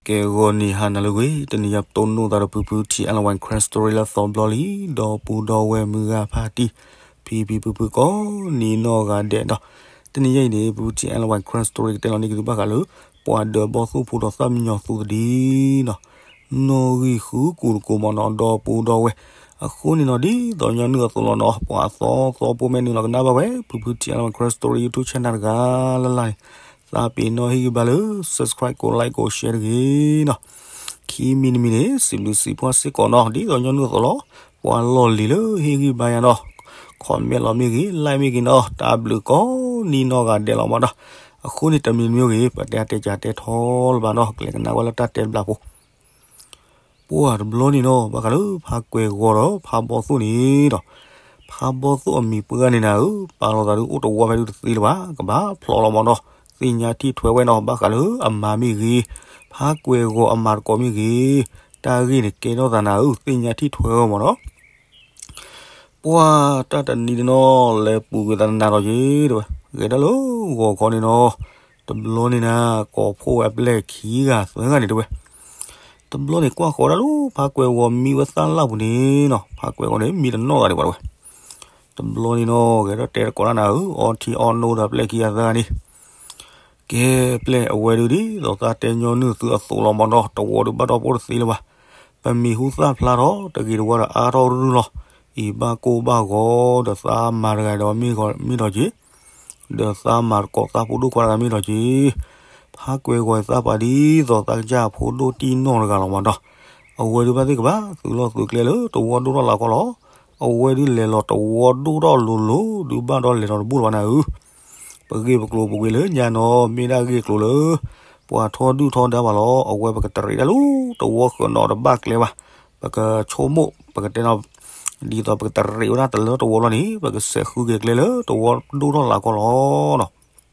ကဲ ဂီၤနံၤဟါနၤလၢအဂ့ၤ, တနံၤညါပတိၢ်နီၣ်သးဒီးဖုဖု ထံ online Karen story လၢသီဘျီလံ, ဒီပုၢ်ဒီဝဲၢ်မုၢ်ဂၤဖါတံၢ်, ဖံဖံဖုဖုကိးနံၤနီၢ်ဂၤဒဲးဒီး, တနံၤညါအံၤန့ၣ် ဖုဖု ထံ online Karen story ကတဲလီၤန့ၢ်က့ၤသုဘၣ်ဃးလၢ ပှၤဒၢးဘီၣ်သိၣ်ဖိဒီးသၣ်မံညီၤသူသဒံနီၤ, နီၣ်ဂံၢ်ဃုကူာ်တကိးမးနီၤ ဒီပုၢ်ဒီဝဲၢ်, အဃိန့ၣ်နီၤ ဒ်သိးညီနုၢ်အသိးလီၤနီၤ ပှၤအသီသီဖိမဲာ်နုာ်လီၤကနၣ်ဘၣ်ဝဲ ဖုဖု ထံ online Karen story YouTube channel တဂၤလၢ်လၢ်န့ၣ် သးပ့ၤနီၣ်ဟ့ၣ်ဂံၢ်ဘါလၢ subscribe ကိး like ကိး share တဂ့ၤနီၤ, ခံမံၤတမံၤန့ၣ် စံးဘျုးစံးဖှိၣ်စ့ၢ်ကီးနီၤ ဒ်သိးညီနုၢ်အသိးလီၤ, ပှၤလီၢ်လံၤလၢဟ့ၣ်ဂံၢ်ဘါယၤနီၤ, comment လီၤမ့ၢ်ဂ့ၤ like မ့ၢ်ဂ့ၤနီၤ တၢ်ဘျုးကိးနံၤနီၢ်ဂၤဒဲးလီၤမးနီၤ, အဃိန့ၣ်တမံၤတမံၤဂ့ၤ ပတဲအတဲကတဲထီလၢၤဘၣ်နီၤ ကလဲၤကနၣ်ဝဲလၢတၢ်တဲတဘျီဖိ ပှၤတဘျီန့ၣ်နီၤ ဘၣ်ဃးလၢဖးကွဲၤဂီၤဒီးဖးဘီၣ်သိၣ်န့ၣ်ဒီး, ဖးဘီၣ်သိၣ်အမံၤပှၢ်န့ၣ်နၤဧၢ, ပာ်လီၤသးဒုးအိၣ်တဝီဖဲဒုးတသ့လၢၤဘၣ်, ကဘၣ်ဖျိးလီၤမးနီၤ, သ့ၣ်ညါထံၣ်ထွဲဝဲနီၤ ဘၣ်ဃးလၢအမါမ့ၢ်ဂ့ၤ, ဖးကွဲၤဂီၤအမါတကိးမ့ၢ်ဂ့ၤ, တၢ်ဂ့ၢ်န့ၣ်ကဲထီၣ်သးနၤဧၢ, သ့ၣ်ညါထံၣ်ထွဲဝဲမးနီၤ ပှၤတၢ်တနံၤန့ၣ်နီၤ လဲၤပူၤကွံာ်သးနးနးဒီးက့ၤတဲဝဲ, ဂဲၤဒၣ်လၢဂီၤခီန့ၣ်နီၤ, တဘျီန့ၣ်နၤ ကိးဖှိၣ်ဝဲအပျဲၢ်ခံဂၤသၢဂၤန့ၣ်တဲဝဲ, တဘျီန့ၣ်ကွၢ်ဃီၤဒၣ်လၢဖးကွဲၤဂီၤမံဝဲသၣ်လၢ်ပူၤန့ၣ်နီၤ, ဖးကွဲၤဂီၤန့ၣ် မံတနီၣ်သးဒံးဘၣ်တဲဝဲ, တဘျီန့ၣ်နီၤ ဂဲၤထီၣ်တဲတကိးတၢ်နၤဧၢ, အီထံအီနိဒီးအပျဲၢ်ခံဂၤသၢဂၤန့ၣ် ကဲပျဲၢ် အဝဲဒုးဒ်သိးသးတဲညီနုၢ်သုအသိးလီၤမးနီၤ, တဝီဒုးဘၣ်ဒီးပအိၣ်တသ့လၢၤဘၣ်, ပမံၤဟူသၣ်ဖျါထီၣ် တဂ့ၤတဝါဒီးအါထီၣ်ရုၢ်လီၤ, အံၤဘၣ်ကိၢ်ဘၣ်ဂီၤ ဒီးသးမၤတဂၤဒီးမ့ၢ်ဒီးက့ၤ, ဒီးသးမၤတကိးသးဖိဒိၣ်ခွါတဂၤမ့ၢ်ဒီးက့ၤ, ဖးကွဲၤဂီၤသးပှၢ်ဒ်သိးသးကစၢ်ဖိဒိၣ်တံၢ်နီၢ်တဂၤလီၤမးနီၤ, အဝဲဒုးဘၣ်သ့ၣ်ကဘၣ်သုးလီၢ်သုးကျဲလၢတဝီဒိၣ်ထီၣ်လၢ်ကီလီၤ, အဝဲဒုးလဲၤလီၤတဝီဒိၣ်ထီၣ်လိၤလိၤ ဒုးဘၣ်ဒီးလဲၤထီၣ်တဘူၣ်လၢၤဘၣ်နၤဧၢ ပဂ့ၢ်ပကျိၤပူၤကွံာ်လၢညါနီၤ မ့ၢ်ဒၣ်ဂ့ၢ်ကျိၤလၢ ပှၤထီဒုၣ်ထီဒါဘၣ်လီၤ, အဝဲပကတရံးဒၣ်လၢတဝီဃၢၤနီၤတဘၣ်ကျဲဘၣ်, ပကဆိကမိၣ် ပကတဲနီၤ, ဒ်သိးပကတရံးဝဲဒၣ်တလၢတဝီလီၤန့ၣ် ပကစဲးဃုက့ၤကျဲလၢတဝီဒိၣ်ထီၣ်လၢ်ကီလီၤနီၤ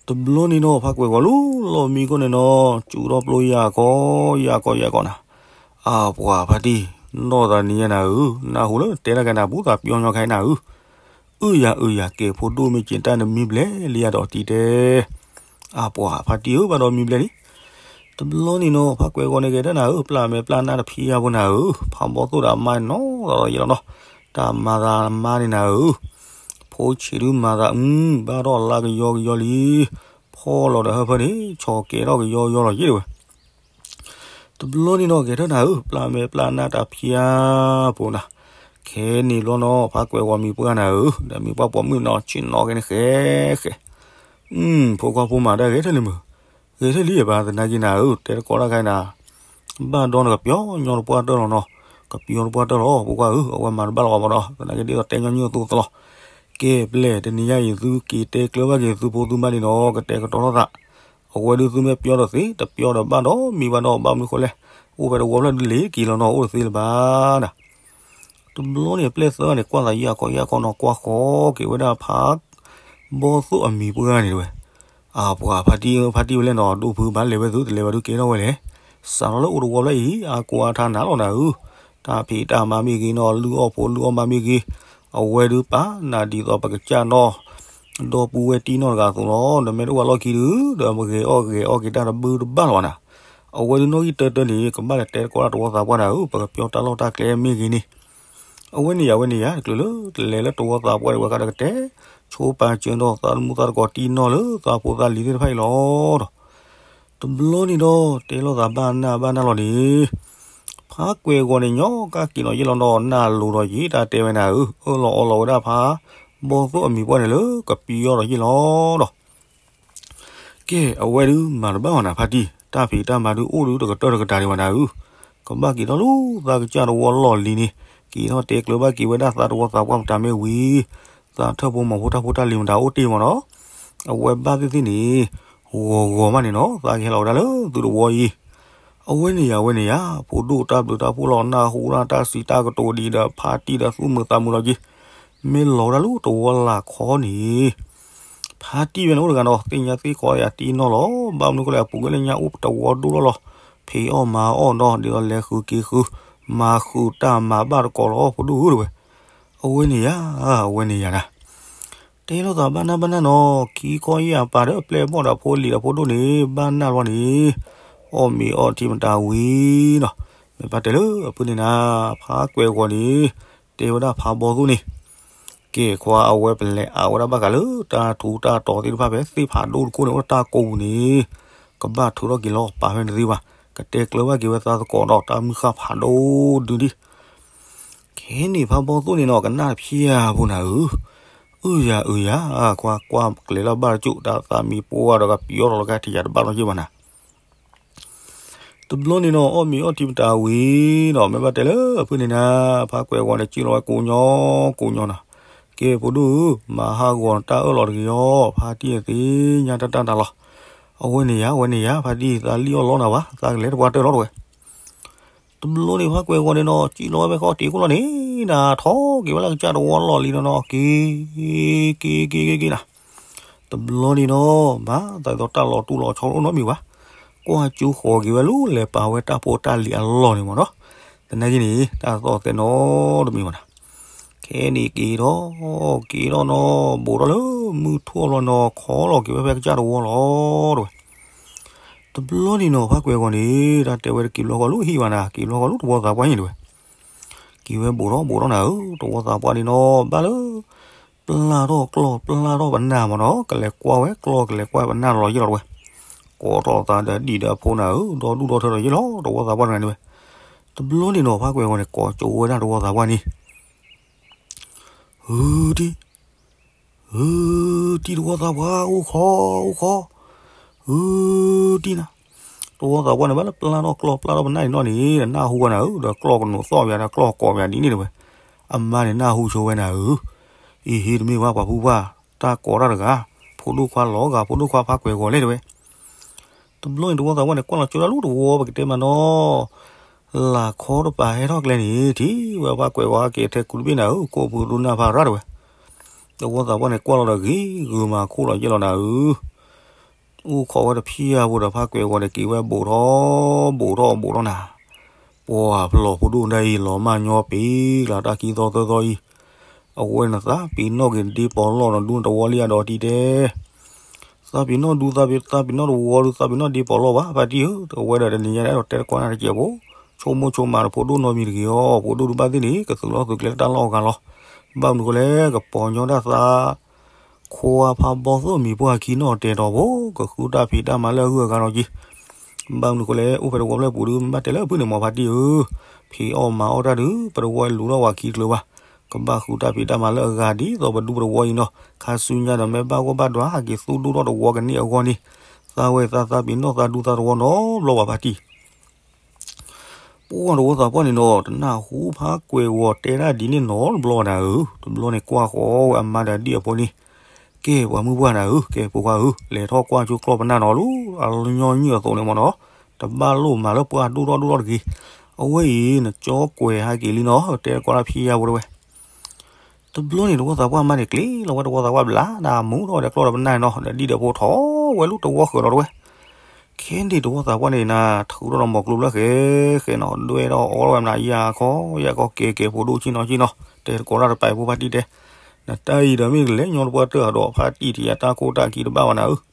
တဘျီန့ၣ်နီၤ ဖးကွဲၤဂီၤလီၤလီၤမံကိၣ်န့ၣ်နီၤ စူးထီၣ်ပျိယၤကီယၤကီယၤကီနၤ, အပှၤဖါတံၢ် နီၢ်သးနံၤညါနၤဧၢ, နၢ်ဟူလၢတဲတၢ်ကဲနၤ ဘူးသးပျီညီခဲအံၤနၤဧၢ, အုၣ်ယၤအုၣ်ယၤ ကဲဖိဒိၣ်မ့ၢ်က့ၤတၢ်နမံဘျဲၣ်လံယၤဒီးတံၤတဲ, အပှၤဖါတံၢ်ဧၢ ဘၣ်ဒီးမံဘျဲၣ်လံ တဘျီန့ၣ်နီၤ ဖးကွဲၤဂီၤန့ၣ်ဂဲၤတၢ်နၤဧၢ, ပျၢ်မဲာ်ပျၢ်နါတဖံးယၤဖိနၤဧၢ, ဖးဘီၣ်သိၣ်ဒီးအမါနီၤဒီးယဲလီၤနီၤ, တၢ်မၤသးမါန့ၣ်နၤဧၢ, ဖိဆံးဒုးမၤသး အု ဘၣ်ထီၣ်လါကယီကယီလံ, ဖီၣ်လီၤဒီးဟၢဖၢန့ၣ် ဆီၣ်ကဲထီၣ်ကယီကယီလီၤယဲတဲဝဲ တဘျီန့ၣ်နီၤ ဂဲၤထၢၣ်နၤဧၢ, ပျၢ်မဲာ်ပျၢ်နါတၢ်ဖံးယၤဖိနၤ, ခဲန့ၣ်ဘျီနီၤ ဖးကွဲၤဂီၤမံၤပှၢ်နၤဧၢ, ဒီးမံၤပှၢ်ပိာ်မုၣ်နီၤ ဆ့ၣ်နီၤကဲန့ၣ်ဃဲဃဲ, ဖိခွါဖိမၤတၢ်ဂဲၤထၢၣ်လံမုၢ်, ဂဲၤထၢၣ်လံယဘၣ် သနာ်က့နၤဧၢ, တဲတကိးတၢ်ခဲအံၤနၤ, ဘၣ်ဒီးနကပျီညီတပှၢ်တၢၢ်လီၤနီၤ, ကပျီတပှၢ်တၢၢ်လီၤ ဖိခွါဧၢ, အဝဲမၤတဘၣ်လီၤဘၣ်မးဒီး သနာ်က့ဒ်သိးတဲညီနုၢ်အသိးသလီၤ, ကဲပျဲၢ် တနံၤညါအံၤ သုက့ၤတဲကျၢၤဘၣ်က့ၤသုဖိသုမါန့ၣ်နီၤ ကတဲာ်ကတီၤထီၣ်သး အဝဲဒုးသုမ့ၢ်ပျီဒီးသ့ တပျီဒီးဘၣ်ဒီးမံဘၣ်ဒီးဘၣ်မနုၤဃိလဲၣ်, အိၣ်ဖဲတဝီဖျၢၣ်ဒုးလ့ၤက့ၤလီၤနီၤ အိၣ်တသ့လၢၤဘၣ်နၤ, တဘျီန့ၣ်ပျဲၢ်သၢဂၤန့ၣ် ကွၢ်သးယၤခီယၤခီနီၤ ကွၢ်ဃီက့ၤဝဲဒၣ်ဖးဘီၣ်သိၣ်အမံၤပှၢ်န့ၣ်တဲဝဲ, အပှၤဖါတံၢ်ဧၢ ဖါတံၢ်ဝဲလဲၣ်နီၤ ဒိၣ်ဖုဘၣ်လဲၤဝဲသု တလဲၤဘၣ်ဒုးကဲထီၣ်ဝဲလဲၣ်, စးထီၣ်လၢအိၣ်တဝီဖျၢၣ်အံၤ အါကိးအါထါနၤလီၤနၤဧၢ, တၢ်ဖံးတၢ်မၤမ့ၢ်ဂ့ၤနီၤ လုၢ်အီၣ်ဖိလုၢ်အီၣ်မါမ့ၢ်ဂ့ၤ, အဝဲဒုးပာ်နၤဒ်သိးပကစၢ်နီၤ ဒီပုၢ်ဝဲၢ်တံၢ်နီၢ်တဂၤအသိးလီၤ, နမ့ၢ်တအိၣ်ဘၣ်လီၢ်ခံဒုး ဒီးမဂဲၤအီၣ်ဂဲၤအီၣ်က့ၤတၢ်တဘုတဘၣ်လၢၤဘၣ်နၤ, အဝဲဒုးနီၣ်ဂံၢ်တၢတၢန့ၣ် ကဘၣ်လဲၤတဲတကိးတၢ်တဝီသးပှၢ်နၤဧၢ, ပကပျီတၢ်လီၢ်တၢ်ကျဲမ့ၢ်ဂ့ၤန့ၣ်, အဝဲန့ၣ်ယၤ အဝဲန့ၣ်ယၤ တချုးလၢတလဲၤလၢတဝီသးပှၢ်ဒံးဝဲဃါဒီးကတဲ ဆိပာ်စၢၤဒီးသးသမူသးတကိးတံၢ်နီၢ်လၢသးဖိသးလံၤသ့ၣ်တဖၣ်အံၤလီၤဒီး တဘျီန့ၣ်ဒီး တဲလိာ်သးဘၣ်နၢ်ဘၣ်နၢ်လီၤန့ၣ်, ဖးကွဲၤဂီၤန့ၣ်ညီကၢ်က့ၤနီၤယဲလီၤနီၤ နၢ်လိၤဒီးယံာ်တၢ်တဲဝဲနၤဧၢ, အၢၣ်လီၤအီလီၤဝဲဒၣ်ဖးဘီၣ်သိၣ်အမံၤပှၢ်န့ၣ်လၢ ကပျီဒီးယဲလီၤဒီး ကဲ အဝဲဒုးမၤတဘၣ်ဘၣ်နၤဖါတံၢ်, တၢ်ဖံးတၢ်မၤဒုးအိၣ်ဒုးတကတၢၢ်တကတၢၢ်ဒံးဘၣ်နၤဧၢ, ကဘၣ်က့ၤထီၣ်လၢသးကစၢ်တဝီလီၢ်လံၤန့ၣ်, က့ၤထီၣ်တဲကျၢၤဘၣ်က့ၤဝဲဒၣ်သးတဝီသးပှၢ်မတၤမ့ၢ်ဝံၤ, သးထၢၣ်ဖိမီၤဖိတၢ်ဖိတၢ်လံၤမတၤအိၣ်တ့ၢ်မးနီၤ, အဝဲဘၣ်သ့ၣ်သ့ၣ်န့ၣ်, ဂီၤဂီၤမးန့ၣ်နီၤ သးကဟဲလီၤဝဲဒၣ်လၢသုတဝီအံၤ အဝဲန့ၣ်ယၤ အဝဲန့ၣ်ယၤ ဖိဒိၣ်တၢ်ဘျုးတၢ်ဖှိၣ်လီၤ နၢ်ဟူဒၣ်တၢ်စံးတၢ်ကတိၤဒ်ဒီး ဖါတံၢ်ဒီးသူၣ်မုာ်သးမုာ်လီၤက့ၤ, မ့ၢ်လီၤဝဲဒၣ်လၢတဝီလၢ်ခီန့ၣ်, ဖါတံၢ်ဝဲန့ၣ်အိၣ်တဂၤနီၤ သ့ၣ်ညါသ့ၣ်ကီးယၤတံၢ်နီၢ်လီၤ, ဘၣ်မနုၤဃိလဲၣ် အပူၤကွံာ်လၢညါအိၣ်တဝီဒိၣ်ထီၣ်လီၤ, ဖံးအီၣ်မၤအီၣ်ဒီး ဒ်သိးလဲၤဃုာ်က့ၤဃုာ်, မၤဃုာ်တၢ်မၤဘၣ်တကိးလီၤ ဖိဒိၣ်ဧၢတဝဲ, အဝဲန့ၣ်ယၤ အဝဲန့ၣ်ယၤနၤ တဲလိာ်သးဘၣ်နၢ်ဘၣ်နၢ်နီၤ ခံခီယဲၢ်အပာ်ဒီးပျဲၢ်ဘီၣ်ဒီးဖိလံၤဒီးဖိဒိၣ်န့ၣ် ဘၣ်နၢ်လီၤန့ၣ်, အီၣ်မ့ၤအီထံမတၤဝံၤနီၤ, မ့ၢ်ဘၣ်တဲလၢအဖုန့ၣ်နၤ, ဖးကွဲးဂီၤန့ၣ် တဲဝဲဒၣ်ဖးဘီသိၣ်န့ၣ်, ကဲခွါအဝဲပလဲၤအါဝဲဒၣ်ဘၣ်ဃးလၢတၢ်ထူးတၢ်တီၤသ့ၣ်တဖၣ်ဖဲသ့ၣ်ဖးဒိၣ်တခိၣ်န့ၣ် အိၣ်တၢ်ကိးပူၤန့ၣ်, ကဘၣ်ထုးထီၣ်က့ၤလီၤပာ်ဖဲန့ၣ်သ့ဘၣ်, ကတဲကျၢၤဘၣ်က့ၤဝဲသးသကိးဒီးတၢ်မုၢ်ဃၢ်ဖးဒိၣ်ဒုဒံး ခဲန့ၣ်ဖးဘီသိၣ်န့ၣ်နီၤ ကနၣ်ဖျါဖိနၤဧၢ, အုယၤအုယၤ, ခွါကွၢ်ကျဲၤလၢဘၣ်တကၠိၣ် တၢ်သးမံပှၢ်ဒီးကပျီထီၣ်လီၤကဲထံးယၤတဘၣ်နီတဘျီဘၣ်နၤ. တဘျီန့ၣ်နီၤ အီၣ်မ့ၤအီထံမတၤဝံၤနီၤ, မ့ၢ်ဘၣ်တဲလၢအဖုန့ၣ်နၤ, ဖးကွဲးဂီၤန့ၣ် စံၣ်လီၤဝဲကိးညီကိးညီနီၤ, ကဲဖိဒိၣ်ဧၢ, မၤဟးဂီၤနတၢ်အၢၣ်လီၤတဂ့ၤအီၤ, ဖါတံၢ်သ့ၣ်ညါတၢ်တၢ်နၤလီၤ. အဝဲန့ၣ်ယၤ အဝဲန့ၣ်ယၤ, ဖါတံၢ်သးလံၣ်အီၣ်လီနၤဘၣ်, သးကလဲၤတပှၢ်တၢၢ်လီၤတဝဲ တဘျီန့ၣ်ဖးကွဲးဂီၤန့ၣ်နီၤ စံၣ်လီၤဝဲဖဲဃီတံၤခိၣ်လီၤန့ၣ်, နၤထီၣ်က့ၤဝဲလၢကစၢ်တဝီလီၢ်လံနီၤနီၤ, က့ၤ က့ၤ က့ၤ က့ၤ က့ၤနၤ. တဘျီန့ၣ်နီၤ မၤသးဒ်သိးတၢ်လီၤတူၢ်လီၤဆီအိၣ်နီတမံၤဘၣ်, ကွၢ်ကၠိဃီၤက့ၤဝဲလၢလဲၤပာ်ဝဲတၢ်ဖိတၢ်လံၤအလီၢ်န့ၣ်မ့ၢ်နီၤ, သနာ်က့န့ၣ် တၢ်သီၣ်သဲနီတမံၤဘၣ်နၤ. ခဲန့ၣ်က့ၤထီၣ် က့ၤထီၣ်နီၤ ဘူးထီၣ်လၢမုၢ်ထူၣ်အဘျီနီၤ ခီလီၤက့ၤဝဲဖဲကစၢ်တဝီလီၤတဝဲ တဘျီန့ၣ်နီၤ ဖးကွဲးဂီၤန့ၣ် တၢ်တဲဝဲတက့ၤဘျီဃီလၢဟံၣ်ဘၣ်နၤ က့ၤဘျီဃီလၢတဝီသးပှၢ်န့ၣ်တဝဲ, က့ၤဝဲဘူးထီၣ်ဘူးထီၣ်နၤဧၢ, တဝီသးပှၢ်န့ၣ်နီၤ ဘၣ်လၢ ပျၢ်ထီၣ်ကျီၢ်ပျၢ်ထီၣ်ပနၢ်မ့ၢ်နီၤ ကလဲၤကွၢ်ဝဲကျီၢ်ကလဲၤကွၢ်ပနၢ်လီၤယ့ၢ်လီၤတဝဲ, ကိးထီၣ်သးဒီးဒံၣ်ဒီးဖိနၤဧၢ, ဒီဒူၣ်ဒီထၢဒီးယ့ၢ်လီၤ တဝီသးပှၢ်တဂၤန့ၣ်ဝဲ, တဘျီန့ၣ်နီၤ ဖးကွဲးဂီၤန့ၣ် ကိးကၠိဝဲဒၣ်တဝီသးပှၢ်န့ၣ် ဟုတံၢ် ဟုတံၢ်တဝီသးပှၢ် အိၣ်ခိး အိၣ်ခိး, ဟုတံၢ်နၤ, တဝီသးပှၢ်န့ၣ် ဘၣ်လၢပျၢ်ထီၣ်ကျီၢ်ပျၢ်ထီၣ်ပနၢ်န့ၣ်နီၤန့ၣ် နၢ်ဟူဝဲနၤဧၢ, ဒီးကျီၢ်ကနိးသီၣ်ယၤဒီးကျီၢ်ကိးယၤဒ်န့ၣ်တဝဲ, အမါန့ၣ်နၢ်ဟူဆိဝဲနၤဧၢ, အံၤဟ့တမ့ၢ်ဝဲပှၤဖုပှၢ် တၢ်ကိးတၢ်တဂၤ, ဖိဒိၣ်ခွါလီၤဂာ် ဖိဒိၣ်ခွါဖးကွဲးဂီၤလဲၣ်တဝဲ တဘျီန့ၣ်တဝီသးပှၢ်န့ၣ် ကွၢ်လီၤကၠိဒၣ်လၢတဝီပကတဲမးနီၤ, လၢခီတပၤဟဲထီၣ်ကျဲန့ၣ် ထံၣ်ဝဲပှၤကွဲးဝဲက့ၤထဲကူတဘ့ၣ်နၤဧၢ, ကိးပူၤဒိနၢ်ဖးရၣ်တဝဲ, တဝီသးပှၢ်န့ၣ်ကွၢ်လီၤဒီးဂ့ၤဂုာ်မၤခိၣ်လီၤယဲၢ်လီၤနၤဧၢ, အိၣ်ခိးဝဲတဖျၢၣ်ဖိဒီးဖးကွဲးဂီၤန့ၣ် က့ၤဝဲဘူးထီၣ်ဘူးထီၣ်ဘူးထီၣ်နၤ, ပှၤဖျီၣ်ဖိဒိၣ်ဒၣ်အံၤလီၤမၢ်ညီပ့ၤလၢတၢ်ခံသီသၢသီအံၤ, အဝဲန့ၣ်သးပ့ၤနီၣ်က့ၤဒ့ပီၤလီၢ်နီၤ ဒူနတဝီလံအဒီးတံၢ်တဲ သးပ့ၤနီၣ်ဒူ သးပ့ၤနီၣ်တဝီဒူ သးပ့ၤနီၣ်ဒ့ပီၤလီၢ်ဘၣ် ဖါတံၢ်ဧၢ, အဝဲဒီးတနံၤညါဒီးတဲတကွၢ်နၤတစဲးဖိ, ဆိကမိၣ်ဆိကမးဒီးဖိဒိၣ်နီတမံၤတဂ့ၤအီၤ, ဖိဒိၣ်ဒုးဘၣ်သ့ၣ်န့ၣ် ကသုးလီၢ်သုးကျဲလၢတၢ်လီၢ်အဂၤလီၤ, ဘၣ်မနုၤဃိလဲၣ် ကပီၤညီဒၣ်သး ခွါဖးဘီသိၣ်မံၤပှၢ်ခံနီၣ်တဲာ်တီၤဖိ, ကဃုတၢ်ဖံးတၢ်မၤလၢအဂုၤအဂၤဒီးက့ၤ, ဘၣ်မနုၤဃိလဲၣ် အိၣ်ဖဲတဝီဖျၢၣ်ပူၤဒုး မ့ၢ်ဘၣ်တဲလၢအဖုန့ၣ်မ့ၢ်ဖါတံၢ်ဧၢ, ဖံးအီၣ်မၤအီၣ်တၢ်ဒုး ပတဝီလူၤထီၣ်ဝဲခံတချုးဘၣ်, ကဘၣ်ဃုတၢ်ဖံးတၢ်မၤလၢအဂၤဒ်သိးပဒူပတဝီအံၤနီၤ, ခါဆူညါဒီးမ့ၢ်ဘၣ်ဂီၢ်ဘၣ်ဒွးဟးက့ၤသူၣ်ဒိၣ်ထီၣ်တဝီကန့ၢ်အဂီၢ်န့ၣ်, သးဝဲသးသးပ့ၤနီၣ်သးဒူသးတဝီနီတဘျီဘၣ်ဖါတံၢ် ပှၢ်တဝီသးပှၢ်န့ၣ်နီၤ တနၢ်ဟူဖးကွဲးဂီၤတဲဒၣ်ဒ်န့ၣ်နီတဘျီဘၣ်နၤဧၢ, တဘျီန့ၣ်ကွၢ်ဃီဝဲအမါဒီးဒံၣ်အဖိန့ၣ်, ကဲပှၤမုၢ်ပှၢ်နၤဧၢ, ကဲဖိခွါဧၢ, လဲၤထီၣ်ကွၢ်ကၠိကျီၢ်ပနၢ်နီၤလၢ အညီနုၢ်အသိးန့ၣ်မ့ၢ်နီၤ, တဘၣ်လိၣ်မၤလၢပှၢ်ဒိၣ်ထီၣ်ဒိၣ်ထီၣ်တဂ့ၤ, အဝဲအံၤနကၠီကွဲးဟးက့ၤလံနီၤ တဲတကိးတၢ်ဖံးယါဖိတဝဲ တဘျီန့ၣ်တဝီသးပှၢ်မါန့ၣ် ကျ့လီၤဝဲတဝီသးပှၢ်ဘျး နမူထီၣ်ဝဲဒီးကျီၢ်ဒီးပနၢ်နီၤ ဒီးဒံၣ်ဒီးဖိထီၣ်ဝဲလၢတဝီဃၢၤလီၤတဝဲ, ခဲန့ၣ်တဝီသးပှၢ်န့ၣ်နၤ ထုးထီၣ်ဒီးမိၤကျိၤဖျၢၣ်ဃဲဃဲနီၤ ဒွဲၣ်ထီၣ်အီလီၤဝဲမနၤယၤခီ ယၤခီ ကဲကဲဖိဒိၣ်ဆ့ၣ်နီၤဆ့ၣ်နီၤ တဲတကိးတၢ်တပာ်ဖိဖါတံၢ်တဲ, နတၢ်အံၤဒီးမ့ၢ်ကလဲၤညီတပှၢ်တၢၢ်အဒီးဖါတံၢ်တယၤတၢ်ခိၣ်တၢ်ခံတဘၣ်ဘၣ်နၤဧၢ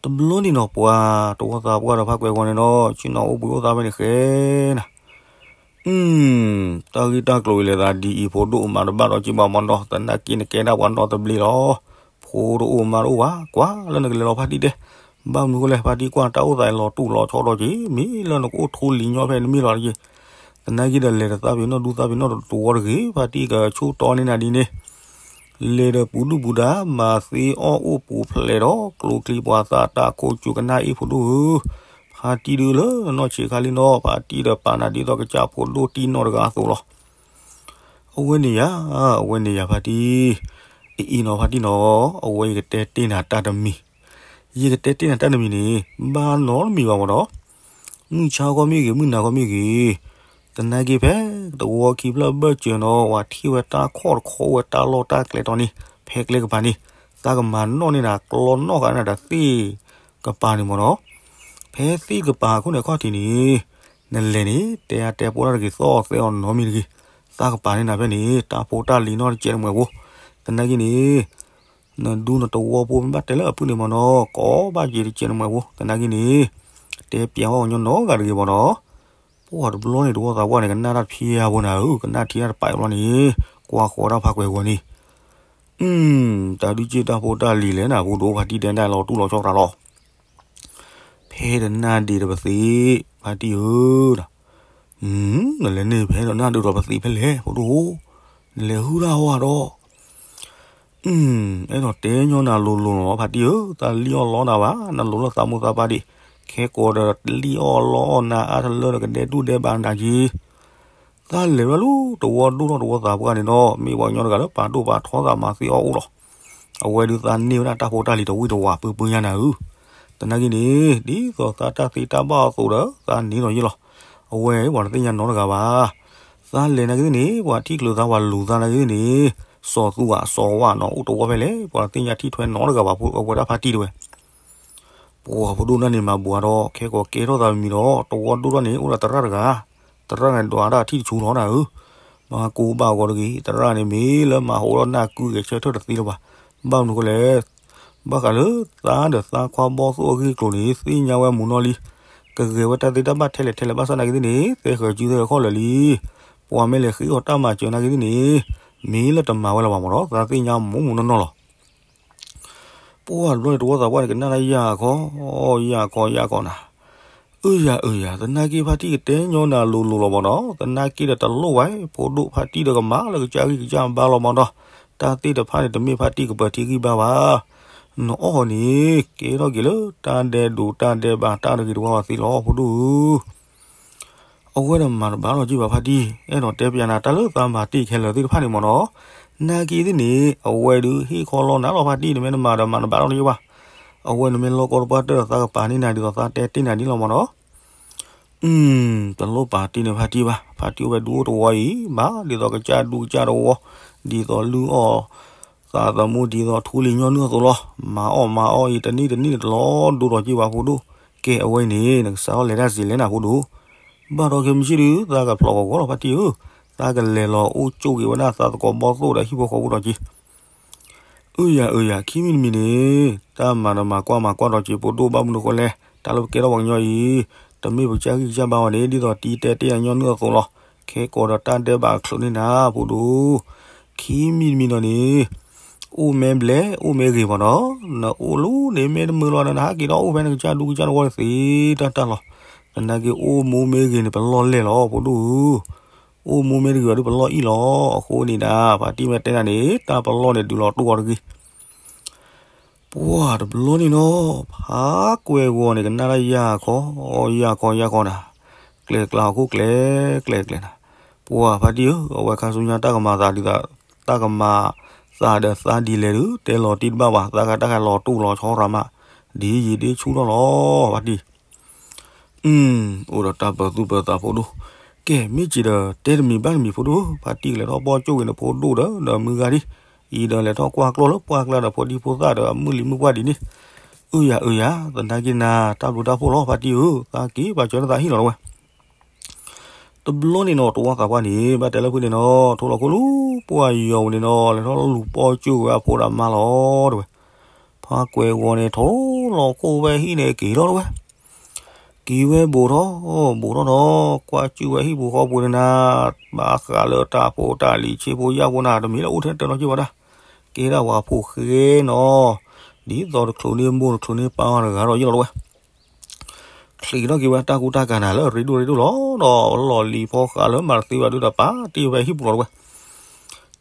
တဘျီန့ၣ်နီၤ ပှၤတဝီသးပှၢ်ဒီးဖးကွဲးဂီၤန့ၣ်နီၤ ဆ့ၣ်နီၤအိၣ်ဘှံးအိၣ်သါဖဲန့ၣ်ဃဲနၤ, တၢ်ဂ့ၢ်တၢ်ကျိၤအံၤလဲၤသးဒ်အံၤ ဖိဒိၣ်မးတဘၣ်ဒီးက့ၤဘၣ်မနီၤ သနာ်က့နကဲဒၣ်ပှၤနီတဘျီလီၤ, ဖိတအိၣ်မါတအိၣ်ဘၣ် ကွၢ်လၢနကလဲၤလီၤဖါတံၢ်တဲ, ဘၣ်မနုၤဃိလဲၣ် ဖါတံၢ်ကွၢ်တၢ်အိၣ်သးအံၤလီၤတူၢ်လီၤဆီဒီးက့ၤ မ့ၢ်လၢနကအိၣ်ထူလံၤညီဖဲနမ့ၢ်လီၤတက့ၤ, သနာ်က့ဒီးလဲၤဒီးသးပ့ၤနီၣ်ဒူသးပ့ၤနီၣ်တဝီတဂ့ၤ ဖါတံၢ်ကဆိၣ်တီန့ၢ်နၤဒ်န့ၣ် လဲၤဒီးပူၤဒုၣ်ပူၤဒါ မၤသ့အီၣ်အိၣ်ပူၤဖျဲးဒီး ကျိချံပှၤသးတၢ်ခိၣ်စူၤကနၣ်အ့ၣ်ဖိဒိၣ်ဧၢ, ဖါတံၢ်ဒုးလၢနနီၢ်ဆံးခါလံနီၤ ဖါတံၢ်ဒီးပာ်နၤဒ်သိးကစၢ်ဖိဒိၣ်တံၢ်နီၢ်တဂၤအသိးလီၤ. အဝဲန့ၣ်ယၤ, အဝဲန့ၣ်ယၤဖါတံၢ်, အအံၤနီၤဖါတံၢ်နီၤ, အဝဲယကတဲတ့ၢ်နၤတၢ်တမံၤ, ယကတဲတ့ၢ်နၤတၢ်တမံၤန့ၣ် ဘၣ်နီတမံၤဘၣ်မ့ၢ်ဒီး မုၢ်ဆါခီမ့ၢ်ဂ့ၤ မုၢ်နၤခီမ့ၢ်ဂ့ၤ, သနာ်က့ဖဲ တဝီခံဖျၢၣ်ဘၢၣ်စၢၤနီၤ ပှၤထံၣ်ဝဲတၢ်ခီၣ်တခီဝဲတၢ်လီၢ်တၢ်ကျဲတီၤန့ၣ် ဖဲကျဲကပၤန့ၣ် သးကမၤနီၣ်န့ၢ်နၤကျီနီၣ်ဃာ်န့ၢ်နၤဒီးသ့ၣ်ကပၤန့ၣ်မ့ၢ်နီၤ, ဖဲသ့ၣ်ကပၤအခိၣ်န့ၣ်ခီၣ်ထံးန့ၣ် နလဲၤန့ၣ် တဲအါတဲပိာ်တၢ်တဂ့ၤ သီၣ်သဲအီၤနီတမံၤတဂ့ၤ, သးကပၤန့ၢ်နၤဖဲန့ၣ် တၢ်ဖိတၢ်လံၤနီတစဲးတမှဲၤဖိ, သနာ်က့န့ၣ် နဒူနတဝီဖိမ့ၢ်ဘၣ်တဲလၢအဖုၣ်န့ၣ်မ့ၢ်နီၤ ကိးဘၣ်က့ၤတစဲးတမှဲၤဖိ, သနာ်က့န့ၣ် တဲပျးဝဲပှၤကညီနီတဂၤတဂ့ၤဘၣ်နီၤ. ပှၢ်တဘျီန့ၣ် တဝီသးပှၢ်န့ၣ် ကနၣ်တၢ်တဖျါဖိနၤဧၢ, ကနၣ်ထံတၢ်တပာ်အဘျီန့ၣ် ကွၢ်ဃီၤတၢ်ဖးကွဲၤဂီၤန့ၣ်, တၢ်ဒုးက့ၢ်တၢ်ဖိတၢ်လံၤလဲၣ်နၤ ဖိဒိၣ်, ဖါတံၢ်တဲဒၣ်လီၤတူၢ်လီၤဆီတၢ်လီၤ. ဖဲတနၢ်ဒံးဒီးပသံး, ဖါတံၢ်ဧၢ, နလဲၤန့ၢ်ဖဲဒီးနၢ်ဒုးဒီးပသံးဖဲလဲၣ် ဖိဒိၣ်ဧၢ, နလဲၤဟုၣ်တၢ်ဟီဧါဒီး အဲၣ်ဒိးတဲညီနၤလိၤလိၤလီၤ ဖါတံၢ်ဧၢ, တၢ်လံၣ်အီၣ်လီနၤဘၣ်, နလိၤလၢသးမိၢ်သးပၢ်ဒံး, ခဲကိးဒီးလံၣ်အီၣ်လီအီၣ်နၤအါတလၢဒီးကဒဲဒူၣ်ဒဲဘၣ်နၤက့ၤ, တၢ်လဲၤဝဲလၢတဝီဒိၣ်ထီၣ်တဝီသးပှၢ်န့ၣ်ဒီး မ့ၢ်ပှၤကညီတဂၤလၢပာ်ဒိၣ်ပာ်ထီသးမၤသ့အီၣ်အိၣ်လီၤ. အဝဲဒုးသးန့ၢ်ဝဲဒၣ်တၢ်ဖိတၢ်လံၤတဝံၣ်တဝးပၢပၢညါနၤဧၢ, သနာ်က့န့ၣ် ဒ်သိးသးတၢ်သ့တၢ်ဘၣ်အသိးဒီး သးန့ၢ်လီၤယ့ၢ်လီၤ. အဝဲပှၤတသ့ၣ်ညါနီတဂၤဘၣ် သးလဲၤနာ်က့သ့ၣ်န့ၣ် ပှၤထံၣ်ချုးသးပှၤလူၤသးနာ်က့သ့ၣ်န့ၣ်, စီၤသူအစီၤဝၣ်နီၤ အိၣ်တဝီဖဲလဲၣ် ပှၤတသ့ၣ်ညါထံၣ်ထွဲနီတဂၤဘၣ် အဝဲဒၣ်ဖါတံၢ်တဲဝဲ. ပှၤဖိဒိၣ်န့ၣ်မၤဘူးဒီး ခဲကိးကဲထီၣ်သးမံၤဒီး တဝီဒိၣ်ထီၣ်န့ၣ် အိၣ်ဒီးသရၣ်တဂၤ, သရၣ်န့ၣ်ဒွးတၢ်ထံၣ်တဆူလီၤနၤဧၢ, မၤကိးဘၣ်ဂီၤတဂ့ၤ, သရၣ်န့ၣ်မ့ၢ်လၢမၤဟးဂီၤဒီးနၢ်ကုဂဲၤဆၢထၢၣ်တသ့လၢၤဘၣ်. ဘၣ်မနုၤဃိလဲၣ် ဘၣ်ဃးလၢသးဒီးသးခွါဘီၣ်သိၣ်အဂ့ၢ်အကျိၤန့ၣ် သ့ၣ်ညါဝဲမုၢ်နီၢ်လံ. ကဂဲၤဝဲတၢ်သ့တၢ်ဘၣ်ထဲလဲၣ်ထဲလဲၣ် ဘၣ်ဆၣ်သနာ်က့သ့ၣ်န့ၣ် သဲဃၤစုသဲဃၤခီၣ်လၢာ်လံ. ပှၤမ့ၢ်လဲၤဃ့အီၤတၢ်မၤစၢၤနာ်က့သ့ၣ်န့ၣ် မ့ၢ်လၢတမၤဝဲလၢၤဘၣ်မးဒီး သးသ့ၣ်ညါမုၢ်မုၢ်နီၢ်နီၢ်လီၤ. ပှၢ်တဘျီန့ၣ် တဝီသးပှၢ်န့ၣ် ကနၣ်တၢ်ယၢ်ခီ, ယၢ်ခီ ယၢ်ခီနၤ. အၢယၤ အၢယၤ, သနာ်က့ဖါတံၢ်ကတဲညီနၤလိၤလိၤလီၤမးနီၤ, သနာ်က့ဒီးတလိၣ်ဝဲ, ဖိဒိၣ်ဖါတံၢ်ဒီးကမၤလၢကစၢ်ဂံၢ်ကစၢ်ဘါလီၤမးဒီး, တၢ်သ့ၣ်တဖၣ်န့ၣ် တမ့ၢ်ဖါတံၢ်ကပၢၤထံဂံၢ်ဘါဘၣ်. နအီၣ်ဃီန့ၣ် ကဲထီၣ်က့ၤလၢတၢ်ဒဲးဒိးတၢ်ဒဲးဘးတၢ်တဂ့ၤတဝါဘၣ်သ့လီၤ ဖိဒိၣ်ဧၢ. အဝဲဒၣ်မၤတဘၣ်လီၤက့ၤဘၣ်ဖါတံၢ်, အဲၣ်ဒိးတဲပျးနၤတၢ်လၢသးမၤတ့ၢ်ခဲလၢာ်သ့ၣ်တဖၣ်န့ၣ်မးနီၤ, နာ်က့သ့ၣ်န့ၣ် အဝဲဒုးဟ့ၣ်ခီလီနၤလီၤဖါတံၢ်, နမ့ၢ်နမၤဒီးမၤတဘၣ်လီၤက့ၤဘၣ်. အဝဲနမ့ၢ်လီၢ်ကီတပှၢ်တၢၢ်ဒီးသးကပာ်န့ၢ်နၤ ဒ်သိးသးတဲတ့ၢ်နၤဒ်လီၤမးနီၤ. တလိၣ်ပာ်တ့ၢ်န့ၢ်ဖါတံၢ်ဘၣ်, ဖါတံၢ်အိၣ်ဝဲဒူအိၣ်တဝီအံၤဘၣ်, ဒ်သိးကစၢ်ဒူကစၢ်တဝီ, ဒ်သိးလုၢ်အီၣ်သးသမူ ဒ်သိးထူလံၤညီနုၢ်အသိးလီၤ. မၤအီၣ်မၤအီၣ်အံၤ တနံၣ်တနံၣ်န့ၣ် တလီၤဒိဒီးက့ၤဘၣ်ဖိဒိၣ်. ကဲအဝဲအံၤန့ၣ် နကစးထီၣ်လဲၤတၢ်စ့လဲၣ်နၤဖိဒိၣ်. ဘၣ်ဒီးခဲမုၢ်ဆ့ၣ်ဒုး သးကဖျိးဂီၤဂီၤလီၤဖါတံၢ်ဧၢ, သးကလဲၤလီၤအိၣ်ကၠိၣ်က့ၤဝဲဒၣ်သးသကိးဘီၣ်သိၣ်ဒီးဟံၣ်ဖိဃီဖိဒီးက့ၤ. အၢယၤ အၢယၤ, ခံမံၤတမံၤန့ၣ် တၢ်မၤဒီးမၤကွၢ်မၤကွၢ်ဒီးက့ၤ ဖိဒိၣ်, ဘၣ်မနုၤဃိလဲၣ်, တၢ်လၢပကဲထီၣ်ပှၤကညီအံၤ တမ့ၢ်ပကစၢ်ဂံၢ်ကစၢ်ဘါဝဲန့ၣ် ဒ်သိးတံၤတဲတ့ၢ်အညီနုၢ်အသိးလီၤ. ခဲကိးဒီးတၢ်ဒဲးဘးချုးန့ၢ်နၤ ဖိဒိၣ်. ခံမံၤတမံၤဒီးန့ၣ် အိၣ်မ့ၢ်ဘျဲၣ်အိၣ်မ့ၢ်ဂ့ၤမးနီၤ, နအိၣ်လူၤန့ၣ်မ့ၢ်တမုာ်လီၤဒီး နဟးက့ၤဒီးအိၣ်ဖဲနကစၢ်ဒူကစၢ်တဝီသ့တၢ်တၢ်လီၤ. သနာ်က့အိၣ်မူမ့ၢ်ဂ့ၤန့ၣ် ပလီၢ်လဲၢ်လီၤ ဖိဒိၣ်ဧၢ. အိၣ်မူမ့ၢ်တဂ့ၤဘၣ်ဒုးပလီၢ်အံၣ်လီၤ. အဃိန့ၣ်ဒၣ် ဖါတံၢ်မ့ၢ်တဲနၤန့ၣ် တၢ်ပလီၢ်န့ၣ်ဒုးလီၤတူၢ်အီၤတဂ့ၤ. ပှၢ်တဘျီန့ၣ်နီၤ, ဖါကွဲၤဂီၤန့ၣ် ကနၣ်တၢ်ယၢ်ခီ, ယၢ်ခီ ယၢ်ခီနၤ, ကျဲၤကျါဟီၣ်ခိၣ်ကျဲၤကျဲၤကျဲၤနၤ. ပှၢ်ဖါတံၢ်ဧၢ, အဝဲခါဆူညါတၢ်ကမၤသးဒ်သိး, တၢ်ကမၤသးဒီးသးဒ်လဲၣ်ဒုး တဲလီၤတံၢ်တဘၣ်ဘၣ်, သးဂၤတၢ်ဂၤလီၤတူၢ်လီၤဆီရၤမး, ဒ်ယံာ်ဒ်ဆူၣ်ထီၣ်လီၤ ဖါတံၢ်. အိၣ်ဒီးတၢ်ပၢၤသူၣ်ပၢၤသးဖိဒိၣ်. ကဲ မ့ၢ်က့ၤဒီး တဲတမံၤဘၣ်တမံၤဖိဒိၣ်, ဖါတံၢ်ကလဲၤထီၣ်ပီၢ်ကၠိၣ်ဝဲန့ၣ်ဖိဒိၣ်ဒီး ဒီးမုၢ်ဂၤဒံး, အံၤဒီးလဲၤထီၣ်ကွၢ်ကျီၢ်လၢပှၢ်ကျါဒီးဖိဒံဖိသၣ်ဒီးအမုၢ်လံၤမုၢ်ပှၢ်ဒ်န့ၣ်. အၢယၤ အၢယၤ, သနာ်က့နၤ တၢ်ဘျုးတၢ်ဖှိၣ်လီၤ ဖါတံၢ်ဧၢ, သးက့ၤပာ်စၢၤလၢသးဟံၣ်လီၤတဝဲ. တဘျီန့ၣ်နီၤ တဝီသးပှၢ်န့ၣ် ဘၣ်တဲလၢဖုန့ၣ်နီၤ ထိၣ်လီၤခိၣ်လူၤပှၢ်ယီၤဝဲန့ၣ်နီၤ လဲၤထီၣ်လူၤပီၢ်ကၠိၣ်ဝဲအဖိဒီးအမါလီၤ တဲဝဲ. ဖါကွဲၤဂီၤန့ၣ် ထိၣ်လီၤခိၣ်ဝဲဟံၣ်န့ၣ်က့ၤလီၤ တဲဝဲ. က့ၤဝဲဘူးထီၣ်, ဘူးထီၣ်ဒီး ကွၢ်ကၠုၢ်ဝဲဟံၣ်ပူၤဃီပူၤန့ၣ်နၤ, ဘၣ်ဃးလၢတၢ်ဖိတၢ်လံၤဆ့ဖိယာ်ဖိနၤ တမ့ၢ်လၢအိၣ်ထဲတၢ်နီၢ်က့ဘၣ်ဒၣ်, ကဲဒၣ်ပှၤဖိဃဲနီၤ, ဒ်သိးတချုးန့ၢ်မိၢ်တချုးန့ၢ်ပၢ်တဂၤဒီးယ့ၢ်လီၤ တဲဝဲ. ချံးထီၣ်က့ၤဝဲတၢ်ကူတၢ်ကၤနၤလၢရ့ဒိၣ်ရ့ဒိၣ်လီၤ, ဒီးလီၢ်လံၤဖီဃးလၢမၤတသ့ဘၣ်ဒုးဒီးပာ်တ့ၢ်ဝဲဟံၣ်ပူၤလီၤ တဲဝဲ.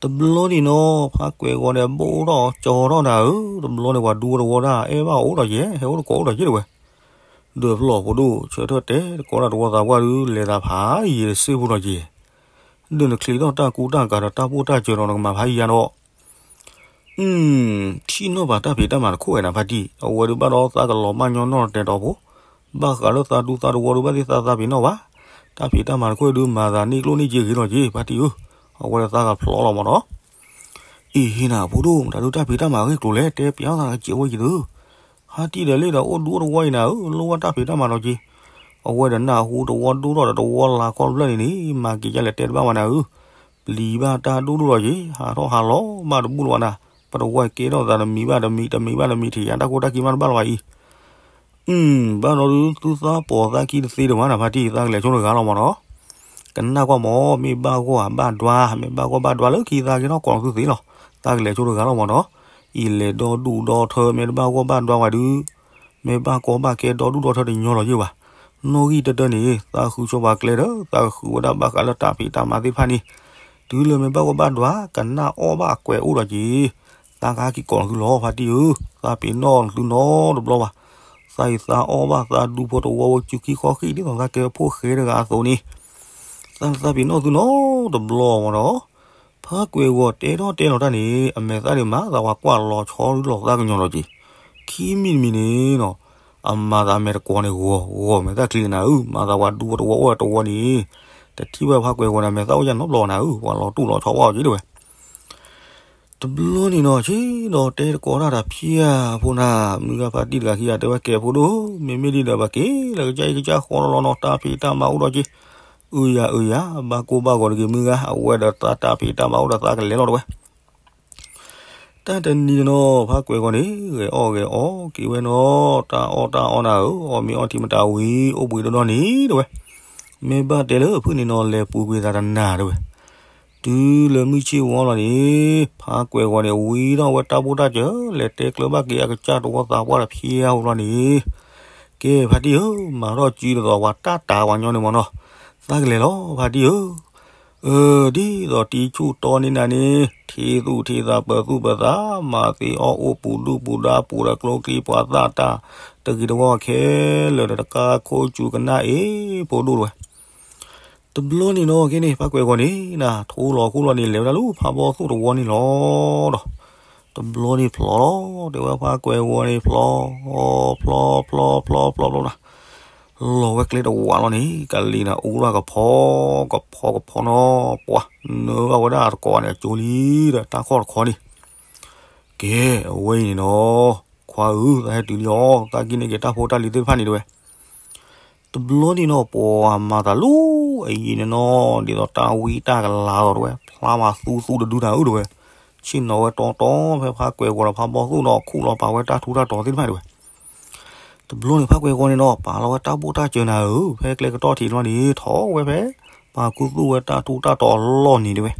တဘျီန့ၣ်နီၤ ဖါကွဲၤဂီၤန့ၣ် ဘူးထီၣ်ကၠီထီၣ်နၤဧၢ, တဘျီန့ၣ် ပှၤဒူဝဲတဝီဒၣ် အဲၣ်ဘၣ်အိၣ်ဒီးယဲ, ဟဲအိၣ်တကိးအိၣ်ဒီးယဲ တဲဝဲ. ဒီးပလီၢ်ဖိဒိၣ် ဆၢထၢၣ်တဲတကိးဒၣ်တဝီသးပှၢ်ဒုး လဲၤသးဖးယံၤတစ့ဖိဒီးယဲ, ဒီးနချံးထီၣ်တၢ်ကူတၢ်ကၤဒီးတၢ်ပိၢ်တၢ်စၢၤဒီးနကမၤဖးယံၤယါဒီး ထံၣ်နီၣ်ဘၣ်တၢ်ဖံးတၢ်မၤတခိၣ်ဝဲနၤဖါတံၢ်, အဝဲဒုးဘၣ်ဒီးသးကလီၤမၢ်ညီနီၢ်တဲာ်တီၤဖိ, ဘၣ်ဃးလၢသးဒူသးတဝီဒုးဘၣ်သ့ၣ်သးသးပ့ၤနီၣ်ဘၣ်, တၢ်ဖံးတၢ်မၤတခိၣ်ဒုးမၤသးန့ၢ်ကျိၣ်န့ၢ်စ့ဂ့ၤလီၤက့ၤ ဖါတံၢ်ဧၢ, အဝဲဒၣ်သးကဖျိးလီၤမးနီၤ. အံၤဟ့ၣ်နၤဖိဒိၣ် မတၤဒုးတၢ်ဖံးတၢ်မၤဂ့ၢ်ကျိၤလဲၣ် တဲပျးသးကဲဝဲယံၤသု, ဖါတံၢ်ဒီးလ့ၣ်ဒီးအိၣ်ဒူအိၣ်တဝီအံၤနၤဧၢ, လိၣ်ဘၣ်တၢ်ဖံးတၢ်မၤလီၤက့ၤ, အဝဲဒီးနၢ်ဟူတဝီဒိၣ်ထီၣ်ဒီးတဝီလၤခီတဖျၢၣ်န့ၣ်န့ၣ် မၤက့ၤဒ်လဲၣ်တဲတဘၣ်ဝဲနၤဧၢ, ပျံၤဘၣ်တၢ်ဒိၣ်ဒိၣ်လီၤက့ၤ, ဟးထီၣ်ဟးလီၤဘၣ်တဘူၣ်လၢၤဘၣ်နၤ, ပတဝီကဲထီၣ်သးတမံၤဘၣ်တမံၤ တမံၤဘၣ်တမံၤ ထံၣ်ယါတၢ်ခိတၢ်ခံမးတဘၣ်လၢၤဘၣ်အံၤ အၢ ဘၣ်ဒီးဒုး သုသးပိာ်သးခံတသ့ဒံးဘၣ်နၤ ဖါတံၢ်, သးကလဲၤဆိတဂၤလီၤမၢ်နီၤ. ကနၣ်ကွၢ်မၢ် မ့ၢ်ဘၣ်ဂီၢ်ဘၣ်ဒွါ, မ့ၢ်ဘၣ်ဂီၢ်ဘၣ်ဒွါလၢခံ သးက့ၤထီၣ်ကိးလီၤသုသ့လီၤ. သးကလဲၤဆိတဂၤလီၤမၢ်နီၤ. အံၤလဲၤဒီဒူၣ်ဒီထၢ မ့ၢ်တဘၣ်ဂီၢ်ဘၣ်ဒွါဝဲဒုး, မ့ၢ်ဘၣ်ကီဘၣ်ခဲဒီဒူၣ်ဒီထၢတညီလီၤယ့ၢ်ဘၣ်. နီၣ်ဂံၢ်တၢတၢန့ၣ် သးဃုဆိပှၤကျဲဒီး သးကဃုဝဲဒၣ်ဘၣ်ဃးလၢတၢ်ဖံးတၢ်မၤသ့ၣ်တဖၣ်န့ၣ်, တုၤလၢမ့ၢ်ဘၣ်ဂီၢ်ဘၣ်ဒွါ ကနၣ်အီၣ်ဘၣ်အကွဲးအိၣ်ဒီးက့ၤ သးကဟဲက့ၤကိးလီၤသုလီၤ ဖါတံၢ်ဧၢ. သးပ့ၤနီၣ်သုနီတဘျီဘၣ်. သးအံၤသးအီၣ်ဘၣ်သးဒူဖိတဝီဖိ စုခံခီဃံၣ် ဒ်သိးသးကဲဖိဃဲတဂၤအသိးန့ၣ်, သးသးပ့ၤနီၣ်သုနီတဘျီမၢ်နီၤ. ဖါကွဲၤဂီၤတဲထီၣ်တဲလီၤတၢ်န့ၣ် အမဲာ်သၣ်ဒံးမၤသးဝဲကွၢ်လီၤဆီဒုးလီၤသးကညီၤလီၤက့ၤ. ခံမံၤတမံၤန့ၣ်နီၤ, အမၤသးမဲာ်တကိးန့ၣ်ဂီၤဂီၤမဲာ်သၣ်ချံန့ၣ်နၤဧၢ, မၤသးဝဲဒူဖိတဝီအိၣ်ဝဲတဝီန့ၣ်, တထံၣ်ဝဲဖါကွဲၤဂီၤန့ၣ် အမဲာ်သၣ်အိၣ်ယါနီတဘျီနၤဧၢ, ပှၤလီၤတူၢ်လီၤဆီဘၣ်အီၤက့ၤတဲဝဲ. တဘျီန့ၣ်နီၤ ဆ့ဒီးတဲတကိးတၢ်ဒီးဖံဧါဖိနၤ, မုၢ်ဂၤဖါတံၢ်တဂၤခံဂၤ တဲဝဲကဲဖိဒိၣ်, မ့မ့ၢ်ဒ်ဒီးပက့ၤလၢကစၢ်အံၤကစၢ်ဃီလီၤလီၤနီၤ, တၢ်ဖံးတၢ်မၤအိၣ်ဒီးက့ၤ. အုယၤအုယၤ, ဘၣ်ကိၢ်ဘၣ်ဂီၤတဂ့ၤမုၢ်ဂၤ, အဝဲဒီးသးတၢ်ဖံးတၢ်မၤအိၣ်ဒီးသးကလဲၤလီၤတဲဝဲ. တၢ်တနံၤန့ၣ်နီၤ ဖါကွဲၤဂီၤန့ၣ် ဂဲၤအီၣ်ဂဲၤအီက့ၤဝဲနီၤ, တၢ်အီၣ်တၢ်အီနၤဧၢ, အီၣ်မ့ၤအီထံမတၤဝံၤ အိၣ်ဘှံးဒီဒီန့ၣ်တဲဝဲ. မ့ၢ်ဘၣ်တဲလၢအဖုၣ်န့ၣ်နီၤ လဲၤပူၤကွံာ်သးတနၤတဲဝဲ. တုၤလၢမုၢ်ဆ့ၣ်ဝီလီၤန့ၣ်, ဖါကွဲၤဂီၤန့ၣ် ဝံထီၣ်ဝဲတၢ်ဘိၣ်တၢ်စၢၤ လဲၤတဲကျၢၤဘၣ်က့ၤအကစၢ်တဝီသးပှၢ်ဒီးဖံဧါဖိလီၤန့ၣ်, ကဲဖါတံၢ်ဧၢ, မၤထီၣ်စုဒ်သိးပှၤတၢ်တၤပှၤညီန့ၣ်မၢ်နီၤ, သးကလဲၤလီၤဖါတံၢ်ဧၢ. အၢ ဒ်သိးတံၤဆူၣ်တီန့ၢ်နၤန့ၣ် ထံၣ်သူၣ်ထံၣ်သးပၢၤသူၣ်ပၢၤသး မၤသ့အီၣ်အိၣ်ပူၤဒူၣ်ပူၤဒါ ပူၤဒီးကျိချံပှၤသၣ်တၢ် တဂ့ၤတဝီခဲလၢာ်ဒီး တကါခိၣ်စူၤကနၣ်အ့ၣ်ဖိဒိၣ်တဲဝဲ. တဘျီန့ၣ်နီၤ ကဲန့ၣ် ဖါကွဲၤဂီၤန့ၣ် နၤထိလီၤခိၣ်လီၤန့ၣ် လဲၤဝဲဒၣ်လၢဖးဘီၣ်သိၣ်တဝီန့ၣ်လီၤဒီး တဘျီန့ၣ်ဖျီလီၤ တဲဝဲဖါကွဲၤဂီၤန့ၣ် ဖျီ ဖျီဖျီဖျီဖျီဖျီနၤ လီၤဝဲကျဲတဝးလီၤန့ၣ် ကလံၤနၤအူလၢကဖီ ကဖီကဖီနီၤ ပှၤနၢဘၣ်ဝဲဒၣ်တကိးန့ၣ် အကၠိလံဒီးတၢ်ခီၣ်တခီန့ၣ် ကဲ အဝဲအံၤန့ၣ်နီၤ ခွါဧၢ သးဟဲတုၤလံအီၤ သးကံၣ်န့ၢ်က့ၤတၢ်ဖိတၢ်လံၤသ့ၣ်တဖၣ်န့ၣ်တဲဝဲ. တဘျီန့ၣ်နီၤ ပှၤမၤသးလီၤအယံၤန့ၣ်နီၤ ဒ်သိးတၢ်ဝံတၢ်ကလၤလီၤတဲဝဲ ဖျါမၤသူသူတဒုနၤဧၢတဲဝဲ ဆ့ၣ်နီၤဝဲတီတီဖဲဖါကွဲၤဂီၤဒီးဖးဘီၣ်သိၣ်နီၤ ခူၣ်လီၤပာ်ဝဲတၢ်ထူးတၢ်တီၤသ့ၣ်တဖၣ်တဲဝဲ. တဘျီန့ၣ်ဖါကွဲၤဂီၤန့ၣ်နီၤ ပာ်လီၤဝဲတၢ်ဘိၣ်တၢ်စၢၤနၤဧၢ ဖဲကျဲကတီၢ်ထံးလီၤန့ၣ် ထီၣ်ဝဲဖဲ ပာ်ခူသူၣ်ဝဲတၢ်ထူးတၢ်တီၤအလီၢ်န့ၣ်တဲဝဲ.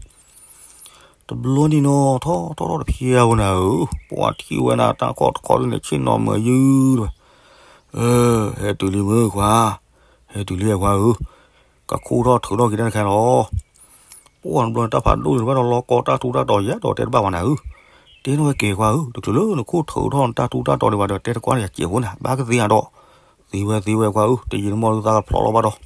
တဘျီန့ၣ်နီၤ ထီၣ်ထီၣ်ထီၣ်တဖျဲဝဲနၤဧၢ ပှၤထံၣ်ဝဲနၤတၢ်ခီၣ်တခီဒုန့ၣ် ဆ့ၣ်နီၤမၢယုၢ်တဲဝဲ. ဟဲတုၤလံမုၢ်ခွါ ဟဲတုၤလံခွါဧၢ ကခူၣ်ထီၣ်ထုးထီၣ်က့ၤတၢ်တခါလီၤ. ပှၤတဘျီန့ၣ် တၢ်ဖးဒိၣ်န့ၣ် တဘၣ်ဒီးလီၤကီတၢ်ထူးတၢ်တီၤယဲဒီးတဲတဘၣ်ဘၣ်နၤဧၢ, တဲန့ၢ်ဝဲကဲခွါဧၢ တချုးလၢနခူၣ်ထုးထီၣ်နတၢ်ထူးတၢ်တီၤဒံးဘၣ်ဒီး တဲတကွၢ်န့ၣ် ယစဲးဖိနၤ ဘၣ်ကသ့ဧါဒီး, သ့ဝဲသ့ဝဲခွါဧၢ တယံာ်တမီၢ်ဒုးသးကဖျိးလီၤဘၣ်ဒီး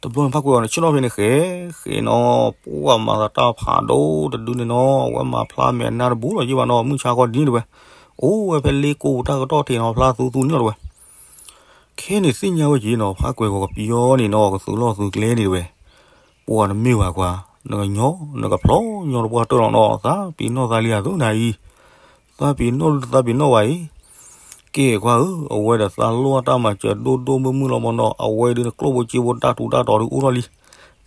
တဘျီန့ၣ်ဖးကွဲၤဂီၤန့ၣ် ဆ့ၣ်နီၤဖဲန့ၣ်ဃဲဃဲနီၤ ပှၤမၤသးတၢ်ဖးဒိၣ်တဒုန့ၣ်နီၤ အဝဲမၤဖျါမဲာ်နါတဘူးလီၤယံၤဘၣ်နီၤ မုၢ်ဆါခီဒ်န့ၣ်တဲဝဲ, အိၣ်ဝဲဖဲလ့ကိပူၤတၢ်ကတီၢ်ထံးနီၤ ဖျါသူသူန့ၣ်လီၤတဲဝဲ. ခဲန့ၣ်သ့ၣ်ညါဝဲက့ၤနီၤ ဖးကွဲၤဂီၤကပယီၤန့ၣ်နီၤ ကသုးလီၢ်သုးကျဲန့ၣ်တဲဝဲ, ပှၤတမ့ၢ်ဘၣ်ခွါ, နကညီ နကဖျီညီတပှၢ်တၢၢ်လီၤနီၤ သးပ့ၤနီၣ်သးလံအသိးနၤအံၤ, သးပ့ၤနီၣ်သးပ့ၤနီၣ်ဝဲအံၤ, ကဲခွါဧၢ အဝဲဒီးသးလိၣ်အတၢ်မၤစၢၤဒိၣ်ဒိၣ်မုၢ်မုၢ်လီၤမၢ်နီၤ အဝဲဒုးနကျိၣ်ဖိစ့ဖိတၢ်ထူးတၢ်တီၤဒုးအိၣ်ထီၣ်လံ,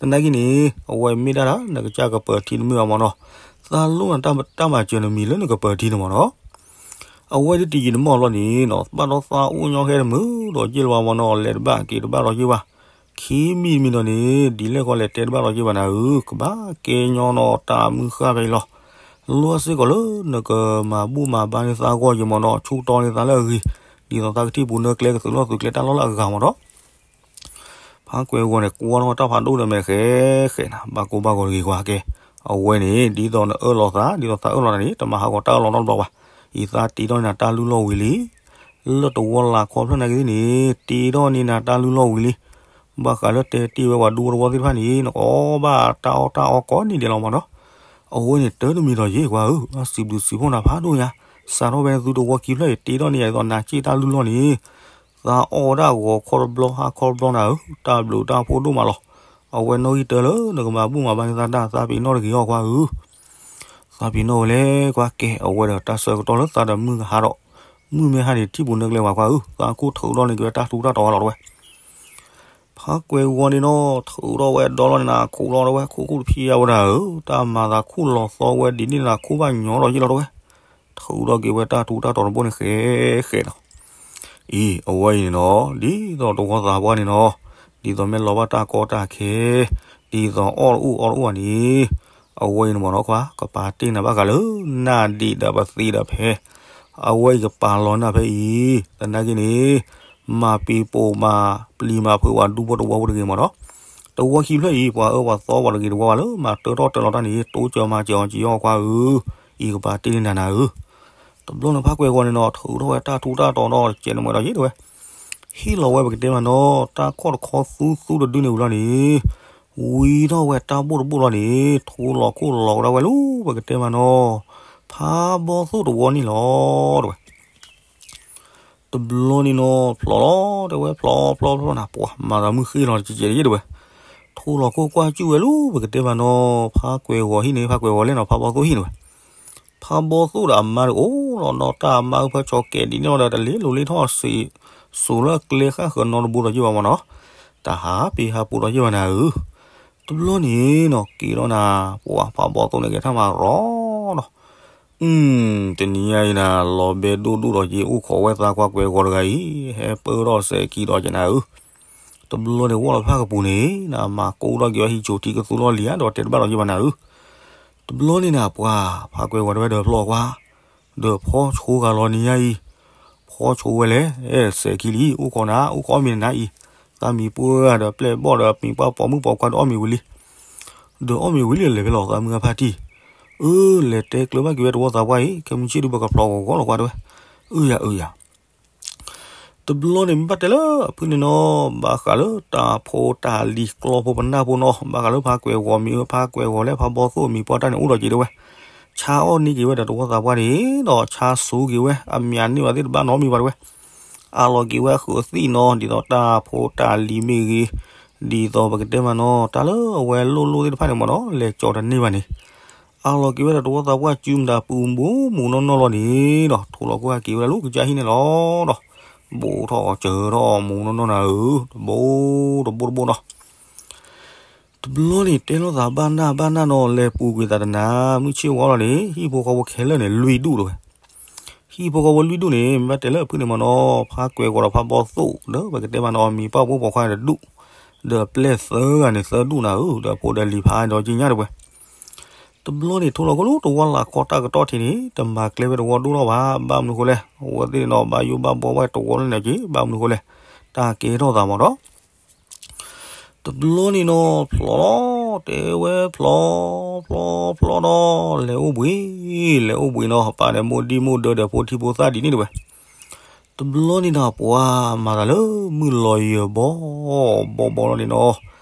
သနာ်က့န့ၣ် အဝဲမ့ၢ်ဒၣ်တၢ်နကစၢ်ကပၢၤထံတမ့ၢ်ဘၣ်မၢ်နီၤ, သးလိၣ်နတၢ်မၤစၢၤနမံၤလၢနကပၢၤထံန့ၣ်မၢ်နီၤ အဝဲဒ်တယံာ်တမီၢ်လီၤန့ၣ်နီၤ ဘၣ်ဒီးသးအိၣ်ညီဟဲတမုာ်ဒီးယ့ၢ်လၢၤဘၣ်မၢ်နီၤ လဲၤတဘၣ်က့ၤတဘၣ်ဒီးယ့ၢ်ဘၣ်, ခံမံၤတမံၤဒီးန့ၣ် ဒ်လဲၣ်ဃီလဲၤတဲတဘၣ်ဒီးယ့ၢ်ဘၣ်နၤဧၢ ကဘၣ်ကဲညီနီၤတၢ်မုၢ်ဃၢ်ဖဲအံၤလီၤ, လီၤစ့ၢ်ကီးလၢနကမၤဘူၣ်မၤဘါန့ၢ်သးဂီၢ်ယံၤမၢ်နီၤ ဆူၣ်တီန့ၢ်သးလၢအဂ့ၤ, ဒ်သိးသးကထံၣ်ပူၤနၢကျဲကသုးလီၢ်သုးကျဲတၢ်လီၢ်လၢအဂၤမၢ်နီၤ ဖးကွဲၤဂီၤန့ၣ် ကွၢ်ထီၣ်တၢ်ဖးဒိၣ်ဒီးမဲာ်ဃဲဃဲနၤ ဘၣ်ကိၢ်ဘၣ်ဂီၤတဂ့ၤကွၢ်ကဲ, အဝဲန့ၣ် ဒ်သိးနအၢၣ်လီၤသး ဒ်သိးသးအၢၣ်လီၤနၤန့ၣ် တမၤဟးဂီၤတၢ်အၢၣ်လီၤနီတဘျီဘၣ်, အံၤသးတ့ထီၣ်န့ၢ်နၤတၢ်လုၢ်လီၢ်ဝံၤလံ, လၢတဝီလၢ်ခီဖျိနၤကသ့ၣ်န့ၣ် တ့ထီၣ်န့ၢ်နၤတၢ်လုၢ်လီၢ်ဝံၤလံ, ဘၣ်ဃးလၢတဲတ့ၢ်ဝဲပှၤဒူဖိတဝီသ့ၣ်တဖၣ်န့ၣ် နကအီၣ်ဘၣ်တၢ်အီၣ်တၢ်အီကိးနံၤဒဲးလီၤမၢ်နီၤ, အဝဲန့ၣ်တၢ်တမံၤဒီးယ့ၢ်ကွၢ်ဧၢ, အစံးဘျုးစံးဖှိၣ်နၤဖးဒိၣ်ညါ, စးထီၣ်ဖဲန့ၣ်သုတဝီခံဖျၢၣ်အံၤ တ့ထီၣ်န့ၢ်ယၤဒ်သိးနၤစ့ၣ်တၢ်လုၢ်လီၢ်န့ၣ်, သးအီၣ်ဝဲဒၣ်ဂီၤခီတဘျီဟါခီတဘျီနၤဧၢ, တၢ်ဘျုးတၢ်ဖှိၣ်ဒိၣ်မးလီၤ. အဝဲနီၣ်ဂံၢ်တၢလၢနကမၤဘူၣ်မၤဘါန့ၢ်သးတၢ် သးပ့ၤနီၣ်တဂ့ၤအီၤကွၢ်ဧၢ, သးပ့ၤနီၣ်ဝဲလဲၣ်ကွၢ်ကဲ, အဝဲဒီးတၢ်ဆၢကတီၢ်လၢသးဒီးမုၢ်ကဟါဒီး, မုၢ်မ့ၢ်ဟါန့ၣ် ထံၣ်ပူၤနၢကျဲဝဲကွၢ်ဧၢ, သးခိၣ်ထုးထီၣ်န့ၢ်က့ၤဝဲတၢ်ထူးတၢ်တီၤဝဲလီၤတဝဲ ဖးကွဲၤဝီန့ၣ်နီၤ ထုးထီၣ်ဝဲဒီလီၤန့ၣ်နၤ ခိၣ်လီၤတဝဲ ခိၣ်ခိၣ်တဖံးယါဝဲဒၣ်ဧၢ, တၢ်မၤသးခိၣ်လီၤသီဝဲဒ်န့ၣ်နၤ ခိၣ်ဘၣ်ညီလီၤယ့ၢ်လီၤတဝဲ, ထုးထီၣ်က့ၤဝဲတၢ်ထူးတၢ်တီၤတဘိန့ၣ်ဃဲဃဲလီၤ. အံၤ အဝဲအံၤန့ၣ်နီၤ ဒ်သိးတဝီသးပှၢ်န့ၣ်နီၤ ဒ်သိးမ့ၢ်လီၤဘၣ်တၢ်ကီတၢ်ခဲ ဒ်သိးအီၣ်တအိၣ်အီတအိၣ်ဘၣ်န့ၣ် အဝဲအံၤန့ၣ်မ့ၢ်နီၤခွါ ကပာ်တ့ၢ်နၤဘၣ်ဃးလၢ နၢ်ဒံးဒီးပသံဒီးဖဲ အဝဲအံၤကပာ်လီၤနၤဖဲအံၤ သနာ်က့န့ၣ် မၤပံၤပိာ်မၤပျံၤမၤဖုးဝဲဒူဖိတဝီဖိတဂ့ၤမ့ၢ်နီၤ တဝီခံဖျၢၣ်အံၤ ပှၤအၢပှၤသီပှၤတဂ့ၤတဝီဘၣ်လၢ မၤတၢထီၣ်တၢလီၤတၢ်န့ၣ် တိစၢၤမၤစၢၤအီၤက့ၤအီၤခွါဧၢ, အံၤကပာ်တ့ၢ်န့ၢ်နၤနၤဧၢ. တဘျီန့ၣ်ဖးကွဲၤဂီၤန့ၣ်နီၤ ထုးထီၣ်ဝဲတၢ်ထူးတၢ်တီၤဒီး ကဲန့ၣ်မွဲဒီးယ့ၣ်တဝဲ ဟ့ၣ်လီၤဝဲပကတဲမးနီၤ တၢ်ခီၣ်တခီသူသူတဒုန့ၣ်ဝံၤလီၤန့ၣ် ဝံထီၣ်ဝဲတၢ်ဘိၣ်တဘိၣ်လီၤန့ၣ် ထိလီၤခိၣ်လီၤကဒီးဝဲလၢပကတဲမးနီၤ ဖးဘီသိၣ်တဝီန့ၣ်လီၤ တဝဲ တဘျီန့ၣ်နီၤ ဖျိးလီၤ တဲဝဲဖျိးဖျိးဖျိးနၤ ပှၤမၤသးမုၢ်ဃ့လီၤတကဲးကဲးယ့ၣ်တဝဲ ထိလီၤခိၣ်ကွၢ်ကၠူၣ်ဝဲလၢပကတဲမးနီၤ ဖးကွဲၤဂီၤဟံၣ်န့ၣ် ဖးကွဲၤဂီၤလဲၣ်နီၤ ဖးဘီသိၣ်ဟံၣ်န့ၣ်ဝဲ ဖးဘီသိၣ်ဒီးအမါတအိၣ်လီၤနီၤ တၢ်အမါအုၣ်ဖၢဆီကဲးဒ်န့ၣ်လီၤဒီး တလ့လိၤလ့ထီၣ်စံး စိၤလၢကျဲဃၣ်ဃၢၤနီတဘိဒီးယ့ၣ်ဘၣ်မးနီၤ တၢ်ဟးပ့ၤဟးပူၤဒီးယ့ၣ်ဘၣ်နၤဧၢ တဘျီန့ၣ်နီၤ က့ၤဒီးနၤ ပှၤဖးဘီသိၣ်န့ၣ်ကဲထီၣ်မးရီနီၤ အု တနံၤညါအံၤနၤ လီၤဘဲဒိၣ်ဒိၣ်ဒီးက့ၤအိၣ်ခိးဝဲသးကွၢ်ကွဲၤဂီၤတဂၤအံၤ ဟဲပၢထီၣ်စဲးခံဒီးက့ၤနၤဧၢ တဘျီန့ၣ်ဝီၣ်လီၤဖးကပူၤန့ၣ် နမၤကိးထီၣ်က့ၤဝဲဟံၣ်ဆိးထံကသူလီၢ်လံၤဧါ ဒီးတဲတဘၣ်ဒီးယ့ၣ်ဘၣ်နၤဧၢ တဘျီန့ၣ်နၤပှၤ ဖးကွဲၤဂီၤတဝဲဒီးဖျီကွၢ် ဒီးဖီဆိဂၤလီၤနံၤညါအံၤ ဖီဆိဝဲလဲၣ် အဲၣ်စဲးခံလံ အိၣ်ခိးနၤ အိၣ်ခိးအီၣ်မ့ၤနၤအံၤ သးမံၤပှၢ်ဒီးပျဲၢ်ဘီၣ်ဒီးမံၤပှၢ်ပိာ်မုၣ်ပိာ်ခွါဒီးအီၣ်မ့ၤဝံၤလံ ဒီးအီၣ်မ့ၤဝံၤလံလဲၤဖဲလီၤသးမုၢ်အဖါတံၢ် အၢ လဲၤတဲကျၢၤဘၣ်က့ၤဝဲတဝီသးပှၢ်အံၤ ခဲမုၢ်ဆ့ၣ်ဒုးပကဖျီဂီၤဂီၤလီၤကွၢ်တဝဲ အုယၤအုယၤ တဘျီန့ၣ်မ့ၢ်ဘၣ်တဲလၢအဖုန့ၣ်နီၤ ဘၣ်ဃးလၢတၢ်ဖိတၢ်လံၤကျီဖိပနၢ်ဖိနီၤ ဘၣ်ဃးလၢဖးကွဲၤဂီၤမံၤအၢ ဖးကွဲၤဂီၤလဲၣ် ဖးဘီသိၣ်မံၤပှၢ်တၢ်န့ၣ်အိၣ်ဒီးက့ၤတဝဲ ဆါအီၣ်န့ၢ်က့ၤဝဲဒီးတဝီသးပှၢ်န့ၣ်ဒီး ဆါစိက့ၤဝဲ အမံၤန့ၢ်ဘၣ်သ့ၣ်တဘၣ်နီတမံၤဘၣ်တဝဲ အးလီၤက့ၤဝဲအဃုာ်အသံၣ်နီၤ ဒ်သိးတၢ်ဖိတၢ်လံၤမ့ၢ်ဂ့ၤ ဒ်သိးပကတဲမးနီၤ တၢ်လၢအဝဲလိၣ်လိၣ်သ့ၣ်တဖၣ်န့ၣ်မ့ၢ်နီၤ လဲၤကၠီတန့ၢ်ဘၣ်န့ၣ် အးလီၤက့ၤဝဲဒီးတဝီသးပှၢ်စုမတၤပူၤမူးနီၢ်နီၢ်လီၤန့ၣ်ဒီး ထိးလီၤကွၢ်က့ၤဝဲဒၣ်လၢကစၢ်ဟံၣ်န့ၣ်လီၤဒီး ဘူးထီၣ်စၢၤထီၣ်မူးနီၢ်နီၢ်နၤဧၢ တဘိတဘိတဘိနီၤ တဘျီန့ၣ်တဲလိာ်သးဘၣ်နၢ်ဘၣ်နၢ်နီၤ လဲၤပူၤကွံာ်သးတနၤ မုၢ်ဆ့ၣ်ဝါလီၤန့ၣ် ဟံၣ်ဖိဃီဖိခဲလၢာ်န့ၣ် လွံၢ်ဒူၣ်တဝဲ ဟံၣ်ဖိဃီဖိလွံၢ်ဒူၣ်န့ၣ် မ့ၢ်ဘၣ်တဲလၢအဖုန့ၣ်မ့ၢ်နီၤ ဖးကွဲၤဂီၤဒီးဖးဘီသိၣ် ဒီးပကတဲမးနီၤ မံၤပှၢ်ပိာ်မုၣ်ပိာ်ခွါန့ၣ်တဒူၣ် ဒီးပျဲၢ်သၢဂၤန့ၣ်သၢဒူၣ်နၤဧၢ ဒီးဖိဒီးလံၤဖးဒီးက့ညါတဝဲ တဘျီန့ၣ် ထိလီၤခိၣ်လၢတဝီလၢ်ခီတၢ်ကတီၢ်ထံးန့ၣ် တမၤကျဲဝဲတဝီဒိၣ်ထီၣ်ဘၣ် ဘၣ်မနုၤဃိလဲၣ် အဝဲသ့ၣ်န့ၣ်နီၤ ဘၣ်ယိၣ်ဘၣ်ဘှီဘၣ်တဝီလၢန့ၣ်က့ ဘၣ်မနုၤဃိလဲၣ် တၢ်ကဲထီၣ်သးမ့ၢ်ဒီး တဘျီန့ၣ်နီၤ ဖျီလီၤ တဲဝဲဖျီ ဖျီဖျီဒီး လဲၤအိၣ်ဘှံး လဲၤအိၣ်ဘှံးနီၤ ပာ်ဒီးမိၢ်ဒံမိၢ်ဒၢဒီးဖိထံဖိသၣ်ဒ်န့ၣ်တဝဲ တဘျီန့ၣ်နီၤ ပှၤမၤသးလၢမုၢ်လီၤယၢၤဘီ ဘီဘီလီၤန့ၣ်နီၤ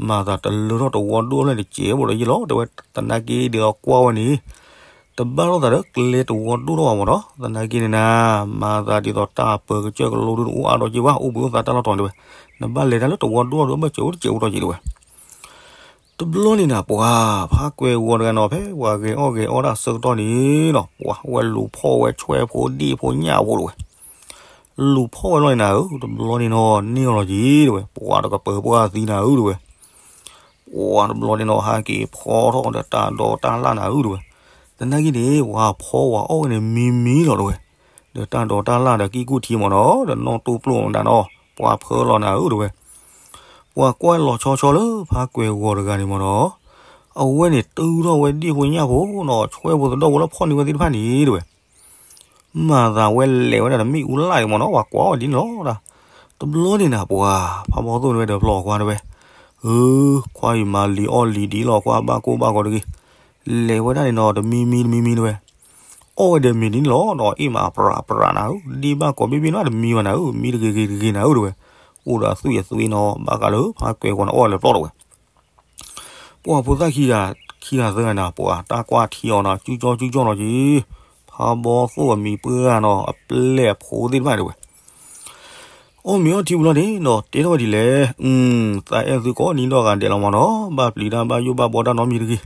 မၤသးတလၢထီၣ်တဝီဒိၣ်ဖျၢၣ်န့ၣ် ကဲးဘိဒီးယ့ၣ်လီၤ တဲဝဲသနာ်က့ဒ်သိးကွၢ်ဝဲန့ၣ် တဘၣ်လိာ်သးဒီးကျဲတဝီဒိၣ်ထီၣ်ဘၣ်မ့ၢ်နီၤ သနာ်က့န့ၣ်နၤ မၤသးဒ်သိးတၢ်ပၢၤကစၢၢ်ကလိဒုးအိၣ်အါဒီးက့ဘၣ် အိၣ်ဘှံးအိၣ်သါတၢ်လီၢ်တီၤန့ၣ်တဝဲ နဘၣ်လဲၤတၢ်လၢတဝီဒိၣ်ထီၣ်ဒီးဘၣ်စၢၤအိၣ်တစဲးအိၣ်ထီၣ်က့တဝဲ တဘျီန့ၣ်နၤ ပှၤဖးကွဲၤဂီၤတဂၤနီၤ ဖဲပှၤဂဲၤအီၣ်ဂဲၤအီတၢ်ဆၢကတီၢ်န့ၣ်နီၤ ပှၤဝဲလူၤဖီၣ်ဝဲဆွဲဖိဒ့ၣ်ဖိညၣ်ဖိတဝဲ လူၤဖီၣ်ဝဲလီၤန့ၣ်နၤဧၢ တဘျီန့ၣ်နီၤ န့ၢ်အီၤလီၤက့တဝဲ ပှၤတကပၢၤပှၢ်သံနၤဧၢတဝဲ ပှၤတဘျီန့ၣ်နီၤ ဟဲက့ၤဖီထီၣ်ဒီးတၢ်ဒိးတၢ်လၣ်နၤဧၢတဝဲ သနာ်က့န့ၣ် ပှၤဖီဝဲအီၣ်ဝဲန့ၣ်မံမံလီၤတဝဲ ဒီးတၢ်ဒိးတၢ်လၣ်ဒီးကံၢ်ကူၣ်ထံမ့ၢ်နီၤ ဒီးနီၢ်တိၢ်ပျိၢ်မတၤနီၤ ပှၤဖၢလီၤနၤဧၢတဝဲ ပှၤကွၢ်လီၤဆီဆီလၢဖးကွဲၤဂီၤတဂၤန့ၣ်မ့ၢ်နီၤ အဝဲန့ၣ်တုၤထီၣ်ဝဲဒ့ၣ်ဖိညၣ်ဖိနီၤ ဆွဲဖိသဒီၣ်ဖိလၢဖီၣ်န့ၢ်ဝဲသ့ၣ်တဖၣ်န့ၣ်တဝဲ မၤသးဝဲလဲၤဝဲဒၣ်တမ့ၣ်အူလၣ်ဒံးမ့ၢ်နီၤ ပှၤကွၢ်အီၤဒ်န့ၣ်လီၤ. တဘျီန့ၣ်နၤ ပှၤဖးဘီသိၣ်န့ၣ်ဝဲဒီးဖျီအီၤကွၢ်တဝဲ, ဧၢ, ခွါအံၤမၤလံာ်အီၣ်လံာ်ဒ်လီၤ ကွၢ်ဘၣ်ကိၢ်ဘၣ်ဂီၤတဂ့ၤ, လဲၤဝဲဒၣ်န့ၣ်နီၤ တမံမံတမံမံတဝဲ, အီၣ်ဝဲဒီးမ့ၤဒ်န့ၣ်လီၤဒီး အ့ၣ်မးပြးပြးနၤဧၢ, ဒ့ၣ်ဘၣ်ကိးဘ့ၣ်ဘ့ၣ်နီၤ တမံဘၣ်နၤဧၢ, မံတဂ့ၤဂ့ၤတဂ့ၤနၤဧၢတဝဲ, အိၣ်ဒီးအသွံၣ်အသွံၣ်နီၤ ဘၣ်ဃးလၢဖးကွဲၤဂီၤန့ၣ် အီၣ်ဝဲလဲၤဖျီတဝဲ ပှၤဖိသၣ်ခံဂၤ ခံဂၤသၢဂၤန့ၣ် ပှၤတၢ်ကွၢ်ထံအီၤနီၤ ကၠူကၠီကၠူကၠီနီၤက့ၤ, ဖးဘီသိၣ်အမံၤပှၢ်ဂၤနီၤ အပျဲၢ်အဖိသ့ၣ်တဖၣ်တဝဲ, အီၣ်မ့ၤအီထံဝံၤလီၤန့ၣ်နီၤ တဲထီၣ်ဝဲဒ်လဲၣ်, သးအဲၣ်သုကိးနံၤဒီဂၤဒဲးလီၤမးနီၤ ဘၣ်ပျံၤတၢ်ဘၣ်ယိၣ်ဘၣ်ဘှီတၢ်နီတမံၤတဂ့ၤ,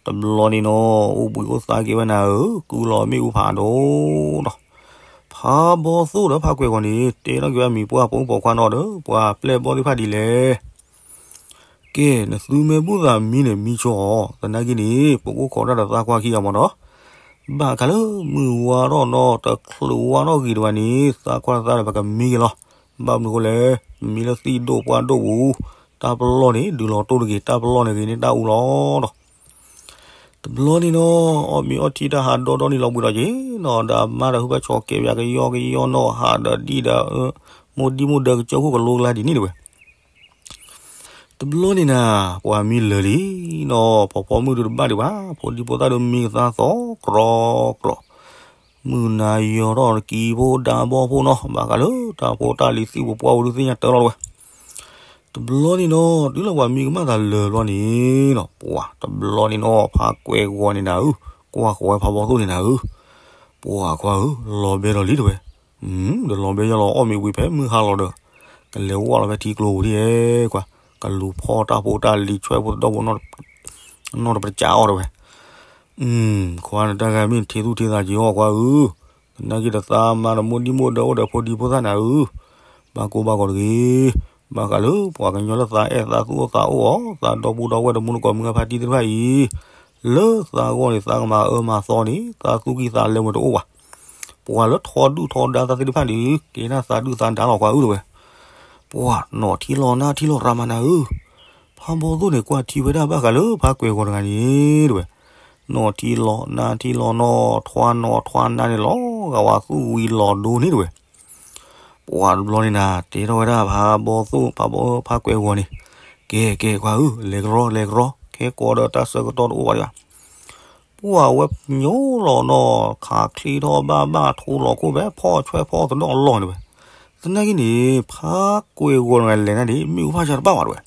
တဘျီန့ၣ်နီၤ အိၣ်ဘှံးအိၣ်သါက့ၤဝဲနၤဧၢ ကုၢ်လီၤမ့ၣ်အူဖးဒိၣ်နီၤ, ဖးဘီသိၣ်ဒီးဖးကွဲၤဂီၤန့ၣ် တဲထီၣ်က့ၤဝဲအမံၤပှၢ်ပိာ်မုၣ်ပိာ်ခွါနီၤဒီး ပှၤပျဲၢ်ဘီၣ်သ့ၣ်တဖၣ်ဒ်လဲၣ် ကဲ နသုမ့ၢ်ဘူၣ်သးမံန့ၣ် မံဆိအီၤ, သနာ်က့န့ၣ် ပကအိၣ်ခိးတၢ်ဒီးသးကွၢ်ခံဂၤမးနီၤ, ဘၣ်ဃးလၢမုၢ်ဝါထီၣ်ဒီးတချုးဝါထီၣ်ဂ့ၤတဝဲန့ၣ် သးကွၢ်သးဒီးပကမံက့ၤလီၤ. ဘၣ်မနုၤအဃိလဲၣ်, မံလၢသံၣ်ဒိၣ်ပှၢ်ဒိၣ်ပူၤ, တၢ်ပလီၢ်န့ၣ် ဒုးလီၤတိၢ်တဂ့ၤ, တၢ်ပလီၢ်န့ၣ်ဂ့ၤန့ၢ်တၢ်အူလီၤဒီး တဘျီန့ၣ်နီၤ အီၣ်မ့ၤအီထံတၢ်ဟးဒီဒီနံၤလီၤဘှံးဒီးက့ၤနီၤ ဒီးမါဒီးဟုဘၣ်ဆီၣ်ကဲပၠးကယီကယီနီၤ ဟးဒီးဒံၣ်ဒီး မိၢ်ဒံၣ်မိၢ်ဒၢကစၢၢ်ခိၣ်ကလိကလါဒ်န့ၣ်တဝဲ တဘျီန့ၣ်နၤ ပှၤမံလၢာ်လံနီၤ ဖီဖီမုၢ်ဒုးတဘၣ်ဒံးဘၣ် ဖိဒံဖိသၣ်ဒုးမံကသါသီကြီကြီ မုၢ်နၤယီၤထီၣ်တကံဖိဒါဘီဖိနီၤ ဘၣ်ဃးလၢတၢ်ဖိတၢ်လံၤသံၣ်ပူၤပှၢ်ပူၤဒုးသ့ၣ်ညါတၢ်လီၤတဝဲ တဘျီန့ၣ်နီၤ တုၤလၢပှၤမံကမၣ်သးလၢာ်ဘျီန့ၣ်နီၤ ပှၤတဘျီန့ၣ်နီၤ ဖါကွဲးဂီၤန့ၣ်နၤဧၢ ကွၢ်ဃီၤဝဲဖါဘီသိၣ်န့ၣ်နၤဧၢ ပှၤခွါဧၢ လီၤဘဲလီၤလံတဝဲ ဒီးလီၤဘဲယီၤလီၤ အီၣ်မ့ၤဝံၤဖဲမုၢ်ဟါလီၤဒီး ကလဲၤဝဲလီၤဖဲထံကျိပူၤဒ်အဲၣ်ကွၢ် ကလူၤဖီၣ်တၢ်ဖိတၢ်လံၤဆွဲၣ်ဖိသဒီၣ်ဖိ နီတပစးအီၤတဝဲ ခွါနတၢ်ဂၤမ့ၢ်ထံသူၣ်ထံသးက့ၤအီၣ်ခွါဧၢ သနာ်က့ဒီးသးမါဒီးမိၢ်ဒံၣ်မိၢ်ဒၢအိၣ်ဒီးဖိဒံဖိသၣ်နၤဧၢ ဘၣ်ကိၢ်ဘၣ်ဂီၤတဂ့ၤ ဘၣ်ဃးလၢပှၤကညီလၢသးအဲၣ်သးသူၣ်အိၣ်သးအိၣ်အီၤ သးဒီပုၢ်ဒီဝဲၢ်ဒီးမူနကိးမုၢ်ဂၢ်ဖါတံၢ်သ့ၣ်တဖၣ်အံၤ လၢသးဂီၢ်န့ၣ် သးကမၤအၢမၤသီန့ၣ် သးသူၣ်ကံၢ်သးလဲဝဲတအိၣ်ဘၣ် ပှၤလၢထီဒုၣ်ထီဒါသးသ့ၣ်တဖၣ်န့ၣ် ကဲဒၣ်သးဒုၣ်သးဒါလီၤခွါဧၢတဝဲ ပှၤနီၢ်ထံလီၤနါထံလီၤရၤမးနၤဧၢ ဖါဘီသိၣ်န့ၣ် ကွၢ်ထံဝဲဒၣ်ဘၣ်ဃးလၢဖါကွဲးဂီၤတဂၤန့ၣ်တဝဲ နီၢ်ထံလီၤနါထံလီၤနီၢ် ထွါနီၢ်ထွါနါန့ၣ်လီၤ ဂၤဝါသူၣ်ဝံၤလီၤဒိန့ၣ်တဝဲ ပှၤတဘျီန့ၣ်နၤ တဲထီၣ်ဝဲဒၣ်ဖါဘီသိၣ် ဖါဘီဖါကွဲးဂီၤန့ၣ် ကဲ ကဲခွါဧၢ လဲၤကရီ လဲၤကရီ ခဲကိးဒီးတၢ်ဆၢကတီၢ်တအိၣ်ဘၣ်ဒံးဘၣ် ပှၤဝဲညိလီၤနီၢ် ခးချ့ထီၣ်ဘၣ်ဘၣ်ထိလီၤခိၣ်ဖဲဖီၣ်ဆွဲၣ်ဖီၣ်သဒီၣ်အလီၢ်န့ၣ်ဝဲ သနာ်က့န့ၣ် ဖါကွဲးဂီၤန့ၣ်လဲၤနၤဒ် မ့ၣ်အူဖၣ်ဆါတဘၣ်ဘၣ်တဝဲ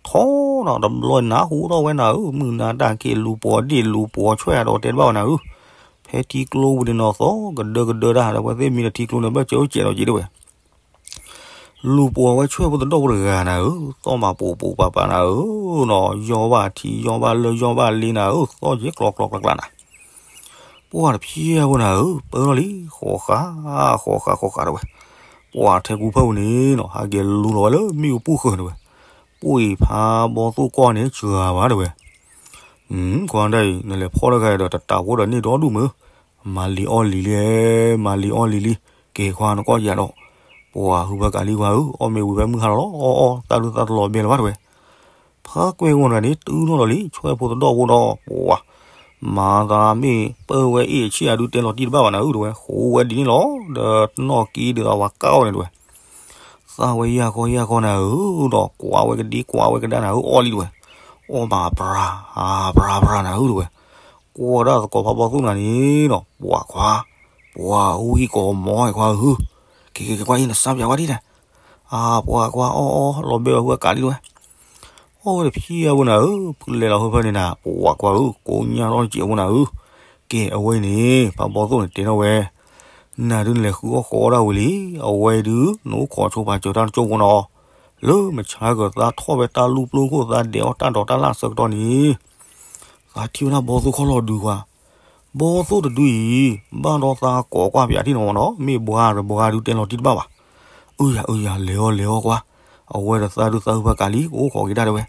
ထီနီၤတဘျီနၤဟူထီၣ်ဝဲနၤဧၢ မုၢ်နၤတၢ်က့ၤလူၤပိာ်ဒ့ၣ်လူၤပိာ်ဆွဲၣ်ဒီး တဲတဘၣ်ဝဲနၤဧၢ ဖဲထံကျိပူၤန့ၣ်နီၤ သီကဒၢကဒၢတၢ်ဒီး ပှၤသ့ၣ်မံဒီးထံကျိန့ၣ် ဘၣ်စဲးအိၣ်စဲးဒီးက့ၤတဝဲ လူၤပိာ်ဝဲဆွဲၣ်ဖိသဒီၣ်ဖိတဂၤနၤဧၢ သီၣ်မၤပိာ်ပိာ်ပၤပၤနၤဧၢနီၤ ယီၢ်ဘၣ်ထံယီၢ်ဘၣ်လၢၢ်ယီၢ်ဘၣ်လ့နၤဧၢ သီၣ်ယဲၢ်ကျီကျီကျါကျါနၤ ပှၤတဖျဲၣ်ဖိနၤဧၢ ပၢထီၣ်လံ ဃီၤဃာ် ဃီၤဃာ်တဝဲ ပှၤထဲကူဖၢပူၤန့ၣ်နီၤ ဟးက့ၤလူလီၤဝဲလၢမ့ၣ်အူပူၤဃၢၤတဝဲ ပှ့ၤဖါဘီသိၣ်ကီၢ်န့ၣ်စှၤဘၣ်တဝဲ ကွၢ်ဒၣ်အံၤ နလဲၤဖီၣ်တဂၤဒီး တတးဖိဒီးန့ၢ်ဒီဒူၣ်မုၢ် မၤလံၤအီၣ်လံၤလံ မၤလံၤအီၣ်လံၤလံ ကဲခွါနကီၢ်ယၤဒီး ပှၤဟုဘၣ်ကးလံခွါဧၢ အီၣ်မ့ၤဝံၤဖဲမုၢ်ဟါလီၤလီၤ အီၣ်အီၣ် တၢ်ဒုးသးတလီၤဘဲလၢၤဘၣ်တဝဲ ဖါကွဲးဂီၤတဂၤန့ၣ် တုၤထီၣ်လီၤလံ ဆွဲၣ်ဖိသဒီၣ်ဖိဒီး ပှၤ မၤသးမ့ၢ်ပၢၢ်ဝဲအ့ၣ်ဆံၣ်အဒုးတဲလီၤတံၢ်တဘၣ်ဘၣ်နၤဧၢ တဝဲ ဃိးဝဲဒ်န့ၣ်လီၤ ဒီးနီၣ်ကံဒ်သိးဝဲကၢ်အီၤန့ၣ်တဝဲ သၣ်ဝဲယၢ်ခီယၢ်ခီနၤဧၢ ဒီးကွၢ်ဝဲကဒံကွၢ်ဝဲကဒါနၤဧၢ အီၣ်လံတဝဲ အီၣ်ဘၣ်ပြၤ ပြၤပြၤနၤဧၢ တဝဲ ကွၢ်ဒၣ်သကိးဖးဘီသိၣ်နၤန့ၣ်ဒီး ပှၤခွါ ပှၤဝံၣ်ကိးမီၤခွါဧၢ က့ၤက့ၤက့ၤကွၢ်အံၤ နစၢ်ပၠးဝဲဒ်လဲၣ် အါ ပှၤခွါအီၣ်အီၣ် လီၤဘဲဝဲဟုအကးလံတဝဲ အီၣ်ဝဲတဖျဲၣ်အဝဲနၤဧၢ ဖုလဲၤလီၤဟၢဖၢန့ၣ်နၤ ပှၤခွါဧၢ ကိးညါထီၣ်စဲးအဝဲနၤဧၢ ကဲ အဝဲအံၤန့ၣ် ဖးဘီသိၣ်န့ၣ်တဲထီၣ်ဝဲ နၤဒုးနလဲၤဃုအီၣ်ဃီအီၣ်ဒၣ်ဝံၤလံ အဝဲအံၤဒုး နအိၣ်ခိးဆိပာ်စၢၤတၢ်တကၠိဖိနီၤ လၢမဆါကၢၤသးထီၣ်ဝဲတၢ်လူၢ်ပျိခိၣ်သးဒဲးအီၣ်တၢ်ဒိးတၢ်လၢ်အဆၢကတီၢ်န့ၣ် သးထံၣ်ဝဲဒၣ်ဘီသိၣ်ခီၣ်လီၤဒုးကွၢ် ဘီသိၣ်တဒုအံၤ ဘၣ်ဒီးသးကိးကွၢ်ပၠးထံၣ်နီၤမနီၤ မ့ၢ်ဘှါဒီးဘှါဒုးတဲလီၤတံၢ်တဘၣ်ဘၣ် အုယၤအုယၤ လဲၤအီၣ်လဲၤအီၣ်ကွၢ် အဝဲဒီးသးဒုးသးဟုဖၢကးလံ ကအိၣ်ခိးက့ၤဒၣ်တဝဲ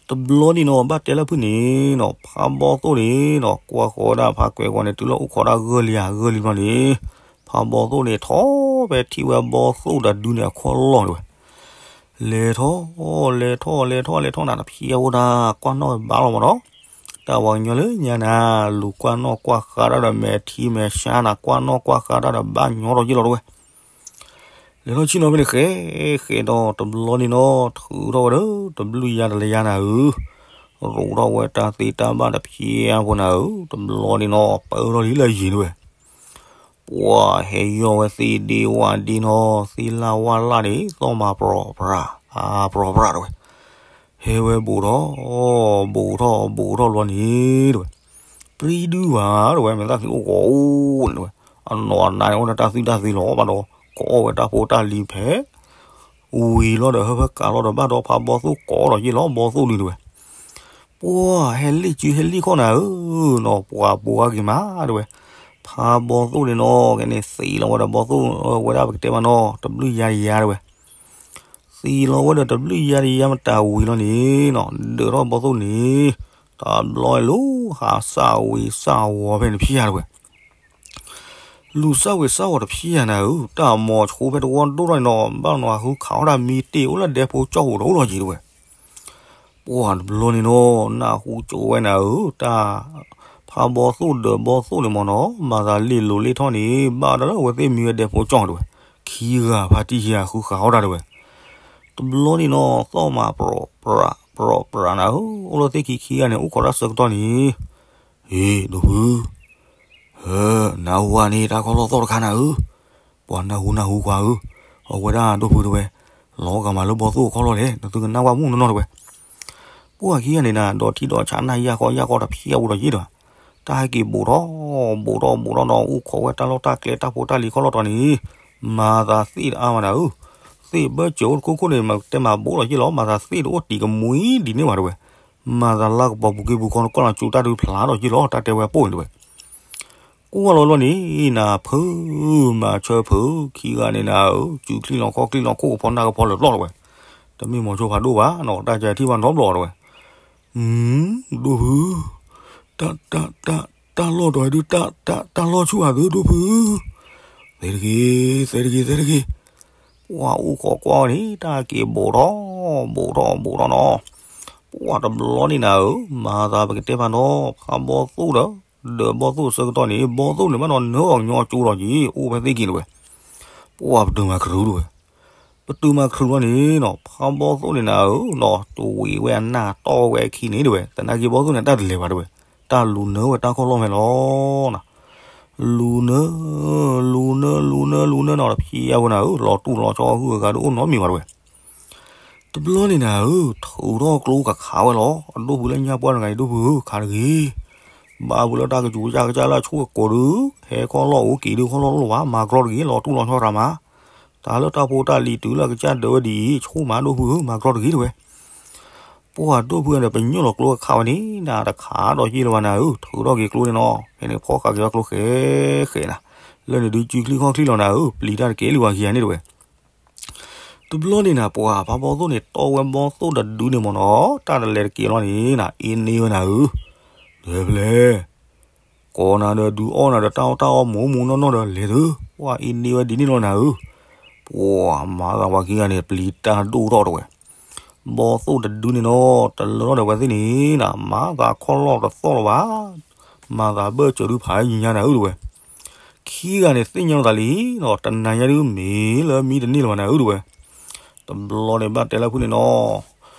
တဘျီန့ၣ်နီၤ ဘၣ်တဲလၢဖုၣ်န့ၣ်နီၤ ဖးဘီသိၣ်န့ၣ်နီၤ ကွၢ်ဃီၤဝဲဒၣ်ဖးကွဲးဂီၤန့ၣ် တုၤလၢအိၣ်ခိးဒၣ်ဂၢၢ်လံဧါ ဂၢၢ်လံဘျီန့ၣ် ဖးဘီသိၣ်န့ၣ် ထီၣ်ဖဲထံၣ်ဝဲဘီသိၣ်ဒီးဒုန့ၣ်အခီၣ်လီၢ်န့ၣ်ဝဲ လဲၤထီၣ် လဲၤထီၣ် လဲၤထီၣ် လဲၤထီၣ်နၤ တဖျဲၣ်ဖိဒၣ် ကွၢ်နီၣ်ဝဲဘၣ်လီၤမနီၤ တၢ်ဝဲကညီလၢညါနၤ လူၤကွၢ်နီၣ်ကွၢ်ဃါတၢ်ဒီးမဲာ်ထံမဲာ်ဆါနၤ ကွၢ်နီၣ်ကွၢ်ဃါတၢ်ဒီးဘၣ်ညီထီၣ်ယ့ၢ်လီၤတဝဲ လဲၤထီၣ်ဆ့ၣ်နီၤဖဲန့ၣ် ဃဲ ဃဲဒီးတဘျီန့ၣ်နီၤ ထုးထီၣ်ဝဲဒီး တဘျုးယါတလၢယါနၤဧၢ, ရူးထီၣ်ဝဲတၢ်သ့တၢ်ဘၣ်တဖျဲၣ်ဖိနၤဧၢ, တဘျီန့ၣ်နီၤ ပၢထီၣ်လံလၢယံၤတဝဲ, ပှၤဟဲယီၢ်ဝဲသ့ၣ်ဒ့ဝၣ်ဒ့နီၤ သ့ၣ်လၣ်ဝၣ်လၣ်န့ၣ် သီၣ်မၤပြီၤပြၤ အါပြီၤပြၤတဝဲ ဟဲဝဲဘူးထီၣ် ဘူးထီၣ် ဘူးထီၣ်ဘျီန့ၣ်တဝဲ, ပြံဒုဘၣ်တဝဲ မဲာ်သၣ်ချံအိၣ်ဂီၤအိၣ်န့ၣ်တဝဲ, အနီၢ်အနါန့ၣ် အိၣ်ဒီးတၢ်သွံၣ်တၢ်သ့လီၤဘၣ်ဒီး ကအီၣ်ဝဲတၢ်ဖိတၢ်လံၤဖဲ ဝံၤလီၤဒီး ဟၢဖၢကးလီၤဒီး ဘၣ်ဒီးဖးဘီသိၣ်ကိးဒီးယ့ၢ်လီၤဘီသိၣ်လံတဝဲ, ပှၤဟဲလံၣ်စုဟဲလံၣ်ခီၣ်နၤဧၢနီၤ ပှၤဘိးအါဂ့ၤမးတဝဲ, ဖးဘီသိၣ်န့ၣ်နီၤ ကဲန့ၣ်သံလီၤဝဲဒီး ဘီသိၣ်ဝဲဒၣ်ပကတဲမးနီၤ တဘျုးယါတယါတဝဲ သံလီၤဝဲဒီးတဘျုးယါတယါမတၤဝံၤလီၤန့ၣ်နီၤ ဒၢးထီၣ်ဘီသိၣ်န့ၣ် တဘျီလူၤဟးစၢ်ဝ့ၤစၢ်ဝီၤဖဲန့ၣ်ဖံးယၤတဝဲ. လူၤစၢ်ဝ့ၤစၢ်ဝီၤတဖံးယၤနၤဧၢ, တၢ်မိၤဆိဖဲတဝီဒိၣ်ထီၣ်န့ၣ်နီၤ, ဘၣ်နီၤဟးဃုခးအီၣ်တၢ်မံတ့ၢ်အိၣ်လၢဒဲဖိကၠီၣ်အိၣ်ဒီးအိၣ်လီၤက့ၤတဝဲ. ပှၢ်တဘျီန့ၣ်နီၤ နၢ်ဟူကၠိဝဲနၤဧၢ, တၢ် ဖးဘီသိၣ်ဒၢးဘီသိၣ်န့ၣ်မ့ၢ်နီၤ မၤသးလ့ၣ်လိၤလ့ၣ်ထီၣ်န့ၣ် ဘၣ်ဒီးလၢအဝဲသ့ၣ်မံဝဲဒဲဖိကၠီၣ်တဝဲ. ခံဂၤဖါတံၢ်ယၤဃုခးအီၣ်တၢ်တဝဲ. တဘျီန့ၣ်နီၤ သီၣ်မးပြီၤပြး ပြီၤပြးနၤဧၢ, အိၣ်လၢသ့ၣ်ခံခံဂၤန့ၣ် အိၣ်ခိးတၢ်ဆၢကတီၢ်န့ၣ်, ဟ့ၣ် ဒိၣ်ဖု ဟၢ နၢ်ဟူဧါန့ၣ် တၢ်ခီၣ်လီၢ်သီၣ်တခါနၤဧၢ. ပှၤနၢ်ဟူနၢ်ဟူကွၢ်ဧၢ, အဝဲဒၣ်ဒိၣ်ဖုတဝဲ လီၤဂာ်မးလၢဘီသိၣ်အခီၣ်လီၢ်လဲၣ်, နသုကနၣ်ဝဲမုၢ်နီၢ်နီၢ်တဝဲ. ပှၢ်ခံဂၤန့ၣ်နၤ ဒီးထံဒီးဆးနၢ်ယၢ်ဃီယၢ်ဃီတဖံးအပူၤဒီးယ့ၢ်ဒီး, တၢ်ဟဲက့ၤဘိးထီၣ် ဘိးထီၣ်ဘိးထီၣ်နီၤ အိၣ်ခိးဝဲတၢ်လီၢ်တၢ်ကျဲတၢ်ဖိတၢ်လံၤခီၣ်လီၢ်တီၤန့ၣ်, မၤသးသ့ၣ်တအါမးနၤဧၢ. သ့ၣ်ဘၢၣ်စၢၤအိၣ်တခိၣ်ခိၣ်န့ၣ် မၤကတဲမၤဘိးလီၤယ့ၢ်လီၤ, မၤသးသ့ၣ်တအိၣ်တံၤကမှံဒ်န့ၣ်ဘၣ်တဝဲ. မၤသးလၢကပီၤပူၤက့ၤပူၤခီနကီၢ်လီၤကၠိတၢ်ဒုးဖျါထီၣ်ယ့ၢ်လီၤ တၢ်တဲဝဲပိၢ်န့ၣ်တဝဲ. ကွၢ်လီၤလီၤန့ၣ် နၤဖု မၤဆၢဖု ခံဂၤန့ၣ်နၤဧၢ, စုချံလီၤခီၣ်ချံလီၤခိၣ်ကဖီနၢ်ကဖီလၢာ်လီၤတဝဲ. တမ့ၢ်မိၤဆိဖးဒိၣ်ဘၣ်နီၤ, တၢ်ကဲထံၣ်ဘၣ်နီတဘျီတဝဲ. ဒိၣ်ဖု, တၢ် တၢ် တၢ် တၢ်လီၢ်တီၤဒုး တၢ် တၢ် တၢ်လီၢ်ဆူၣ်ဧါသုဒိၣ်ဖု, သဲတဂ့ၤ သဲတဂ့ၤ သဲတဂ့ၤ. ပှၢ်အိၣ်ခိးကွၢ်ဝဲန့ၣ် တၢ်က့ၤဘိးထီၣ် ဘိးထီၣ်ဘိးထီၣ်နီၤ. ပှၢ်တဘျီန့ၣ်နၤဧၢ, မၤသးပကတဲမးနီၤ ဖးဘီသိၣ်ဒီး ဒၢးဘီသိၣ်အဆၢကတီၢ်န့ၣ် ဘီသိၣ်န့ၣ်ဘၣ်နီၤ နၢအီၤကညီကၠိဒီးက့ၤ အိၣ်ဖဲသ့ၣ်က့ၤတဝဲ. ပှၢ်ပတုာ်မၤခရူးတဝဲ. ပတုာ်မၤခရူးလီၤန့ၣ်နီၤ ဖးဘီသိၣ်န့ၣ်နၤဧၢနီၤ တဝံၤဝဲအနၢ်တီၢ်ဝဲအခံန့ၣ်တဝဲ, သနာ်က့ဘီသိၣ်န့ၣ် တၢ်တလဲၤဘၣ်တဝဲ, တၢ်လူၤနၢဝဲတၢ်ခီၣ်လီၢ်ဖဲလီၤ. လူၤနၢ လူၤနၢ လူၤနၢ လူၤနၢနီၤ တဖံးအဝဲနၤဧၢ, လီၤတူၢ်လီၤဆီအဂုၤအဂၤဒုးအိၣ်နီတမံၤဘၣ်တဝဲ. တဘျီန့ၣ်နၤဧၢ, ထုးထီၣ်ကျိကခးဝဲလီၤ. အဒိၣ်ဖုလၢညၣ်ပှၢ်တဂၤအံၤ ဒိၣ်ဖုဧၢ, ခးတဂ့ၤ. ဘၣ်ဖုလၢတၢ်ကစူၤကစၢ်ကစၢ်လၢအဆိၣ်အကိးဒုး, ဟဲခီၣ်လီၢ်အိၣ်က့ၤဒုးခီၣ်လီၢ်တအိၣ်လၢၤဘၣ်, မၤကြီတဂ့ၤ, လီၤတူၢ်လီၤဆီရၤမး. တၢ်လၢတၢ်ဖိတၢ်လံၤတုၤလၢအကစၢ်ဒၢးဝဲဒ်အံၤ, ဆိၣ်မးဒိၣ်ဖုဧၢ, မၤကြီတဂ့ၤတဝဲ. ပှၢ်ဒိၣ်ဖုန့ၣ် ပညိၣ်လီၤကျိကခးဝဲန့ၣ် နတခးဒီးယ့ၢ်လၢၤဘၣ်နၤဧၢ, ထုးထီၣ်က့ၤကျိန့ၣ်နီၤ, ဖဲန့ၣ်ဖီၣ်ဃာ်က့ၤအီၤကျိဃဲဃဲနၤ, လၢန့ၣ်ဒုးစုချံခီၣ်ချံလီၤနၤဧၢ, ပျံၤတၢ်တကဲလံဝဲခံဂၤန့ၣ်တဝဲ. တဘျီန့ၣ်နၤ ပှၢ်ဖးဘီသိၣ်န့ၣ် တီၢ်ဝဲဘီသိၣ်တဒုန့ၣ်မ့ၢ်နီၤ, တၢ်တလဲၤတက့ၤလီၤန့ၣ်နၤ အ့န့ၢ်ဝဲနၤဧၢ, ဒဲဖဲလဲၣ် ကိးနၤဒီးဒုးအီၣ်နၤဒီးတၢ်အီၣ်တၢ်အီမူးမူးနီၢ်နီၢ်ဒီးလဲၤသု, ပှၢ်အ့န့ၢ်ဝဲဒ်န့ၣ်လီၤနၤဧၢ. ပှၢ်မၤသးပှၤခံဂၤန့ၣ် ပျံၤတၢ်ဒိၣ်ထီၣ်တဝဲ. ဘီသိၣ်တဒုန့ၣ်နီၤ တလၢထီၣ်ဒီးဝဲသ့ၣ်န့ၣ်နၤ မၤသးခီၣ်လီၢ်တသီၣ်လၢၤဘၣ်, မၤသးဘၢၣ်စၢၤဒုးဖးညါနၤဧၢတဝဲ. ခံဂၤန့ၣ်သ့ၣ်ညါလိာ်သးလံနီၤ, တနၤညါဒုးမ့ၢ်လၢမံတန့ၢ်လၢၤဘၣ်နၤဧၢတဝဲ. တဘျီန့ၣ်ဘၣ်တဲလၢဖုန့ၣ်နီၤ,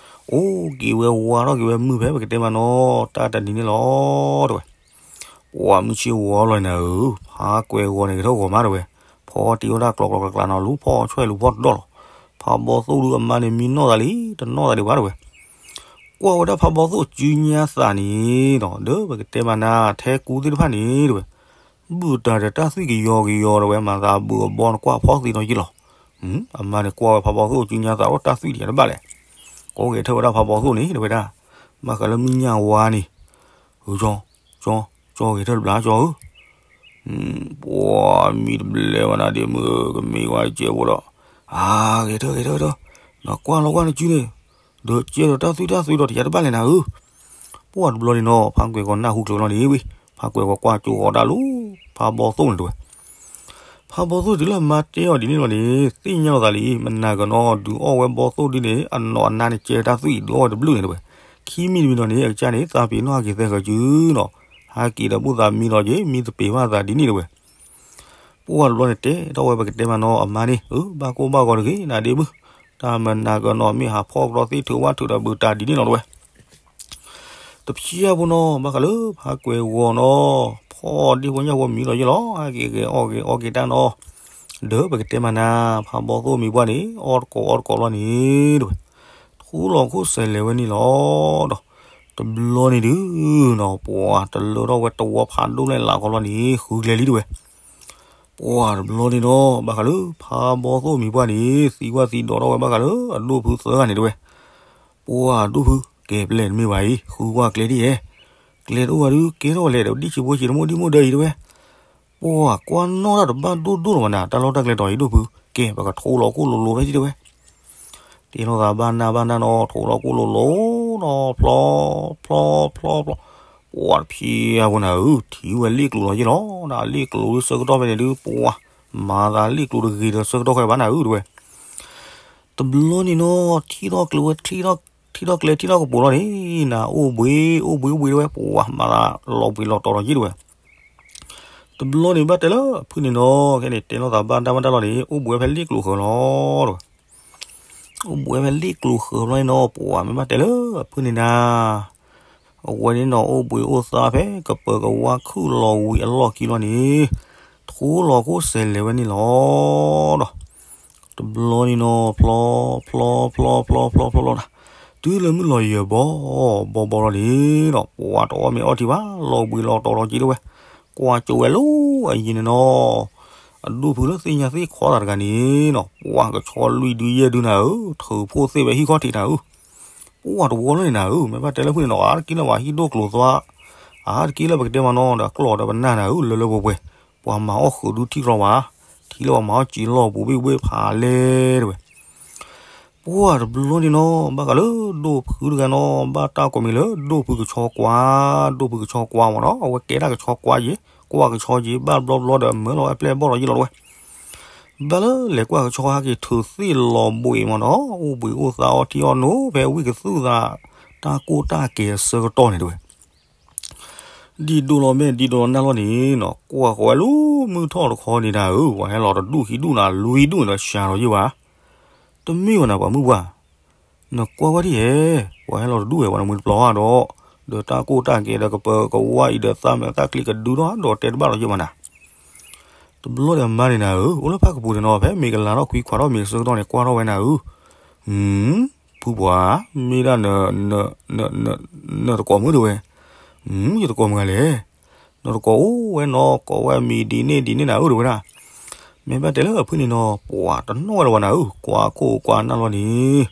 အိၣ်က့ၤဝဲဝါထီၣ်က့ၤဝဲမုၢ်ဖဲပကတဲမးနီၤ တၢ်တနံၤန့ၣ်လီၤတဝဲ. ပှၢ်မုၢ်ဆ့ၣ်ဝီလီၤနၤဧၢ, ဖးကွဲၤဂီၤန့ၣ်ကထီၣ်ဂီၤမးတဝဲ. ဖီတ့ၢ်ဝဲဒၣ်ကျီကျီကျါကျါနီၤ လူၤဖီၣ်ဆွဲၣ်လူၤဖီၣ်တဒီၣ်လီၤ. ဖးဘီသိၣ်ဒုးအမါန့ၣ်မံနီၢ်သးလံ, တနီၢ်သးဒံးဘၣ်တဝဲ. ကွၢ်ဝဲဒၣ်ဖးဘီသိၣ်စုညါသးန့ၣ်နီၤ, ဒီးပကတဲမးနၤ ထဲကူသ့ၣ်တဖၣ်န့ၣ်တဝဲ ဘုၣ်တၢ်ဒီးတၢ်သွံၣ်ကယီကယီတဝဲ မၤသးဘုၣ်အဘီနကွၢ်ဖီၣ်သ့နီၤယ့ၣ်လီၤ. အမါန့ၣ်ကွၢ်ဝဲဖးဘီသိၣ်စုညါသးဒီးတၢ်သွံၣ်တယၤတဘၣ်လဲၣ်. ကိးဂဲၤထၢၣ်ဝဲဒၣ်ဖးဘီသိၣ်န့ၣ်တဝဲဒၣ်, ဘၣ်ဃးလၢမုၢ်ညၣ်ဝါန့ၣ်, ကၠီ, ကၠီ, ကၠီဂဲၤထၢၣ်တဘျီကၠီဧၢ. ပှၢ်မံတဘျဲဝဲနၤဒ့မုၣ်ဧၢ, ကမ့ၢ်ဝဲကဲဖိဒီး, အါ, ဂဲၤထၢၣ်ဂဲၤထၢၣ်ဂဲၤထၢၣ်, နကွၢ်လီၤကွၢ်နစုန့ၣ်, ဒီးကဲဒီးတၢ်သွံၣ်တၢ်သွံၣ်ဒီးတယၤတဘၣ်လဲၣ်နၤဧၢ. ပှၢ်တဘျီန့ၣ်နီၤ ဖးကွဲၤဂီၤနၢ်ဟူကျၢၤလီၤန့ၣ်ဝံၤ, ဖးကွဲၤဂီၤကွၢ်ကၠိဂီၤဒၣ်လူၤ ဖးဘီသိၣ်န့ၣ်တဝဲ. ဖးဘီသိၣ်တုၤလၢအမါတဲအီၤဒ်န့ၣ်လီၤန့ၣ် သ့ၣ်ညါလီၤသးလံ, မနၤကနီၤဒုးအီၣ်ဝဲဘီသိၣ်ဒုန့ၣ် အနီၢ်အနါန့ၣ်ကဲတၢ်သွံၣ်ဒုးအီၣ်ဝဲတဘျုးန့ၣ်တဝဲ. ခံမံၤတမံၤဒီးန့ၣ် အကစၢ်န့ၣ် သးပ့ၤနီၣ်ဟးက့ၤသဲဃၢၤစုနီၤ, ဟးက့ၤဒီးဘူၣ်သးမံလီၤက့ၤ မံသပ့ၤဘၣ်သးဒ်န့ၣ်တဝဲ. ပှၢ်တဘျီန့ၣ်တဲထီၣ်ဝဲပကတဲမးနီၤ အမါန့ၣ်, ဘၣ်ကိၢ်ဘၣ်ဂီၤတဂ့ၤ နၤဒ့မုၣ်, တၢ်မနၤကနီၤမ့ၢ်ဟးဖီၣ်ကဒီးသ့ၣ်ထုးဝၣ်ထုးဒီးဘုးတၢ်ဒ်န့ၣ်လီၤတဝဲ. တဖျၢၣ်ဖိနီၤ ဘၣ်ဃးလၢဖးကွဲၤဂီၤနီၤ, ဖီၣ်ဒ့ဖိညၣ်ဖိမံလီၤယ့ၣ်လီၤ, ဟးက့ၤဂဲၤအီၣ်ဂဲၤအီၣ်က့ၤတၢ်နီၤ, ဒီးပကတဲမးနၤ ဖးဘီသိၣ်မံၤပှၢ်န့ၣ် အီၣ်တကိးအီတကိးလီၤန့ၣ်တဝဲ. ထူလီၤခိၣ်စဲးလဲၤဝဲန့ၣ်လီၤဒီး တဘျီန့ၣ်ဒုးနီၤ ပှၢ်တလၢထီၣ်ဝဲတဝီဖးဒိၣ်လဲၣ်လၢ်ကီလီၤန့ၣ် ဃုကျဲလံတဝဲ. ပှၢ်တဘျီန့ၣ်နီၤ ဘၣ်ဃးလၢဖးဘီသိၣ်မံၤပှၢ်န့ၣ် သံကွၢ်သံဒိးထီၣ်ဝဲဘၣ်ဃးလၢအဒိၣ်ဖုသၢဂၤန့ၣ်တဝဲ. ပှၢ်ဒိၣ်ဖု ကဲပျဲၢ်နမ့ၢ်ဘၣ်အံၤ ဃုကွၢ်ကျဲဒ်ယဲ, ကျဲတအိၣ်ဘၣ်ဒုးကဲထီၣ်ဝဲလဲၣ်ဒီး ဒ်ဆံးဖိဆံးတမိၣ်ဒ်မိၣ်ဒၢအံၤတဝဲ. ပှၢ်ကွၢ်နီၣ်တၢ်တဘၣ်ဒိၣ်ဒိၣ်လီၤဘၣ်နၤ တၢ်လီၢ်တၢ်ကျဲတီၤအံၤဒိၣ်ဖု, ကဲပကထိလီၤကိၣ်လိၤလိၤဖဲဒ်တဝဲ. တ့လီၤသးဘၣ်နၢ်ဘၣ်နၢ်နီၤ ထိလီၤကိၣ်လိၤလိၤ ဖျီ ဖျီ ဖျီ ဖျီ ပှၤတဖံးအပူၤနၤဧၢ, ထံၣ်ဝဲလ့ၣ်ကျိၤလီၤယ့ၢ်လီၤ, ဒ်လ့ၣ်ကျိၤဒုးဆၢကတီၢ်ဖဲန့ၣ်ဒုး ပှၤ မၤသးလ့ၣ်ကျိၤတဂ့ၤဒီးဆၢကတီၢ်ဃဲဘၣ်နၤဧၢ တဲဝဲ. တဘျီန့ၣ်နီၤ ထံၣ်ထီၣ်ကျဲ ထံၣ်ထီၣ်ကျဲထံၣ်ထီၣ်ကပူၤလီၤန့ၣ် နၤ အိၣ်ဘှံး အိၣ်ဘှံး အိၣ်ဘှံး တဲဝဲ, ပှၤမၤသးလီၤဘှံးလီၤတီၤလီၤယ့ၢ် တဲဝဲ. တဘျီန့ၣ်ဘၣ်တဲလၢအဖုန့ၣ်နီၤ ခဲန့ၣ် တဲလိာ်သးဘၣ်တၢ်ဘၣ်တၢ်လီၤန့ၣ် အိၣ်ဘှံးဝဲဖဲလ့ၣ်ကျိၤဃၢၤလီၤ တဲဝဲ. အိၣ်ဘှံးဝဲဖဲလ့ၣ်ကျိၤဃၢၤဘျီန့ၣ်နီၤ ပှၤမ့ၢ်ဘၣ်တဲလၢအဖုန့ၣ်နၤ အဝဲန့ၣ်နီၤ အိၣ်ဘှံးအိၣ်သါဖဲကပၢၤကဝါခုၣ်လီၤဝံၤအလီၢ်ခံလီၤန့ၣ် ထိလီၤခိၣ်စဲးလဲၤဝဲန့ၣ်လီၤဒီး တဘျီန့ၣ်နီၤ ဖျီ ဖျီ ဖျီ ဖျီ ဖျီ ဖျီ ဖျီ လီၤနၤ, တုၤလၢမုၢ်လီၤယၢၤဘီ ဘီဘီလီၤန့ၣ်ဒီး ပှၤတအီၣ်မ့ၤအီထံဘၣ် လီၤဘှံးလီၤတီၤလီၤယ့ၢ် တဲဝဲ, ကွၢ်ကၠိဝဲလၢအယံၤန့ၣ်နီၤ အဒိၣ်ဖုလၢသ့ၣ်ညါသ့ၣ်ခီသးတဂၤန့ၣ်နီၤ ပှၤကဆီလွံၢ်ဒုယဲၢ်ဒုနၤဧၢ, ထုးဖှိၣ်သ့ၣ်ဝဲဟံၣ်ခီၣ်ထံးနၤဧၢ, ပှၤတဝီလၢန့ၣ်နၤဧၢ, မ့ၢ်ဘၣ်တဲလၢဖုန့ၣ်နီၤ အါတက့ၢ်လၢပှၤဟံၣ်ဒိၣ်ကျိၤသွါ, အါတက့ၢ်လၢပကတဲမးနီၤ ဒီးကျီၢ်ဒီးပနၢ်နၤဧၢ, လၢလၢပှဲၤပှဲၤ, ပှၤမၤအီၣ်ဃုာ်ဒုထံကျီပှၤ, ထံလၢပှၤမၤအီၣ်စံာ်လီၢ်ပူၤဘ့ၣ်ဘ့ၣ်ဖးလဲၣ် တဲဝဲ. ပှၤတဘျီန့ၣ်နီၤ ဘၣ်ဃးလၢဒိၣ်ဖုတဂၤနီၤ ဘၣ်တၢ်ကိးမံၤလၢဒိၣ်ဖုကဆီကွၢ်, ဒိၣ်ဖုကဆီကွၢ်မ့ၢ်နီၤ အဝဲကဲဒၣ်ကဆီကွၢ်ယ့ၣ်, ကွၢ်ကဆီယ့ၣ် ဘၣ်ဘျီဘျီဒီး မၢလီၤဝဲပျဲၢ်ဘီၣ်လီၤယ့ၢ်လီၤ တဲဝဲ. ဘၣ်လၢလဲၤကွၢ်ကဆီဟဲက့ၤထုးသ့ၣ်လီၤဘှံးမ့ၢ်နီၤ အိၣ်ဘှံးအိၣ်သါအီထံအီနိဖဲဝံၣ်ကသူၣ်သး တၢ်ကိၢ်တၢ်ကဲၤအဆၢကတီၢ်န့ၣ် တဲဝဲ. ဒ်ဒိၣ်လီၤမဲာ်ဒ်ဒိၣ်လီၤနၢ်လီၤန့ၣ်နီၤ ကွၢ်ဃီၤဝဲလၢမုၢ်ထီၣ်တခီန့ၣ်နၤဧၢ, ပှၤဟဲလီၤတဒူၣ်ခံဒူၣ်နၤ လွံၢ်ဒူၣ်န့ၣ်ဒီးစှၤလီၤယ့ၢ်ဘၣ်. တမ့ၢ်ဝဲနၤပှၤမုၣ်ပှၢ်, နကွၢ်ဝဲဒ်ယဲ, ပှၤဟဲလီၤတဒူၣ်ဝဲ ပှၤနမှံတပျီၤဒီး, ဒီးတၢ်ကိၢ်တၢ်ကဲၤဒီးကပၢၤကဝါအံၤဒီး သးမဲာ်သၣ်ချံကဒုထီၣ်ဒီးတဲတဘၣ်လီၤယ့ၢ်ဘၣ်နၤ. တဘျီဒီးအမါန့ၣ်နၤဧၢ, အိၣ်လၢဖၣ်ကပူၤန့ၣ်နီၤ ဖဲမ့ၢ်ကလၤထီၣ်ခွံခွါထီၣ်မ့ၢ်ဆၢကတီၢ်န့ၣ် ကွၢ်ထီၣ်ဝဲနၤဧၢ, ဖုပှၤ, မ့ၢ်ဒၣ်န, နတကိးမုၣ် တဲဝဲ, ယတကိးမုၣ်ဂၤလဲၣ်, နတကိးအိၣ်ဝဲနီၤ ကိးဝဲမံၤဒ်န့ၣ်ဒ်န့ၣ်နၤဧၢ တဲဝဲဒၣ်. မ့ၢ်ဘၣ်တဲလၢအဖုန့ၣ်နီၤ ပှၤတနီၣ်ဝဲလၢၤဘၣ်နၤဧၢ, ကွၢ်ခိၣ်ကွၢ်နၢ်လီၤန့ၣ်,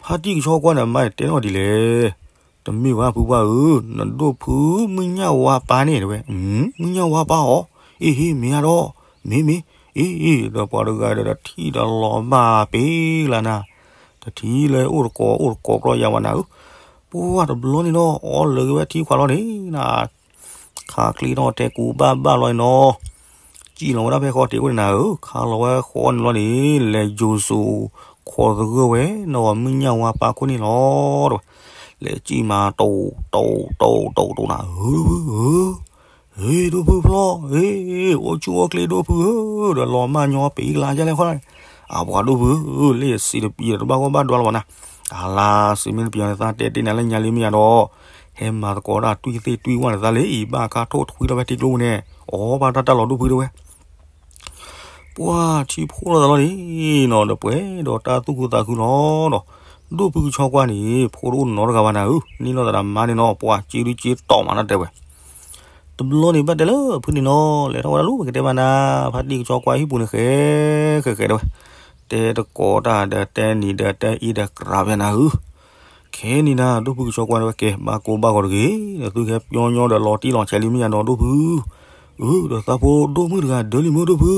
ဖါတံၢ်ကဆီကွၢ်န့ၣ် အမါန့ၣ်တဲနီၣ်ဒ်လဲၣ်. တမ့ၢ်ဘၣ်ဖုပှၢ်ဧၢ, နဒိၣ်ဖုမုၢ်ညၣ်ဝါပၢ်န့ၣ် တဲဝဲ, မုၢ်ညၣ်ဝါပၢ်အီၤ, အ့ဟ့ မ့ၢ်ဧါဒီး, မ့ၢ်မ့ၢ်, အ့အ့ ဒီးပှၤတဂၤဒီးတထံၣ်ဒီးလီၤဘၣ်ပ့ၤလၢနၤ, တထံၣ်လၢအိၣ်တကိးအိၣ်တကိးကြီယၤဘၣ်နၤဧၢ, ပှၤတဘျီန့ၣ်နီၤ အီၣ်လၢာ်က့ၤဝဲထံခွါလီၤန့ၣ်နၤ ခးချ့နီၤ တဲကူဘၣ်ဘၣ်လီၤနီၤ, စံၣ်လီၤဝဲဒၣ်ဖဲဃီတ့ၢ်အိၣ်န့ၣ်နၤဧၢ, ခါလီၤဝဲဃီန့ၣ်လီၤန့ၣ် လဲၤယိၤစိၤခိးသဂၢၢ်ဝဲ နီၢ်ဝၤမုၢ်ညၣ်ဝါပၢ်ခိၣ်န့ၣ်လီၤ, တဲဝဲ, လဲၤစံၣ်မၤတိၢ်တိၢ်တိၢ်တိၢ်နၤဧၢ, ဟ့ၣ်ဒိၣ်ဖုဖျီ, ဟ့ၣ် အိၣ်ဆူၣ်အိၣ်ချ့ဒိၣ်ဖုဧၢ, ဒီးလီၤမၢ်ညီပ့ၤကလါယဲလဲၣ်ခီ, အပှၤဒိၣ်ဖုဧၢ, လၢယစံးတပံၤဒီးတဘၣ်ဂီၢ်ဘၣ်ဒွးလၢၤဘၣ်နၤ, အလါစံးမ့ၢ်တပံၤန့ၣ် သးတဲတ့ၢ်နၤလၢညါလံမ့ၢ်ယါဒီး ဟဲမၤသကိးဒၣ်တွံၢ်သ့ၣ်တွံၢ်ဝၣ်န့ၣ်သးလၢအံၤ ဘၣ်ခါထိၣ်ထွံထီၣ်ဖဲထံကျိပူၤန့ၣ်, အီၣ်ဘၣ်တၢ်တၢ်လီၤဒိၣ်ဖုတဲဝဲ, ပှၤထံဖိလီၤသးလီၤန့ၣ်နီၤ ဒီးပှဲၤဒီးတၢ်သူၣ်ခုသးခုလီၤဒီး, ဒိၣ်ဖုကဆီကွၢ်န့ၣ် ဖိတအိၣ်နီတဂၤဘၣ်နၤဧၢ, န့ၢ်လိာ်သးဒီးမါန့ၣ်နီၤ ပှၤစ့ဒုစ့တီၢ်မးနတဲဝဲ, တဘျီန့ၣ်ဘၣ်တဲလၢဖုန့ၣ်နီၤ လဲၤထီၣ်ဝဲဒၣ်လၢပကတဲမးနၤ, ဖါတံၢ်ကဆီကွၢ်ဟံၣ်ပူၤန့ၣ်ဃဲ, ဃဲဃဲတဲဝဲ, တဲတကိးတၢ်ဒီးတဲနံၤဒီးတဲအံၤဒီးကြးဖဲနၤဧၢ, ခဲနံၤနၤ ဒိၣ်ဖုကဆီကွၢ်တဲဝဲကဲ ဘၣ်ကိၢ်ဘၣ်ဂီၤတဂ့ၤ, ဒီးသုဟဲပညီညီဒီးလီၤတံၢ်လီၤဆဲးလံမ့ၢ်ယါနီၤဒိၣ်ဖု, အၢ ဒီးသးဖိဒိၣ်မုၣ်တဂၤဒၢလံမ့ၢ်ဒိၣ်ဖု,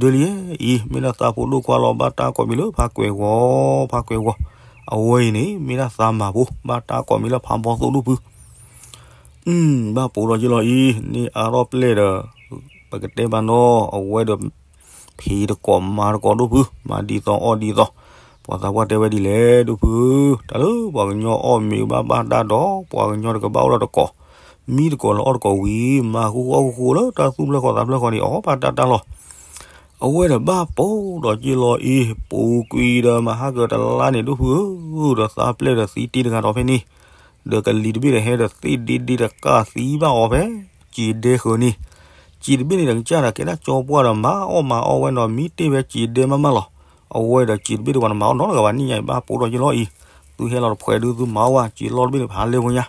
ဒၢလံ, အံၤ မ့ၢ်ဒၣ်သးဖိဒိၣ်ကွၢ်လီၤ ဘၣ်တၢ်ကိးမံၤလၢဖါကွဲၤဂီၤ, ဖါကွဲၤဂီၤ, အဝဲအံၤန့ၣ် မ့ၢ်ဒၣ်သးမၤဖိ ဘၣ်တၢ်ကိးမံၤလၢဖါဘီသိၣ်ဒိၣ်ဖု ဘၣ်ပိာ်ဒီးယ့ၢ်လီၤအံၤ န့ၢ်အါထီၣ်ပျဲၢ်ဒီး ပကတဲဘၣ်နီၤ အဝဲဒီး ဖံးတကိးမၤတကိးဒိၣ်ဖု မၤဒ်သိးအီၣ်ဒ်သိး, ပှၤသးပှၢ်တဲဝဲဒ်လဲၣ်ဒိၣ်ဖုဧၢ, တၢ်လၢပှၤကညီအီၣ်မ့ၤဘၣ်ဘၣ်တၢ်ဒီး ပှၤကညီတကဘၣ်အိၣ်ဒီးတကိး, မံတကိးလၢအီၣ်တကိးဝံၤ မၤဃူဃူအီၣ်ဃူဃူလၢတၢ်သူၣ်ဖျၢၣ်ဃီသးဖျၢၣ်ဃီန့ၣ် အီၣ်ဘၣ်တၢ်တၢ်လီၤ အဝဲဒီးဘၣ်ပိာ်ဒီးက့ၤလီၤအံၤ ပူၤကွံာ်ဒီးမၤဟါကၢၤတလါန့ၣ် ဒိၣ်ဖုဧၢ, ဒီးသးပျဲၢ်ဒီးသံတ့ၢ်တဂၤဒီးဖဲန့ၣ်, ဒီးကလံၤတဘ့ၣ်ဒီးဟဲဒီးသ့ၣ်ဒ့ဒ့တကၢ်သံဘၣ်အီၤဖဲ စံးဒဲဃၢၤန့ၣ်, စံးတဘ့ၣ်န့ၣ်ဒီးကစၢ်ဒီးကဲဒၣ်ကၠီပှၢ်ဒီးမၤအီၣ်မၤအီၣ်ဝဲဒီးမံတ့ၢ်ဝဲစံးဒဲမးမးလီၤ, အဝဲဒီးစံးတဘ့ၣ်ဒီးပှၤတမၤအီၣ်နီတဂၤဘၣ် နံၣ်ညါအံၤဘၣ်ပိာ်ဒီးက့ၤလီၤအံၤ, သုဟဲလီၤတဖှဲးဒုးသုမၤအီၣ်ဝဲ စံးလီၤတဘ့ၣ်န့ၣ်ဖးလဲၢ်ဖိညါ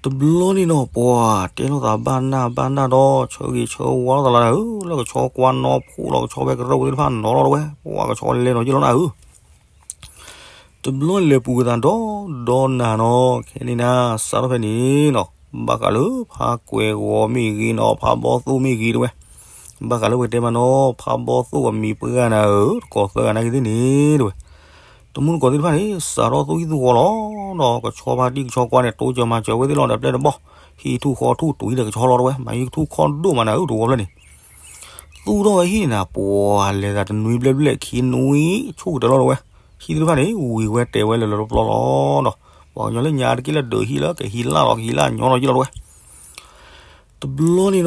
တဘျီန့ၣ်နီၤ ပှၤတဲလိာ်သးဘၣ်နၢ်ဘၣ်နၢ်ဒီး ဆၢဂ့ၤဆၢဝါလိာ်သးလီၤနၤဧၢ, လၢကဆီကွၢ်နီၢ်ဖှိၣ်လီၤ ကဆီဖဲကရၢၢ်ပူၤသ့ၣ်တဖၣ်နီၤလီၤဝဲ ပှၤကဆီလဲၤလီၤယ့ၢ်လီၤနၤဧၢ, တဘျီန့ၣ်လဲၤပူၤကသးဒီဒီနၤနီၤ, ခဲန့ၣ်နၤ စးထီၣ်ဖဲန့ၣ်နီၤ ဘၣ်ဃးလၢဖါကွဲၤဂီၤမ့ၢ်ဂ့ၤနီၤ ဖါဘီသိၣ်မ့ၢ်ဂ့ၤတဲဝဲ, ဘၣ်ဃးလၢပကတဲမးနီၤ ဖါဘီသိၣ်အမံၤပှၢ်နၤဧၢ တကိးသၢဂၤနာ်က့ၤသ့ၣ်န့ၣ်တဲဝဲ, တမူတကိးသ့ၣ်တဖၣ်န့ၣ် စးထီၣ်သူၣ်ဟံၣ်သူၣ်ဃီလီၤဒီး ကဆီဖါတံၢ်ကဆီကွၢ်န့ၣ် တိစၢၤမၤစၢၤဝဲသ့ၣ်လီၤဒီး ပျဲၢ်တဘီၣ် ဟံၣ်ထူၣ်ဃီထူၣ် တုၤဒီးကဆီလီၤတဝဲ မၤဟံၣ်ထူၣ်ခီၣ်ဒိၣ်မးနၤဧၢ တဝီဖျၢၣ်န့ၣ် သူၣ်ထီၣ်ဝဲဟံၣ်န့ၣ်နၤ ပှၤလဲၤသးတနွံဘျဲၣ်ဘျဲၣ်ခံနွံ ဆိၣ်ကတၢၢ်လီၤတဝဲ ဟံၣ်သ့ၣ်တဖၣ်န့ၣ် ဝံၤဝဲတဲဝဲလၢလၢပျီပျီလီၤဒီး ပှၤကညီလၢညါတက့ၢ်လၢဒုးဟံၣ်လၢ ကဟံးလၢ်လီၤ ကဟံးလၢ်ညီလီၤက့လီၤတဝဲ တဘျီန့ၣ်ဒီး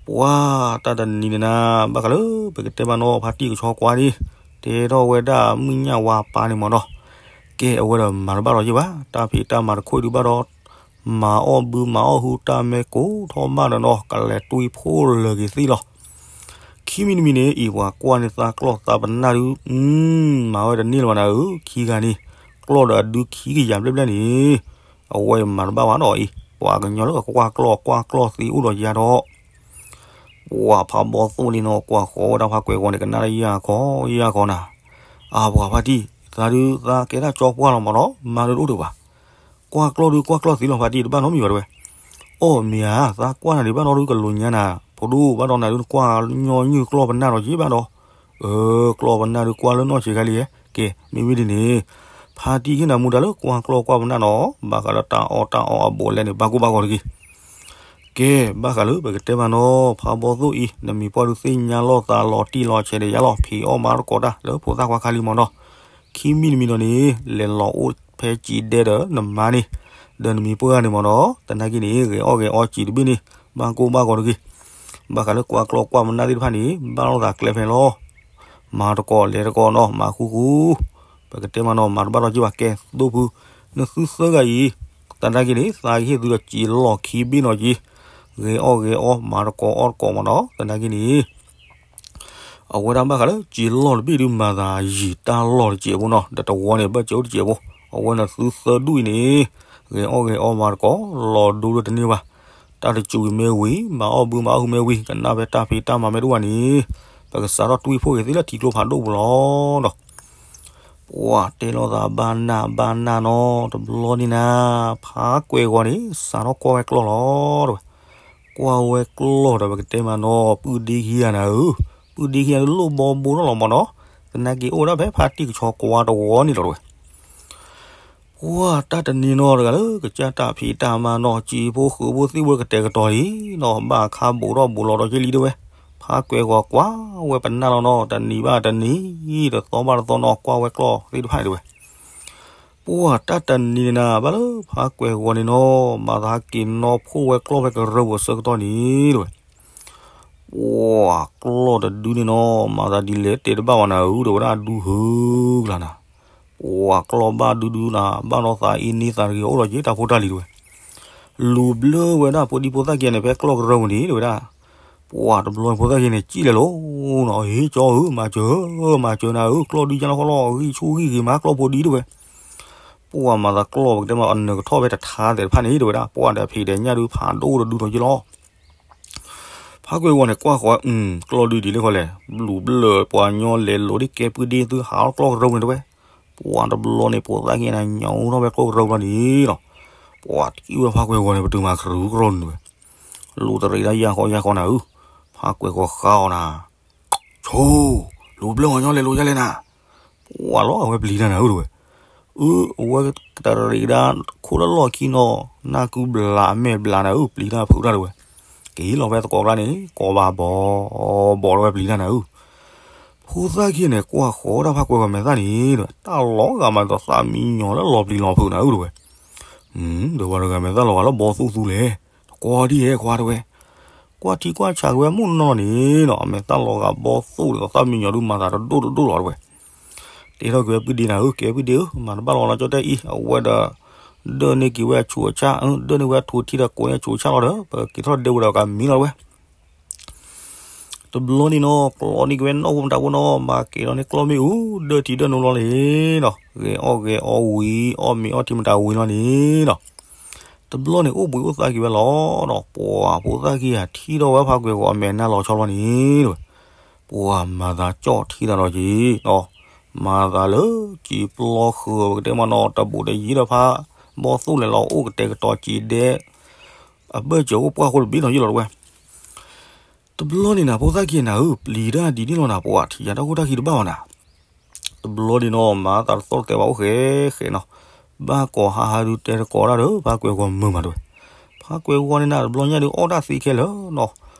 ပှၤတၢ်တနံၤန့ၣ်နၤ ဘၣ်ဃးလၢပကတဲမးနီၤ ဖါတံၢ်ကဆီကွၢ်န့ၣ် တဲထီၣ်ဝဲဒၣ်မုၣ်ညၣ်ဝါပၢ်န့ၣ်မးနီၤ ကဲအဝဲဒီးမၤတဘၣ်လီၤယ့ၢ်ဘၣ် တၢ်ဖံးတၢ်မၤတခိၣ်ဒုးဘၣ်ဒီး မၤအီၣ်ဘုမၤအီၣ်ဟုတၢ်မဲာ်ကိးထီၣ်မးဒီးနီၤ ကလဲၤတွံၢ်ဖိလၢာ်က့ၤသ့ၣ်လီၤ ခံမံၤတမံၤန့ၣ် အံၤပှၤကွၢ်န့ၢ်သးကျီၢ်သးပနၢ်ဒုး မၤဝဲတန့ၢ်လၢၤဘၣ်နၤဧၢ ခံဂၤန့ၣ် ကျီၢ်ဒီးအဒုခံကယၤဘျဲၣ်ဘျဲၣ်န့ၣ် အဝဲမၤတဘၣ်ဘၣ်ဒီးအံၤ ပှၤကညီလၢကကွၢ်ကျီၢ်ကွၢ်ကျီၢ်သ့အိၣ်ဒီးယၤဒီး ပှၤဖးဘီသိၣ်န့ၣ်နီၤ ကွၢ်ဃီဝဲဒၣ်ဖါကွဲၤဂီၤန့ၣ် ကနၣ်တၢ်ယၢ်ခီယၢ်ခီနၤ, အါပှၤဖါတံၢ် သးဒုးသးကဲဒၣ်ကၠီပှၢ်လီၤမးနီၤ မၤဒုးတအိၣ်ဒံးဘၣ်, ကွၢ်ကျီၢ်ဒုးကွၢ်ကျီၢ်သ့လီၤဖါတံၢ် တဘၣ်နီတမံၤဘၣ်တဲဝဲ, အီၣ်မ့ၢ်ဧါ သးကွၢ်နၤဒုးဘၣ်နီတကလိၤညါနၤ, ဖိဒိၣ်ဘၣ်ဒီးနၤဒုး နကွၢ်ညီနုၢ်ကျီၢ်ပနၢ်ဒီးက့ဘၣ်ဒီး, အၢ ကျီၢ်ပနၢ်ဒုးကွၢ်လၢနီၢ်ဆံးခါလံဧါ, ကဲ မ့မ့ၢ်ဒ်န့ၣ် ဖါတံၢ်ဟ့ၣ်နၤမူဒါလၢကွၢ်ကျီၢ်ကွၢ်ပနၢ်နီၤ, ဘၣ်ဃးလၢတၢ်အီၣ်တၢ်အီအဘူးအလဲန့ၣ် ဘၣ်ကိၢ်ဘၣ်ဂီၤတဂ့ၤ ကဲ ဘၣ်ဃးလၢပကတဲမးနီၤ ဖးဘီသိၣ်အံၤ နမံၤပှၢ်ဒုးသ့ၣ်ညါလီၤသးလီၤတံၢ်လီၤဆဲးဒီးယၤလီၤ ဖံးအီၣ်မၤသကိးတၢ်လၢဖိသၣ်ခွါခါလံမးနီၤ, ခံမံၤတမံၤဒီးန့ၣ် လဲၤလီၤအိၣ်ဖဲစံးဒဲဒီးနမါန့ၣ်, ဒီးနမံၤပှၢ်ဂၤန့ၣ်မးနီၤ, သနာ်က့န့ၣ် ဂဲၤအီၣ်ဂဲၤအီစံးတဘ့ၣ်န့ၣ် ဘၣ်ကိၢ်ဘၣ်ဂီၤတဂ့ၤ, ဘၣ်ဃးလၢကွၢ်ကျီၢ်ကွၢ်ပနၢ်သ့ၣ်တဖၣ်န့ၣ် ဘၣ်လိာ်သးကျဲဖဲလီၤ မၤတကိးလဲၤတကိးနီၤ မၤဃူဃူ, ပကတဲမးနီၤ မၤတဘၣ်ဒီးက့ဘၣ် ကဲ သိၣ်ဖု နသုသၢဂၤအံၤ, သနာ်က့န့ၣ် သးကဟ့ၣ်သုဒီးစံးလီၢ်ခံဘ့ၣ်နီၤက့, ဂဲၤအီၣ်ဂဲၤအီ မၤတကိးအီၣ်တကိးမးနီၤ သနာ်က့န့ၣ် အဝဲဒၣ်ဘၣ်ဃးလၢစံးလီၢ်တဘ့ၣ်ဒုးမၤသးယံာ်တၢ်လီၢ်တစဲးဖိနီၤ ဒီးတဝီန့ၣ် ဘၢၣ်စၢၤအိၣ်တစဲးဖိ, အဝဲန့ၣ်သုသၢဒူၣ်အံၤန့ၣ် ဂဲၤအီၣ်ဂဲၤအီမၤတကိး လီၤဒိလၢတန့ၢ်ဘၣ်, တၢ်တစူၤက့ၤမ့ၢ်ဝံၤ မၤအီၣ်ဘုမၤအီၣ်ဟုမ့ၢ်ဝံၤ ကနၣ်ဖဲတၢ်ဖံးတၢ်မၤမ့ၢ်တအိၣ်ဘၣ်န့ၣ်, ပကစးထီၣ်တွံၢ်ဖိက့ၤသ့လၢထံကျိဖးဒိၣ်ပူၤလီၤဒီး ပှၤတဲလိာ်သးဘၣ်နၢ်ဘၣ်နၢ်နီၤ တဘျီန့ၣ်နၤ, ဖးကွဲၤဂီၤန့ၣ် စးထီၣ်ကွၢ်ဝဲကျီၢ်လီၤတဝဲ, ကွၢ်ဝဲကျီၢ်ဒီးပကတဲမးနီၤ ပုၢ်ဒ့ခံဂၤနၤဧၢ, ပုၢ်ဒ့ခံဂၤဒုးလိၣ်ဘီဘိထီၣ်လီၤမးနီၤ, သနာ်က့အိၣ်ဝဲဒၣ်ဖဲဖါတံၢ်ကဆီကွၢ်တဝီန့ၣ်လီၤတဝဲ ပှၤတၢ်တနံၤနီၤတဂၤလၢကစၢ်တၢ်ဖံးတၢ်မၤနီၤ စံးဖိဃုာ်ဖိသ့ၣ်ဝဲကတဲာ်ကတီၤလံနီၤ ဘၣ်ခါဘူးထီၣ်ဘူးလီၤဒီးက့လံတဝဲ, ဖးကွဲၤဂီၤကွၢ်ဝဲပနၢ်လီၤနီၤ တနံၤဘၣ်တနံၤ တသီဘၣ်တသီနီၤ ကွၢ်ဝဲကျီၢ်သ့ၣ်တဖၣ်န့ၣ်တဝဲ ပှၤတၢ်တနံၤန့ၣ်နၤ ဘၣ်လၢဖးကွဲၤဂီၤန့ၣ်နီၤ မၤသးဟးက့ၤနီၢ်ဖှိၣ်ဝဲကျီၢ်ဖဲကရၢပူၤအဆၢကတီၢ်န့ၣ်တဝဲ ပှၤကျီၢ်တဒုန့ၣ်နီၤ မၤသးဒ်လဲၣ်တဲတဘၣ်ဝဲနၤဧၢ တဲဝဲဒၣ်အဒူဟၢကျါနၤ, ပှၤကျီၢ်ဘၣ်ဒုဒုနၤ ဘၣ်ဒီးသးအ့န့သးတဂ့ၤအိၣ်လီၤက့ၤတၢ်ဖိတၢ်လံၤတဝဲ, လူၤဘျၢဝဲဒၣ်ဖိဒံဖိသၣ်ခံဂၤန့ၣ် ဖဲကျီၢ်ကရၢပူၤန့ၣ် တဲဝဲဒၣ် ပှၤတဘျီဖိသၣ်ခံဂၤန့ၣ် စံၣ်လဲၤလိၤနီၤ ဟ့ၣ်ကၠီဧၢ မၤစၢၤ မၤစၢၤနၤဧၢ ကျီၢ်ဒုယါလီၤခီလီၤ ဂံၢ်ဆူၣ်ဂံၢ်ဂ့ၤမးကျီၢ်ဖိဒံတဝဲ ပှၤမၤသးကျီၢ်ပကတဲမး အနၢၤကထီၣ်ဖဲတထါသဲးတဖၣ်န့ၣ် တဲဝဲဒၣ် ပှၤဒီးဖံးဒီးညၣ်ဒုးဖးဒိၣ်တဒုထီၣ်က့လီၤ ဖးကွဲၤဂီၤန့ၣ် ကွၢ်ဃီ ကျီၢ်ဒုဒ်လဲၣ်ဃီလဲၣ် လူၤဘျၢပှၤညီလဲၤလိၤဒ်ကဲပုၢ်ဒ့သုဟးလီၤကျီၢ်ကရၢပူၤန့ၣ်တဝဲ, ပှၤတဘျီန့ၣ် ဖိသၣ်ခံဂၤန့ၣ် ညၣ်အိၣ်ထီၣ်ဖဲကျီၢ်ကရၢပူၤလီၤန့ၣ်လီၤ, ပှၤတကံၢ်ဝဲဖးကွဲၤဂီၤန့ၣ် ပတုာ်မၤကရူၢ်ကရၢန့ၣ်တဝဲ, လူၤတရံးဒၣ်ယၢ်ဃီယၢ်ဃီနၤဧၢ, ဖးကွဲၤဂီၤဃါအီၤနၤ ဆိ, လူၤဘျၢပှၤညီလဲၤလိၤဒ်လဲၣ်နၤ, ပှၤလီၤအဝဲပျံၤတၢ်နၤဧၢတဝဲ, အၢ အဝဲတရံးဒၣ်ခိၣ်လၢလီၢ်ခံနီၤ, နၢ်ကုဘျးအမဲာ်ဘျးနၤဧၢ ပျံၤတၢ်ဖုးတၢ်တဝဲ, က့ၤလီၤဖဲသကိးကျါန့ၣ် ကိးဘၣ်ဘီဘီတဝဲပျံၤတၢ်နၤဧၢ, ဖိသၣ်ခံဂၤန့ၣ် ကွၢ်ဃီဒၣ်ဖးကွဲၤဂီၤမဲာ်သၣ်န့ၣ်တဝဲ, တၢ်လီၤဂာ်မးဒီးသးမံညီၤလၢလီၤပျံၤလီၤဖုးနၤဧၢတဝဲ ဒီးပှၤတဂၤမဲာ်သၣ်လီၤဂာ်လၢဘီသူၣ်သူလဲၣ်, တကွၢ်ဒ်ဟဲခွါတဝဲ, ကွၢ်ထံကွၢ်ဆးက့ၤဝဲမုၢ်နီၢ်န့ၣ်နီၤ အမဲာ်သၣ်လီၤဂာ်ဘီသူၣ်ဒီးသးမံညီၤဒုးမၤသးတဒိၣ်တဒိၣ်လီၤတဝဲ, တဲထီၣ်က့ၤဝဲပုၢ်ဒ့နၤဧၢ ကဲပုၢ်ဒ့ဧၢ မၤတဘၣ်လီၤလီၤကၠီတဲအံၤ အဝဲဒီး ဒၢၣ်န့ၢ်က့ၤဝဲအဆူးအဆၣ် ဒၢၣ်န့ၢ်ဝဲအထူးထံဒီးကိးန့ၢ်အဆူးအဆၣ်လီၤဒီး ပက့ၤထီၣ်ဒဲဝဲဒီးကမံလီၤတဝဲ တဘျီန့ၣ်နီၤ ကျီန့ၢ်က့ၤဝဲနီၣ်ဖိမတၤဖိနီၤ မၤကဲၤဒီးန့ၢ်ကျီၢ်မ့ၣ်အူ ဒၢၣ်ထံဒၢၣ်နိလီၤန့ၣ်နီၤ ဂဲၤအီၣ်ဂဲၤအီဝံၤ အီၣ်မ့ၤအီထံမတၤဝံၤလီၤန့ၣ်နီၤ တဘျီန့ၣ် အိၣ်ဘှံးအိၣ်သါက့ၤဝဲလီၤနီၤ ပှၤဖိသၣ်ခံဂၤထံၣ်ထီၣ်ဝဲဖးကွဲၤဂီၤအမဲာ်နါလီၤဆီလီၤန့ၣ်နီၤ ပှၤမၤသးကၠီၣ်ထံတၢ်လီၤက့ၤနီၤ မၤသးလၢစံာ်ပျီဃုာ်ပကတဲမးနီၤ တဘူးတယံၤဒီးဖးဘီသိၣ်လဲၤလီၤအိၣ်ကတဲာ်ကတီၤစံာ်ဒဲ အဘၢၣ်စၢၤအိၣ်ပှၢ်ဃိတဘ့ၣ်နီၤယ့ၣ်လီၤတဝဲ တဘျီန့ၣ်နၤ ဖိသၣ်ခံဂၤနၤဧၢ ပျံၤတၢ်ဒ်န့ၣ်လီၤနၤ ပှၤထံၣ်ယၤတၢ်ခိၣ်တၢ်ခံတဘၣ်ဘၣ်နၤ တဘျီဒံးနီၤ မၤသးတသီၣ်တသဲဘၣ်အိၣ်ဃဲဃဲနီၤ, ဘၣ်ကိးဟးဟးဒုးတဲတကိးတၢ်ဒီး ဖါကွဲၤဂီၤမုာ်မးတဲဝဲ, ဖါကွဲၤဂီၤန့ၣ်နၤ တဘျီညါဒုးအီၣ်တၢ်သံခဲလၢာ်နီၤ,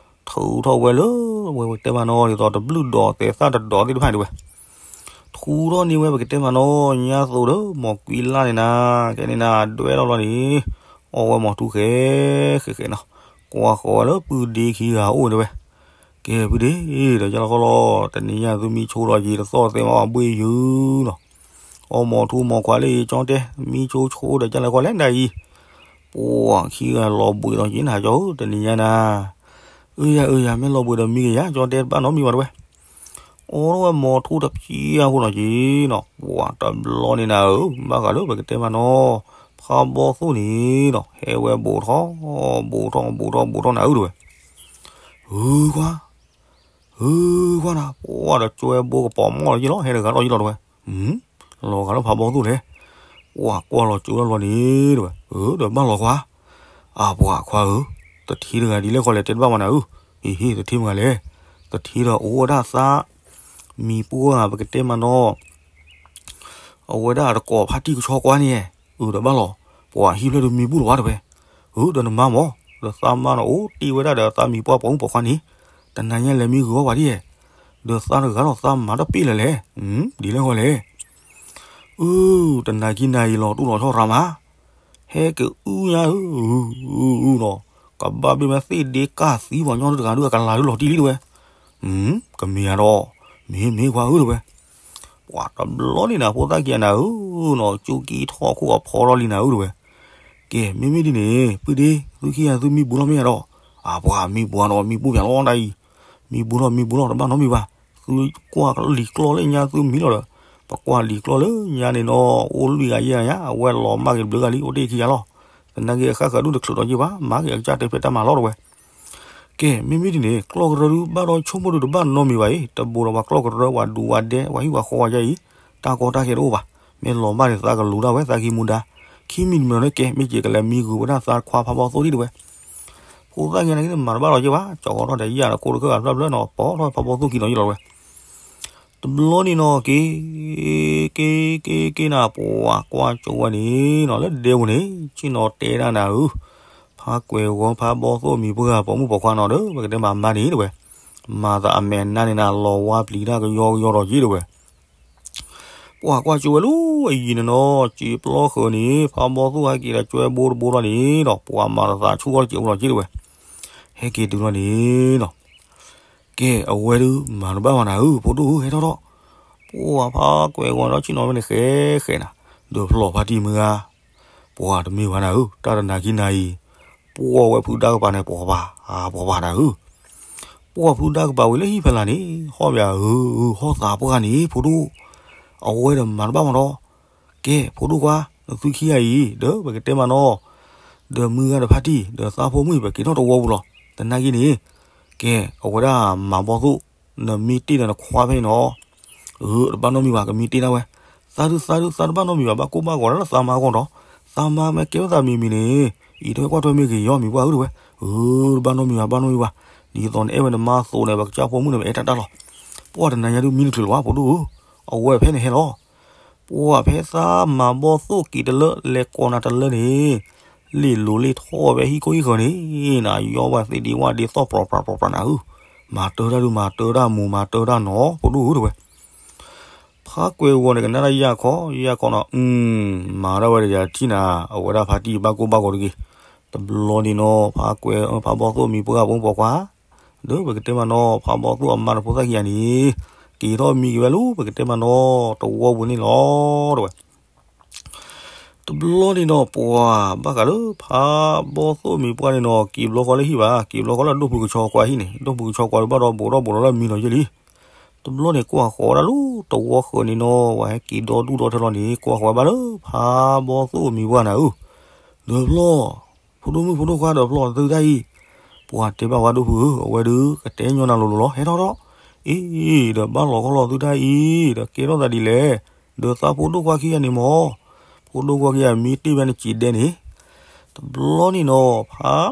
ထုးထီၣ်ဝဲလၢ ဝဲပကတဲမးနီၤ ဒ်သိးတဘျုးဒီးသဲးသၣ်တဒီးသ့ၣ်တဖၣ်န့ၣ်တဲဝဲ ထူထီၣ်န့ၢ်ဝဲပကတဲမးနီၤ ညါသိးဒီး မီၢ်ကွံလၢ်န့ၣ်နၤ, ကဲန့ၣ်နၤဒွဲၣ်ထီၣ်လီၤန့ၣ်, အီၣ်ဝဲမီၢ်ထူဃဲဃဲဃဲနီၤ, ကွၢ်ဃီၤဝဲလၢပုၢ်ဒ့ခံဂၤအိၣ်တဲဝဲ, ကဲပုၢ်ဒ့ ဒီးကၢ်လီၤဃီလီၤ တနံၤညါသုမံဆိဒီးယံၤ တသီၣ်သဲမးဘှ့ၣ်ယုၤနီၤ, အီၣ်မီၢ်ထူမီၢ်ခွါလၢယကၠီတဲ မံဆိဆိဒီးကၢ်လီၤဃီလၢနၤအံၤ, ပှၤခံဂၤလီၤဘှံးလီၤက့ၤနၤကၠီဧၢ တနံၤညါနၤ အၢယၤအၢယၤ မ့ၢ်လီၤဘှံးဒီးမံက့ၤယၤ ကၠီတဲတဘၣ်နီတမံၤဘၣ်တဲဝဲ, အီၣ်ထီၣ်ဝဲမီၢ်ထူတဖျၢၣ်အဃိနီၤက့ၤနီၤ, ပှၤတဘျီန့ၣ်နၤဧၢ ဘၣ်ဃးလၢပကတဲမးနီၤ, ဖါဘီသိၣ်န့ၣ်နီၤ ဟဲဝဲဘူးထီၣ် ဘူးထီၣ် ဘူးထီၣ် ဘူးထီၣ်နၤဧၢတဲဝဲ, ဟုခွါ ဟုခွါနၤ ပှၤဒီးကွဲဘိကပီၤမီၢ်လီၤယံၤလီၤ ဟဲတဂၤထီၣ်ယံၤလီၤတဲဝဲ, လီၤဂာ်လၢဖါဘီသိၣ်လဲၣ်, ပှၤကွၢ်လီၤကၠိလီၤလီၤန့ၣ်တဲဝဲ, အၢ ဒီးဘၣ်လီၤခွါ, အပှၤခွါဧၢ, တထံတဂၤဒ်လဲၣ်ဃီလဲၣ် တဲတဘၣ်မးနၤဧၢ, ဟ့ၣ်ဟ့ၣ် တထံမဂၤလဲၣ်, တထံဒီးအိၣ်ဝဲဒၣ်သး မံၤပှၢ်ပကတဲမးနီၤ အဝဲဒၣ်တကိးဖါတံၢ်ကဆီကွၢ်န့ၣ်, အၢ ဒီးဘၣ်လီၤ, ပှၤဟံၣ်ဖျၢၣ်ဒုးမံပူၣ်လီၤဘၣ်တဲဝဲ, အၢ ဒီးနမါမၢ်, ဒီးသးမါနီၤအိၣ်တ့ၢ်ဝဲဒၣ်ဒီးသးမံၤပှၢ်ပိာ်မုၣ်ပိာ်ခွါန့ၣ်, တနၤညါလဲၤမံဂုၤဘၣ်ပှၤဒ်, ဒီးသးတဂၤလီၤသးမၤတပ့ၢ်လၢၤလဲၣ်, ဒ်လဲၣ်ဃီလဲၣ် အၢ တနၤခံနၤအံၤလီၤတူၢ်လီၤဆီရၤမး, ဟဲကအုညါဧၢ, အုအုနီၤ, ကဘၣ်ဘ့ၣ်မ့ၢ်သ့ၣ်ဒ့ကၢ်သံပှၤညီတဂၤဒုးအကလၤဒုးလီၤတံၢ်လံတဲဝဲ, ကမ့ၢ်ဧါဒီး, မ့ၢ်မ့ၢ်ခွါဧၢတဲဝဲ, ပှၤတဘျီန့ၣ်နၤဖိသၣ်ခံဂၤနၤဧၢနီၤ ကၠူကံထီၣ်ခိၣ်အဖီထီၣ်လံနၤဧၢတဲဝဲ, ကဲ မ့မ့ၢ်ဒ်န့ၣ် ပုၢ်ဒ့ သုခံဂၤသုမံဘူးလီၤမ့ၢ်ဧါဒီး, အပှၤမံဘူးနီၤ မံဘူးပၠးလီၤတၢ်အံၤ, မံဘူးလီၤ မံဘူးလီၤ တဘၣ်နီတမံၤဘၣ်, သုကွၢ်လံာ်ကျီၢ်လၢညါသုမံလီၤဒီး, ပကွၢ်လံာ်ကျီၢ်လၢညါန့ၣ်နီၤ အိၣ်လွံၢ်ဂၤယဲၢ်ဂၤညါ အဝဲလီၤမၢ်က့ၤတဘျုးဂၤလံ အိၣ်တ့ၢ်ခံဂၤလီၤ, သနာ်က့အဃၣ်ဃၢၤဒုးတချုးဒီးယ့ၢ်ဘၣ် မၤက့ၤအကစၢ်တဲဖျဲးတၢ်မၤလီၤတဲဝဲ ကဲ မ့မ့ၢ်ဒ်န့ၣ် ကျီၢ်ကရၢဒုးဘၣ်ဒီးဆိကမိၣ်ဒုးတဘၣ်နီတမံၤဘၣ်အံၤ တဘိးဒီးပှၤကျီၢ်ကရၢ ပှၤဒူပှၤဒဲ ပှၤဟံၣ်ပှၤဃီဝဲယဲအံၤ, တၢ်ကီတၢ်ခဲတအိၣ်ဘၣ်, မ့ၢ်လီၤမၢ်န့ၣ် သးကလူၤဒၣ်ဝဲ သးကံမူဒါ, ခံမံၤတမံၤလီၤန့ၣ် ကဲ မ့ၢ်က့ၤကလဲၤမံဂုၤဝဲဒၣ်သးခွါဖးဘီသိၣ်ဒံးတဲဝဲ, ဖိသၣ်ခံဂၤန့ၣ် မၤတဘၣ်လီၤက့ၤဘၣ် ကၠီကီထီၣ်ဒီးယၢ်ဒီးကိၢ်တခၢၣ်ဂၤတဖျၢၣ်ဖျၢၣ်နီၤ ပိာ်ထီၣ်ဖးဘီသိၣ်ခံနီၤယ့ၢ်လီၤတဲဝဲ တဘျီန့ၣ်နီၤ က့ၤ က့ၤ က့ၤ က့ၤနၤ ပှၤကွၢ်ကၠိဝဲန့ၣ်နီၤ လၢဒဲပူၤန့ၣ် ဆ့ၣ်နီၤတဲဒၣ်နၤဧၢ, ဖးကွဲၤဂီၤဖးဘီသိၣ်မံၤပှၢ်ပိာ်မုၣ်ပိာ်ခွါနီၤဒီး ပကတဲမၤမါန့ၣ်တဲဝဲ, မၤသးအမဲာ်နါန့ၣ်နၤ လီၤဝါပျံၤတၢ်ကယီကယီဒီးက့ၤတဲဝဲ ပှၤကွၢ်ကၠိဝဲလၢအယံၤန့ၣ်နီၤ စံာ်ပျီဃၢၤန့ၣ် ဖးဘီသိၣ်ဟဲက့ၤဒီးကွဲဘိတဘိလီၤန့ၣ်ဒီး ပှၤမၤသးဆူၣ်ထီၣ်တစဲးဖိလီၤက့ၤတဲဝဲ, ဟဲက့ၤတုၤလီၤန့ၣ်နီၤ ကဲ အဝဲဒုးမၤတဘၣ်မးနၤဧၢ ဖိဒိၣ်ဧၢ ဟဲထီၣ်ထီၣ်, ပှၤဖးကွဲၤဂီၤဒီးဆ့ၣ်နီၤဝဲန့ၣ် ဃဲဃဲနၤ, ဒီးဖျီၣ်ဖါတံၢ်မုၢ်ဂၤ, ပှၤတမ့ၢ်ဘၣ်နၤဧၢ တၢ်တနၤခံနၤအံၤ, ပှီၢ်ဝဲဖုဒါကပၤန့ၣ် ပှၤဘၣ် ပှၤဘၣ်နၤဧၢ, ပှီၢ်ဖုဒါကပၤဝံၤလၢဟံၣ်ဖဲလၢ်န့ၣ် ဟီၣ်ဘၣ်ဧၢ ဟီၣ်သးပှၢ်န့ၣ် ဖိဒိၣ်, အဝဲဒီးမၤတဘၣ်မးဒီး ကဲ ဖိဒိၣ်ခွါ နသုခံဂၤအံၤ ဒီးပကတဲမးနီၤ, ဒီးမုၢ်ဂၤဒီးဖါတံၢ် ဒီးသးဖိမုၣ် ပက့ၤထီၣ်တဝီပူၤလီၤ. သနာ်က့န့ၣ်, ကဲ အဝဲဒၣ်မၤဘီၣ်သိၣ်, နမ့ၢ်တ့ၢ်ဒီးနခွါဖဲအံၤနီၤ, အၢ တဘၣ်နီတမံၤဘၣ် ကမ့ၢ်တ့ၢ်ဒၣ်ဝဲ, သးဒုးသးဒုးသးတဘၣ်နီတမံၤဘၣ် ဘၣ်ကိၢ်ဘၣ်ဂီၤဒၣ်လၢသးမါအဂီၢ်ဒီး, သးမါမ့ၢ်ကဲထီၣ်သးမံၤမံၤန့ၣ်, အံးထွဲကွၢ်ထွဲမ့ၢ်ဂ့ၤယီၤမံၤပှၢ်ဧၢတဲဝဲ, အၢ တဘၣ်နီတမံၤဘၣ် ဘၣ်နီတမံၤဘၣ်, ဒ်သိးနအဲၣ်ဝဲနမါအသိးန့ၣ် ပကစၢ်ဖိမုၣ်န့ၣ် ပအဲၣ်တၢ်တၢ်လီၤ. ပှၢ်တနၤညါဒုးမံတချုးလၢၤဘၣ် ဖိဒိၣ်ဧၢ, အဝဲဖဲန့ၣ်ဟဲလီၤ ပှၢ်ဖဲသးမၤဘီၣ်သိၣ်က့ၤတလၢ လဲၤကိးနၤတလၢန့ၣ်, လ့ၣ်လိၤလ့ၣ်ထီၣ်ဝဲဟံၣ်ခိၣ်ဟံၣ်ဃၢၤန့ၣ်, နယီၢ်ဝဲသ့ၣ်ဒံးဝၣ်ဒ့သီၣ်ပြီၤပြးပြီၤပြးနၤဧၢ, မၤတၢ်တၢ်ဒုးမၤတၢ်တၢ်မူးမၤတၢ်တၢ်နီၤ ဖိဒိၣ်ဧၢတဲဝဲ. ဖးကွဲၤဂီၤန့ၣ်ကနၣ်တၢ်ယၢ်ခီ, ယၢ်ခီနီၤ, မၤဒၣ်ဝဲဒီးယၤထံၣ်နၤ, အဝဲဒၣ်ဖါတံၢ်ဘၣ်ကိၢ်ဘၣ်ဂီၤတဂ့ၤ. တဘျီန့ၣ်နီၤ, ဖးကွဲၤ, ဖးဘီၣ်သိၣ်မံၤပှၢ်ပိာ်မုၣ်ပိာ်ခွါ, ဒီးပကတဲမးနီၤ, ဖးဘီၣ်သိၣ်အမါတဖိသၣ်ခံဂၤန့ၣ်, က့ၤထီၣ်မံက့ၤဝဲလၢပကတဲမးနီၤ, တဝီပူၤန့ၣ်လီၤတဲဝဲ. တဘျီန့ၣ်နီၤ, ပှၤဘၣ်ဃးလၢဖးဘီၣ်သိၣ်မံၤပှၢ်န့ၣ်နီၤ, က့ၤဘျီဃီလၢဟံၣ်ဘၣ်, က့ၤဘျီဃီလၢဒိၣ်ဖုကဆီကွၢ်ဟံၣ်န့ၣ်, ဒိၣ်ဖုကဆီကွၢ်ဒုးဘၣ်ဒီးဘူးထီၣ်ဘူးလီၤလၢမံၤလီၤယဲၢ်လံ. တဘျီန့ၣ် ကွၢ်ဃီၤဝဲဒၣ်လၢတဝီဃၢၤန့ၣ်နီၤ, ပှၤဟဲက့ၤဒီဒူၣ်ဒီထၢလီၤန့ၣ်, ကွၢ်ဃီၤဝဲဘၣ်လၢဖးဘီၣ်သိၣ်မံၤပှၢ်နၤဧၢ, ဒီးဖျီၣ်, ဖိဒိၣ်မုၣ်ဖိဒိၣ်ခွါဒီးဖျီၣ်သုတၢ်အံၤ, ပှၤတဲဘၣ်ဝဲဒိၣ်ဖုဧၢ, အဝဲဒုးကတဲညီနၤလိၤလိၤလီၤ, ဟဲထီၣ်ထီၣ်, အ့ ဒီးဘၣ်လီၤခီလီၤသုတၢ်အံၤ, ဒီးကဲထီၣ်သးဒ်လဲၣ်, ဒီးသးဖိဒိၣ်ခွါခံဂၤန့ၣ်မၢ်, ဖိဒိၣ်ခွါခံဂၤမ့ၢ်တ့ၢ်ဝဲနစံးဒဲန့ၣ်. တဘျီန့ၣ်နီၤ, ဖး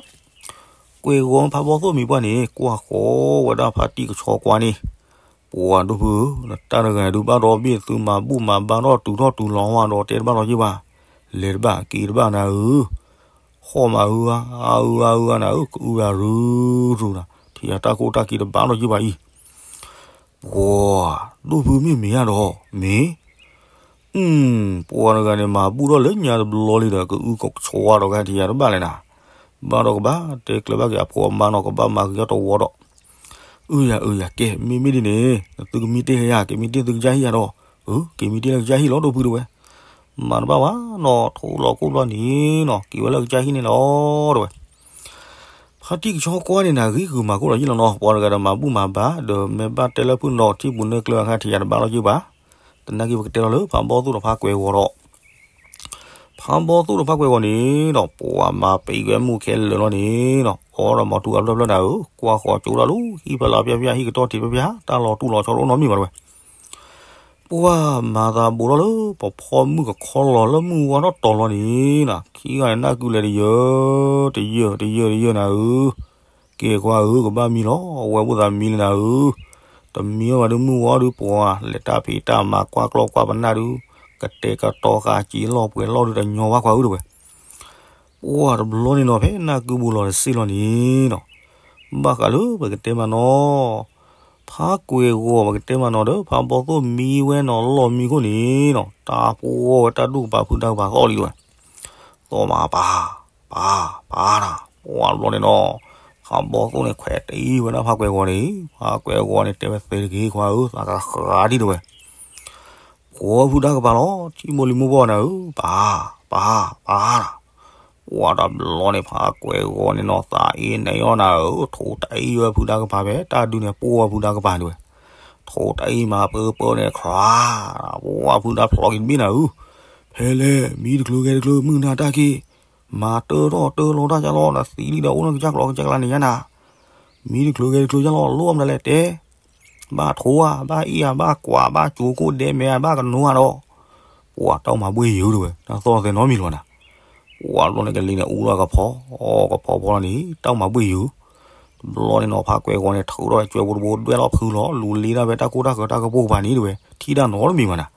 ကွဲၤဂီၤဖးဘီၣ်သိၣ်မံၤပှၢ်န့ၣ် ကွၢ်ဃီၤဝဲဒၣ်ဖးတံၢ်ကဆီကွၢ်န့ၣ်, ပှၤဒိၣ်ဖုဧၢ, တၢ်တဂၤဒုးဘၣ်ဒီဘ့ၣ်သုမၤဘူၣ်မၤဘါထီၣ်တုၤထီၣ်တုၤလီၤဝါဒီးတဲတဘၣ်လီၤယ့ၢ်ဘၣ်, လဲၤတဘၣ်က့ၤတဘၣ်နၤဧၢ, ဟီၣ်မးအုအါ အုအါအုအါနၤဧၢ ကအုဝဲရုရုနၤ ထံၣ်ယၤတၢ်ကိၢ်တၢ်က့ၤတဘၣ်လီၤယ့ၢ်ဘၣ်အံၤ, ပှၤဒိၣ်ဖုမ့ၢ်မ့ၢ်ဧါဒီး မ့ၢ် ပှၤတဂၤန့ၣ် မၤဘူၣ်ထီၣ်လၢညါတဘျီလံဒီး ကအုကဆီဝါဒီးကဟဲထံၣ်ယၤတဘၣ်လဲၣ်နၤ, ဘၣ်ဒီးကဘၣ်တဲကျၢၤဘၣ်က့ၤအဖိအမါနီၤ ကဘၣ်မၤက့ၤအီၤတဝီဒီး, အုယၤအုယၤ ကဲမ့မ့ၢ်ဒ်န့ၣ် နသုကမံတ့ၢ်ယၤ က့ၤမံတ့ၢ်သုကစၢ်ဟံၣ်ယၤဒီး, အု က့ၤမံတ့ၢ်လၢကစၢ်ဟံၣ်လီၤ ဒိၣ်ဖုတဝဲ, မၤတဘၣ်ဝဲနီၤ ထိၣ်လီၤကိၣ်ဘျီန့ၣ်နီၤ က့ၤဝဲလၢကစၢ်ဟံၣ်န့ၣ်လီၤတဝဲ ဖါတံၢ်ကဆီကွၢ်န့ၣ်နၤ ဂံၢ်ဂုာ်မၤကိၣ်လီၤယ့ၢ်လီၤနီၤ ပှၤတဂၤဒီးမၤဘူၣ်မၤဘါ ဒီးမ့ၢ်ဘၣ်တဲလၢဖုၣ်နီၤ ထံပူၤနၢၢ်ကျၢၤအခါထံၣ်ယၤတဘၣ်လီၤယ့ၢ်ဘၣ်, သနာ်က့ပကတဲလီၤလၢဖးဘီသိၣ်ဒီးဖးကွဲၤဂီၤဒီး, ဖးဘီသိၣ်ဒီးဖးကွဲၤဂီၤန့ၣ်ဒီး ပှၤမၤပံၤဝဲမူခဲလၢာ်လီၤန့ၣ်ဒီး အီဒီးမၤထူအဖျၢၣ်ဖျၢၣ်နၤဧၢ ကွၢ်ဃီၤကၠိဒၣ်လူၤ ဟံၣ်ဖဲလၢအပျၢ်ပျၢ် ဟံၣ်ကတီၢ်ထံးပျၢ်ပျၢ် တၢ်လီၤတူၢ်လီၤဆီတအိၣ်နီတမံၤဘၣ်တဝဲ ပှၤမၤသးဘူးထီၣ်လၢ ပဖီမုၢ်ကခီလီၤလၢမုၢ်ဝါထီၣ်တီၤလီၤန့ၣ်နီၤ ခံဂၤန့ၣ်နၢ်ကုလဲၤတယၢၢ် တယၢၢ် တယၢၢ် တယၢၢ်နၤဧၢ, ကဲကွၢ်ဧၢ ကဘၣ်မံလီၤ အဝဲအိၣ်သးမံလံနၤဧၢ, တမံဘၣ်ဒီးမုၢ်ဝါဒုးပှၤ လဲၤတၢ်ဖံးတၢ်မၤကွၢ်ကျီၢ်ကွၢ်ပနၢ်ဒုး ကတဲာ်ကတီၤဃာ်စံးလီၢ်ပှဲၤလီၢ်ဒုးတညီဘၣ်ကွၢ်ဧၢတဝဲ ပှၤတဘျီန့ၣ်နီၤ ဖဲနၢ်ကုဘူးလီၤတစ့ၢ်လီၤန့ၣ်နီၤ, ဘၣ်ဃးလၢပကတဲမးနီၤ, ဖးကွဲၤဂီၤပကတဲမးနီၤဒီး ဖးဘီသိၣ်မံဝဲနီၤ လီၢ်မံခိၣ်န့ၣ်နီၤ တၢ်ပှီၢ်ဝဲတၢ်ဒူၣ်ကပၤဖုဒါကပၤသီၣ်လံတဝဲ, သီၣ်မးပၤ ပၤ ပၤနၤ, ပှၤတဘျီန့ၣ်နီၤ, ဖးဘီသိၣ်န့ၣ် ခွဲးတံၢ်ဝဲဒၣ်ဖးကွဲၤဂီၤန့ၣ်, ဖးကွဲၤဂီၤန့ၣ် တဲဝဲသ့တဂ့ၤခွါဧၢ သးကဃးဒံးတဝဲ ပှၤဖုဒါကပၤလီၤ ထံမိၢ်လံၤမိၢ်ပှၢ်နၤဧၢ, ပၤ ပၤ ပၤနၤ, ပှၤတဘျီန့ၣ် ဖးကွဲၤဂီၤန့ၣ်နီၤ သးအ့န့ၣ်အီၣ်နၤဧၢ, ထိးတအံၣ်ဝဲဖုဒါကပၤဖဲ တၢ်ဒုးန့ၣ် ပှီၢ်ဝဲဖုဒါကပၤန့ၣ်ဝဲ, ထိးတအံၣ်မၤပၢပၢန့ၣ် ခြး, ပှၤဖုဒါဖျီက့ၤတဘ့ၣ်နၤဧၢ, ဖဲလဲၣ် မံတချုးဂဲၤတချုး မုၢ်နၤတၢ်က့ၤ, မၤတၢထီၣ်တၢလီၤတၢ်ကလီၤ နသံလံဒီး အိၣ်နကစၢ်ကျီကစၢ်ကျါန့ၣ်ညါနၤ, မံတချုးဂဲၤတချုးယါလီၤ လိၣ်အမနုၤလဲၣ်တဲ ဘၣ်ထိးဧါ ဘၣ်အ့ၣ်ဧါ ဘၣ်ကွၢ် ဘၣ်ကၠိၤကိၣ်ဒဲမဲဧါ ဘၣ်ကနိဧါဒီး, ပှၤတၢ်မၤဘှ့ၣ်ယိာ်တဝဲ တၢ်သီၣ်သဲနီတမံၤလီၤနၤ, ပှၤဘျီန့ၣ်ကလံၤန့ၣ် အူလီၤကဖီ, အီကဖီဖီလီၤန့ၣ် တၢ်မၤဘှ့ၣ်ယိာ်, တဘျီန့ၣ်နီၤ ဖးကွဲၤဂီၤန့ၣ် ထုးထီၣ်ကၠွဲၤဘိတဘိ ဒွဲၣ်လီၤဖုလီၤ လူၤလ့ဒၣ်ဖဲတၢ်ကိၢ်တၢ်ဂီၤတၢ်ကပိာ်ကပၤန့ၣ်တဝဲ ထံၣ်တၢ်နီတမံၤဘၣ်နၤ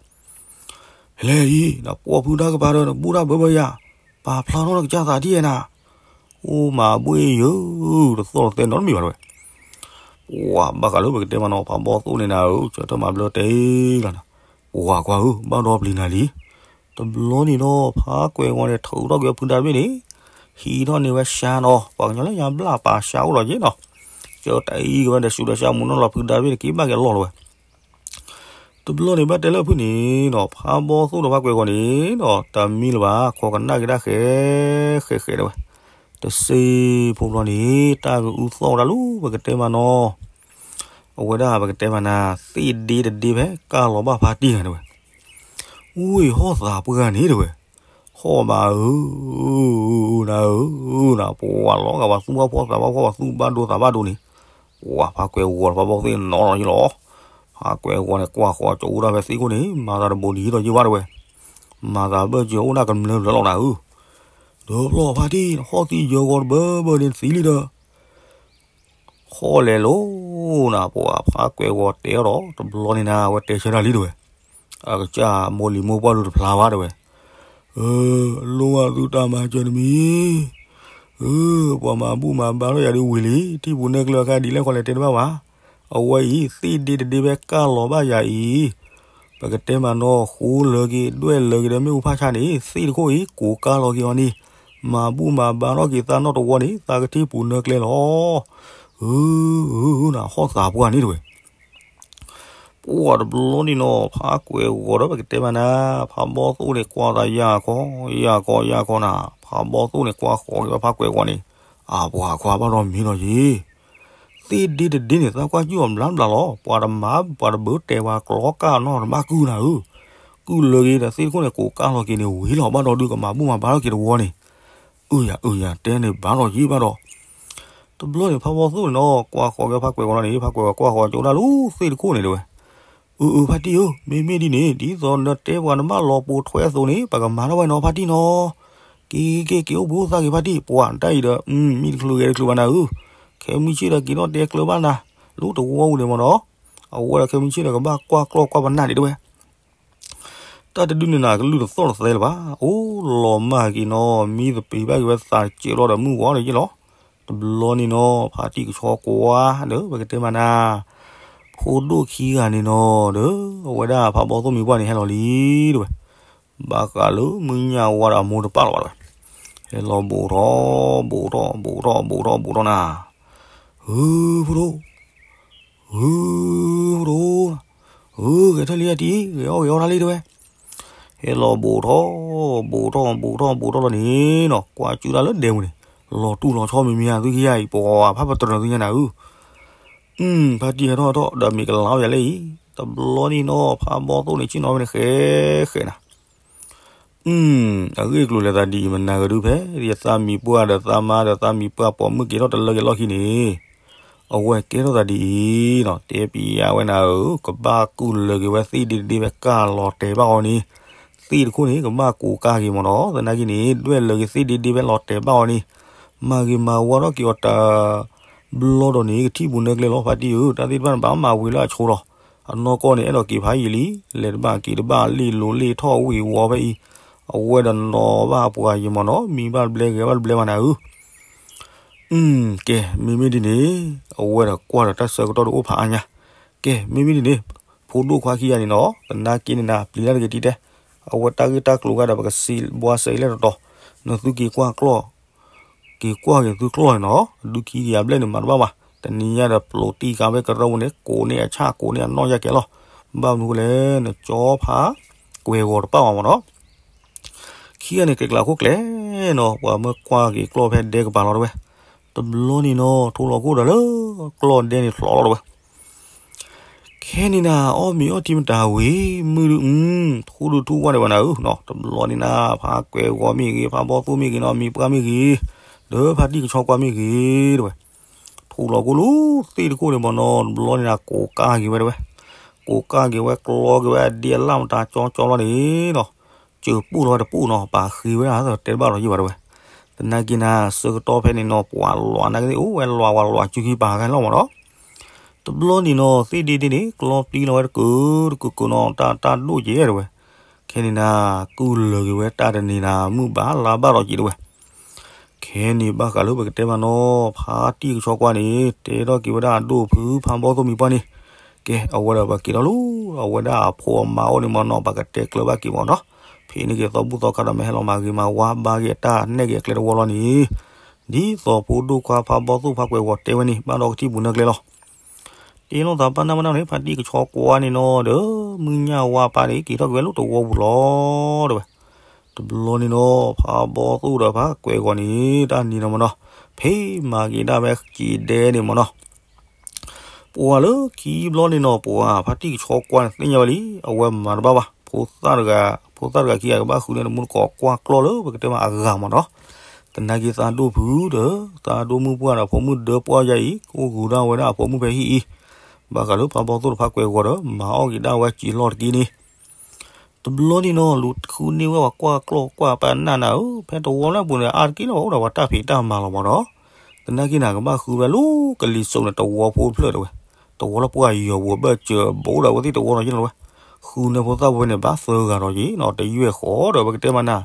ဖဲလဲၣ်အံၤ နပှီၢ်ဖုဒါကပၤဒီး နဘူၣ်တၢ်ဘၢဘၢယၤ, ပာ်ဖျါထီၣ်နကစၢ်သးဒ်အံၤနၤ, အိၣ်မၤဘှ့ၣ်ယိာ်, တသီၣ်တသဲနီတမံၤဘၣ်တဝဲ, ပှၤဘၣ်ဃးလၢပကတဲမးနီၤ ဖးဘီသိၣ်န့ၣ်နၤဧၢ, ကၢထၢၣ်မၤဘျၢတဲလီၤနၤ, ပှၤကွၢ်ဧၢ ဘၣ်ဒီပျံၤနၤလံ, တဘျီန့ၣ်ဒီး ဖးကွဲၤဂီၤန့ၣ် ထုးထီၣ်က့ၤဖုဒါတဘ့ၣ်န့ၣ်, ဟံးထီၣ်န့ၢ်ဝဲစှၤနီၤ, ပှၤကညီလၢညါဘျၣ်ပာ်စှၤအိၣ်လီၤက့နီၤ, ကၢတအံၣ်က့ၤဝဲဒီး ဆူးဒီးစှၤမူနီၢ်လီၤဖုဒါတဘ့ၣ်န့ၣ် က့ၤဘၣ်က့ၤအလီၢ်လီၤဝဲ တဘျီန့ၣ်ဘၣ်တဲလၢဖုၣ်န့ၣ်ဒီး ဖးဘီသိၣ်ဒီးဖးကွဲၤဂီၤန့ၣ်ဒီး တမံလၢၤဘၣ် ခိးကနၣ်က့ၤဒၣ်ဃဲဃဲဃဲဒၣ်ဝဲ, တစ့ဖိဘျီန့ၣ် တၢ်ကအုသီၣ်ဝဲဒၣ်လီၤ ပကတဲမးနီၤ, အဝဲဒၣ်ပကတဲမးနၤ သ့ၣ်ဒ့တဒ့ဖဲကၢ်လီၤဘၣ်ဖးတံၢ်ဂၤဒၣ်ဝဲ, ဝ့ၢ်ဟီၣ်သးပှၢ်န့ၣ်ဒၣ်ဝဲ, ဟီၣ်ဘၣ်ဧၢ, နၤဧၢ, နၤပှၤလီၤဂာ်ပှၤသူၣ်ဘၣ်ဖှီၣ်သးဘၣ်ဖှီၣ် ပှၤသူၣ်ဘၣ်ဒိသးဘၣ်ဒိန့ၣ်, ပှၤဖးကွဲၤဂီၤဖးဘီသိၣ်နီၤလီၤယလီၤ, ဖးကွဲၤဂီၤန့ၣ် ကွၢ်ဃီၤကၠိအိၣ်ဒၣ်ဖဲသ့ၣ်ခိၣ်န့ၣ် မၤသးတဘူးဒံးဒီးယဘၣ်တဝဲ, မၤသးဘၢၣ်စၢၤအိၣ်ဒၣ်ကမျၢၢ်လၢလီၤနၤဧၢ, ဒီးဖျီၣ်ဖါတံၢ် ဟီၣ်သံယၢၤဂီၤတဘၢဘၢန့ၣ်သံလံဒီး ဃီလဲၤလိၤနၤ ပှၤဖးကွဲၤဂီၤတဲအီၤဒီး တဘျီန့ၣ်နၤ အဝဲတဲဆၢတၢ်လံတဝဲ, အကစၢ်မိၢ်လံၤမိၢ်ပှၢ်ဒုးတဖျါဘၣ်တဝဲ, အၢ လိၣ်ဘၣ်သုတၢ်မၤစၢၤတမံၤ, အၢ ပှၤမၤဘူၣ်မၤဘါထီၣ်ယၤဒုးဝံၤလံ ထံပူၤနၢၢ်ကျၢၤအခါဒ်လဲၣ်ဃီလဲၣ်တဲတဘၣ်ဘၣ်, အဝဲအံၤ သ့ၣ်ဒ့တဒ့ဖဲကၢ်လီၤဘၣ်ယၤအံၤ ပကတဲမးနီၤ ဃိလၢာ်က့ၤ ဒွဲၣ်လၢာ်က့ၤဒီးမ့ၣ်အူဖးဆါန့ၣ် သ့ၣ်တခိၣ်အံၤ ကိးကၢ်လီၤက့ၤအီၤန့ၣ် မၤဘူၣ်မၤဘါထီၣ်က့ၤသးနီၢ်တဝီန့ၣ် သးကထံၣ်ပူၤနၢကျဲလီၤ. အၢ နဟီၣ်သးပှၢ်န့ၣ်တဝဲ ပှၤတဘျီန့ၣ်နီၤ ဖးကွဲးဂီၤဒီးပကတဲမးနၤ ဖးဘီသိၣ်န့ၣ် ကွၢ်သးယၢ်ခီ ယၢ်ခီ ယၢ်ခီနၤ ဖးဘီသိၣ်န့ၣ် ကွၢ်ဃီၤက့ၤဖးကွဲးဂီၤန့ၣ် အပှၤခွါဘၣ်ဒီးမ့ၢ်နီၤယ့ သ့ၣ်ဒ့တဒ့န့ၣ် သးကွၢ်ကၠူၣ်အီၤဘျါဘျါလီၤ. ပှၤတမၤ ပှၤတဘၢတဲပှၤကျီကၢ်နီၢ်တဘၣ်ကုၢ်နၤဧၢ, ကုၢ်လၢာ်က့ၤဒီးသ့ၣ်တခိၣ်န့ၣ် ကိးကၢ်လီၤက့ၤန့ၣ် ဝံၤလီၤဘၣ်ဒီးဒုးကမၤဘူၣ်မၤဘါထီၣ်က့ၤတဝီန့ၣ်, အၢယၤ အၢယၤ တဲန့ၣ်ဘၣ်လီၤယ့ဘၣ်ဒီး တဘျီန့ၣ် ဖးဘီသိၣ်န့ၣ်နီၤ ကွၢ်ဃီၤက့ၤဖးကွဲးဂီၤန့ၣ် ဖးကွဲးဂီၤကွၢ်ဃီၤကၠိဒၣ်လူၤသ့ၣ်တခိၣ်န့ၣ်တဝဲ, အၢ အၢ ဖါတံၢ်ဧၢ, မ့မ့ၢ်ဒ်န့ၣ် ဒ်သိးနတဲပှၤနဘၣ်လီၤပိာ်ထွဲအသိးန့ၣ် ပကမၤထီၣ်ဝဲနီၤဖါတံၢ်နီၤ, က့ၤက့ၤက့ၤအိၣ်ဘှံးအိၣ်သါက့ၤဖါတံၢ် ပှၤတၢ်အံၤဒီး မံတချုးဂဲၤတချုးဘၣ်နၤဧၢ, ခဲမုၢ်ဆ့ၣ်ဒီးက့ၤထီၣ်တဲကျၢၤဘၣ်နၤ, လူတဝီပူၤန့ၣ်မ့ၢ်နီၤ, အဝဲဒၣ်ခဲမုၢ်ဆ့ၣ်ဒီးကဘၣ်ကွၢ်ကျီၢ်ကွၢ်ပနၢ်ဒံးတဲဝဲ. တၢ်တဒုန့ၣ်နၤကလုၢ်တသီၣ်တသဲလၢၤဘၣ်. အိၣ်လီၤမၢ်က့ၤနီၤ မံသပ့ၤဘၣ်က့ၤဝဲသးတစဲးလီၤဒီးမုၢ်ဂီၤလၢၤယ့ၣ်လီၤ. တဘျီန့ၣ်နီၤ ဖါတံၢ်ကဆီကွါဒီး ပကတဲမးနၤ ဖိဒိၣ်ခံဂၤန့ၣ်နီၤဒီး အဝဲဒၣ်ဖးဘီသိၣ်မံၤပှၢ်န့ၣ်ဟဲလီၤလံတဲဝဲ. ဘၣ်ဃးလၢမုၢ်ညၣ်ဝါဒီးအမိၢ်တပာ်လီၤဘၣ်တဲဝဲ. ဟဲလီၤဘူးထီၣ်ဘူးထီၣ်ဘူးထီၣ်ဘူးထီၣ်ဘူးထီၣ်နၤ ဟု ဖိဒိၣ် ဟု ဖိဒိၣ်, ဟု ဂဲၤထၢၣ်လံအတံၢ် ဂဲၤအီၣ်ဂဲၤအီတၢ်လံတဲဝဲ. ဟဲလီၤဘူးထီၣ်ဘူးထီၣ်ဘူးထီၣ်ဘူးထီၣ်လီၤန့ၣ်နီၤ ကွၢ်စုတၢ်လၢဒဲပူၤန့ၣ် လီၤတူၢ်လီၤဆီမံၤမံၤဧါ သုခံဂၤအံၤ ပှၤဖးပတြၢၤသုညါနၤဧၢ. ဖါတံၢ်ဟဲထီၣ်ထီၣ်ဒီးမ့ၢ်ကလီယၤလၢအံၤ တဘျီန့ၣ်နီၤ ဖးဘီသိၣ်န့ၣ်ဆ့ၣ်နီၤဝဲန့ၣ်ဃဲဃဲနၤ အဂ့ၢ်အကျိၤလဲၤသးဒ်အံၤ မနၤကဒုဖဲ ယသးမံၤပှၢ်ဒီးသးမါဒီးသးမံၤပှၢ်ပိာ်မုၣ်က့ၤထီၣ်တလၢက့ၤလီၢ်ခံန့ၣ် အဝဲကဲထီၣ်သးဒ်အံၤနီၤ တဲပံၤယၤဝဲနၤဧၢ ကဘၣ်ကူၣ်လၢာ်က့ၤဝဲသ့ၣ်ဒ့ဒ့ဖဲကၢ်လီၤတဲာ်ဘၣ်အီၤန့ၣ် သ့ၣ်တခိၣ်န့ၣ် ကဘၣ်ကူးကါက့ၤမ့ၢ်နီၤ သနာ်က့န့ၣ် ဒွဲၣ်လၢာ်က့ၤသ့ၣ်ဒ့ဒ့ဖဲလီၤတဲာ်ဘၣ်အီၤန့ၣ် မၤဂ့ၤမၤဝါထီၣ်က့ၤအီၤတဘျီဒီးန့ၣ် ကထံၣ်ပူၤနၢကျဲလီၤ ဖါတံၢ်ဧၢ တၢ်သ့ၣ်တဖၣ်န့ၣ် ဘၣ်မၤဝံၤလၢအဆိလီၤ အနီၢ်ကီၢ်န့ၣ် အဲၣ်ဒိးက့ၤဖးယံာ်လံ လဲၤတဘၣ်က့ၤတဘၣ် လ့ၣ်လိၤလ့ၣ်ထီၣ်ဝံၤဝီဖဲအံၤ အဝဲဒီးနီၤဘၣ်အပှၤယံၤမ့ၢ်နီၤ မံဘၣ်ဘျဲဂဲၤဘၣ်ဘျဲမးနၤဧၢ. ကဲ မ့မ့ၢ်ဒ်န့ၣ် အဝဲဒီးကွၢ်ဒီးတၢ်ဆၢကတီၢ်တအိၣ်ဖးအါညါ ကဲ မ့မ့ၢ်ဒ်န့ၣ် ဖိဒိၣ်ခွါခံဂၤန့ၣ်နီၤ သနာ်က့န့ၣ်နၤ ပျံၤတၢ်တဂ့ၤတံၢ်တဲ အဝဲတၢ်ဂ့ၢ်တၢ်ကျိၤဂၤဒီး ပကစံးဘှါစဲအံၤလဲၣ်တတီၤ နသုက့ၤကွၢ်ကျီၢ် က့ၤကွၢ်က့ၤသုကျီၢ်န့ၣ်နီၤ ဒုးခံကယၤဘျဲၣ်န့ၣ်မၤတဘၣ်ဘၣ် တနံၤညါဒီးပျိးတံၢ်ဃာ်ဖဲကရၢပူၤန့ၣ် ကိးန့ၢ်အဆၣ်ကိးန့ၢ်အနီၢ်ယၢ်ကဲလီၤ ဘၣ်မနုၤဃိလဲၣ် နကၠီဖးကွဲၤဂီၤတပာ်ဘၣ်မ့ၢ်နီၤ ခံဂၤန့ၣ် ကဲကျးခိၣ်ကျဲနီၤ ပှၤမၢကွၢ်က့ၤကျီၢ်ဖဲဒဲကပၤလီၤတဲဝဲ တဘျီန့ၣ်နီၤ ထိလီၤခိၣ်ဒီးလၢကျီၢ်ဒဲန့ၣ် ချီးလီၤတဲဝဲ ခဲန့ၣ်နၤ အီၣ်မ့ၤအီထံမတၤဝံၤ မုၢ်ဒု ထူဒုထူဝါဒံးဘၣ်နၤဧၢ, တဘျီန့ၣ်နၤ ဖးကွဲၤဂီၤမ့ၢ်ဂ့ၤ ဖးဘီသိၣ်မ့ၢ်ဂ့ၤနီၤ မံၤပှၢ်မ့ၢ်ဂ့ၤ, ဒီးဖါတံၢ်ကဆီကွၢ်မ့ၢ်ဂ့ၤ တဲဝဲ, ထူလီၤကိၣ်လၢသ့ၣ်တခိၣ်န့ၣ်မ့ၢ်နီၤ တဘျီန့ၣ်နၤ ကိးကါက့ၤဝဲတဲဝဲ, ကိးကါက့ၤဝဲ ကျီက့ၤဝဲ အဒ့အလၣ်မတၤကၠီကၠီလီၤန့ၣ်နီၤ, စၢၤပူၣ်လီၤဝဲတပူၣ်နီၤ ပာ်ဃ့ဝဲဒၣ် တဲတဘၣ်ဒီးယံာ်ဘၣ်တဲဝဲ, သနာ်က့နၤ ဆၢကတီၢ်ဖဲန့ၣ်နီၤ ပှၤလီၤနာ်က့ အိၣ်ဝဲလီၤ ပှၤလီၤစုခံပာ်ဃဲလီၤမ့ၢ်နီၤ, တဘျီန့ၣ်နီၤ သ့ၣ်ဒ့ဒ့န့ၣ် ကျီပျံၤလီၤဝဲတကုာ်တကုာ်ကုာ်နီၤ တၢ်တၢ်ဒိၣ်ကဲတဲဝဲ, ခဲန့ၣ်နၤ ကုၢ်လၢာ်က့ၤဝဲတၢ်တနံၤနၤ မုၢ်ဘၣ်လါဘၣ်ဒီးက့ၤတဲဝဲ, ခဲန့ၣ်ဘၣ်ဃးလၢပကတဲမ့ၢ်နီၤ ဖါတံၢ်ကဆီကွၢ်န့ၣ် တဲထီၣ်က့ၤဝဲဒၣ်အဒိၣ်ဖုဖါဘီသိၣ်မံၤပှၢ်န့ၣ်, ကဲ အဝဲဒီးပက့ၤထီၣ်လီၤ အဝဲဒၣ်အဖိအမါအိၣ်န့ၣ်မ့ၢ်နီၤ ပကတဲကျၢၤဘၣ်က့ၤမ့ၢ်နီၤ, ဖဲန့ၣ်က့ၤသီဘူၣ်သီခါဒီးမ့ၢ်ဟဲလီၤမၤဂ့ၤမၤဝါဘၣ်က့ၤအတၢ်နဲၣ်က့ၤအကျဲတဝီလီၤန့ၣ်, ဒ်သိးဖိဒိၣ်ခွါဖါဘီသိၣ်ဖါကွဲၤဂီၤတဲဝဲန့ၣ် ဘၣ်ဒီးကထံၣ်ပူၤနၢကျဲလီၤ တ့လိာ်သးပာ်နၢ်မ့ၢ်နၢ်န့ၣ် ဖါတံၢ်ကဆီကွၢ်န့ၣ်နီၤဒီး မုၢ်ညၣ်ဝါပၢ်န့ၣ် က့ၤထီၣ်က့ၤဝဲလၢတဝီပူၤလီၤတဲဝဲ, တဘျီန့ၣ်နီၤ ဖါဘီသိၣ်ဒီးဖါကွဲၤဂီၤန့ၣ် တၢ်နံၤနီၤမ့ၢ်နီၤ ဖဲမၤက့ၤဒၣ်ဝဲကံၤဒဲန့ၣ်မ့ၢ်နီၤ ပှၤလၢခံဘျီန့ၣ်နီၤ ပှၤဖါတံၢ်ကဆီကွၢ်န့ၣ် သ့ၣ်ညါဝဲလံ အဝဲမၤတဘၣ်ဘၣ် ဖိသၣ်တဂၤ ဖိသၣ်တဂၤခံဂၤကဘၣ်ဃုန့ၢ်တမူတကိးကွၢ်ကျီၢ်လၢပကတဲမ့ၢ်အဂၤမ့ၢ်နီၤ, သနာ်က့သးဒိၣ်ဖုဒီး သးဒိၣ်မုၢ်ပှၢ်ဒီးဖိမုၣ်ဒၢပှၢ်ယါအံၤ ကအိၣ်ဃုာ်ဒၣ်ဝဲဒၣ်အဖိမုၣ်ဖဲဟံၣ်အံၤ, ဘၣ်ဃးလၢဖါဘီသိၣ်ဒီးဖါကွဲၤဂီၤဒီး မၤအီၣ်က့ၤဒၣ်ဝဲစံာ်လီၢ်တက့ၢ်န့ၣ် တဘျီန့ၣ်နီၤ လူၤဃုန့ၢ်ဝဲပှၤကွၢ်ကျီၢ်ကွၢ်ပာ်နၢ်နၤဧၢ, ဖဲတဝီလၢအပူၤန့ၣ် အါတက့ၢ်လၢပှၤအိၣ်ဒီးပှၤတၢ်ဖံးတၢ်မၤလီၤမ့ၢ်နီၤ, သနာ်က့နၤ ကဘၣ်ဃုဝဲလၢကလံၤစိးန့ၣ် တဝီဖိတဖျၢၣ်တဲဝဲ, တဝီလၢပှၤယီၤပူၤဘၢၣ်စၢၤဘိးဒီးအဝဲသ့ၣ်တဝီလီၤယဲလီၤဝဲ, ဃုန့ၢ်ဖိသၣ်ဖိဖဲန့ၣ် ဘၣ်သၢဂၤဒီးက့ၤနီၤ တယွဲၢ်ဃီဒီးပကတဲမ့ၢ်နၤ,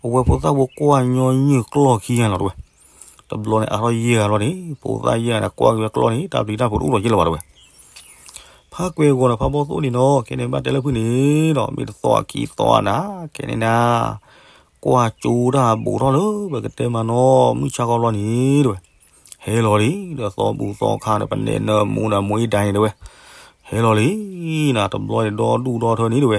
အဝဲဖိသၣ်ဖိကွၢ်ညီနုၢ်ကျီၢ်ခံဂၤလီၤတဲဝဲ တဘျီန့ၣ် အါထီၣ်ယဲၢ်ဂၤလီၤန့ၣ် ဖိသၣ်ယဲၢ်ဂၤန့ၣ် ကွၢ်က့ၤဝဲကျီၢ်န့ၣ် တၢ်ပျံၤတၢ်ဖုးတအိၣ်လီၤယဲလီၤဘၣ်တဲဝဲ, ဖါကွဲၤဂီၤဒီးဖါဘီသိၣ်န့ၣ်နီၤ ခဲန့ၣ်ဘၣ်တဲလၢဖုန့ၣ်ဒီး မ့ၢ်တသီအခံသီအနၤ ခဲန့ၣ်နၤ ကွၢ်ကၠိတၢ်ဘူးထီၣ်လၢ ပကတဲမ့ၢ်နီၤ မုၢ်ဆါခီဘျီန့ၣ်တဲဝဲ, ဟဲလီၤလံ ဒီးသီဘူၣ်သီခါဒီး ပနဲၣ်နၢမူဒီးမူအံဒၣ်န့ၣ်တဲဝဲ, ဟဲလီၤလံ နၤတဘျီန့ၣ် ဒီဒူၣ်ဒီထၢန့ၣ်တဲဝဲ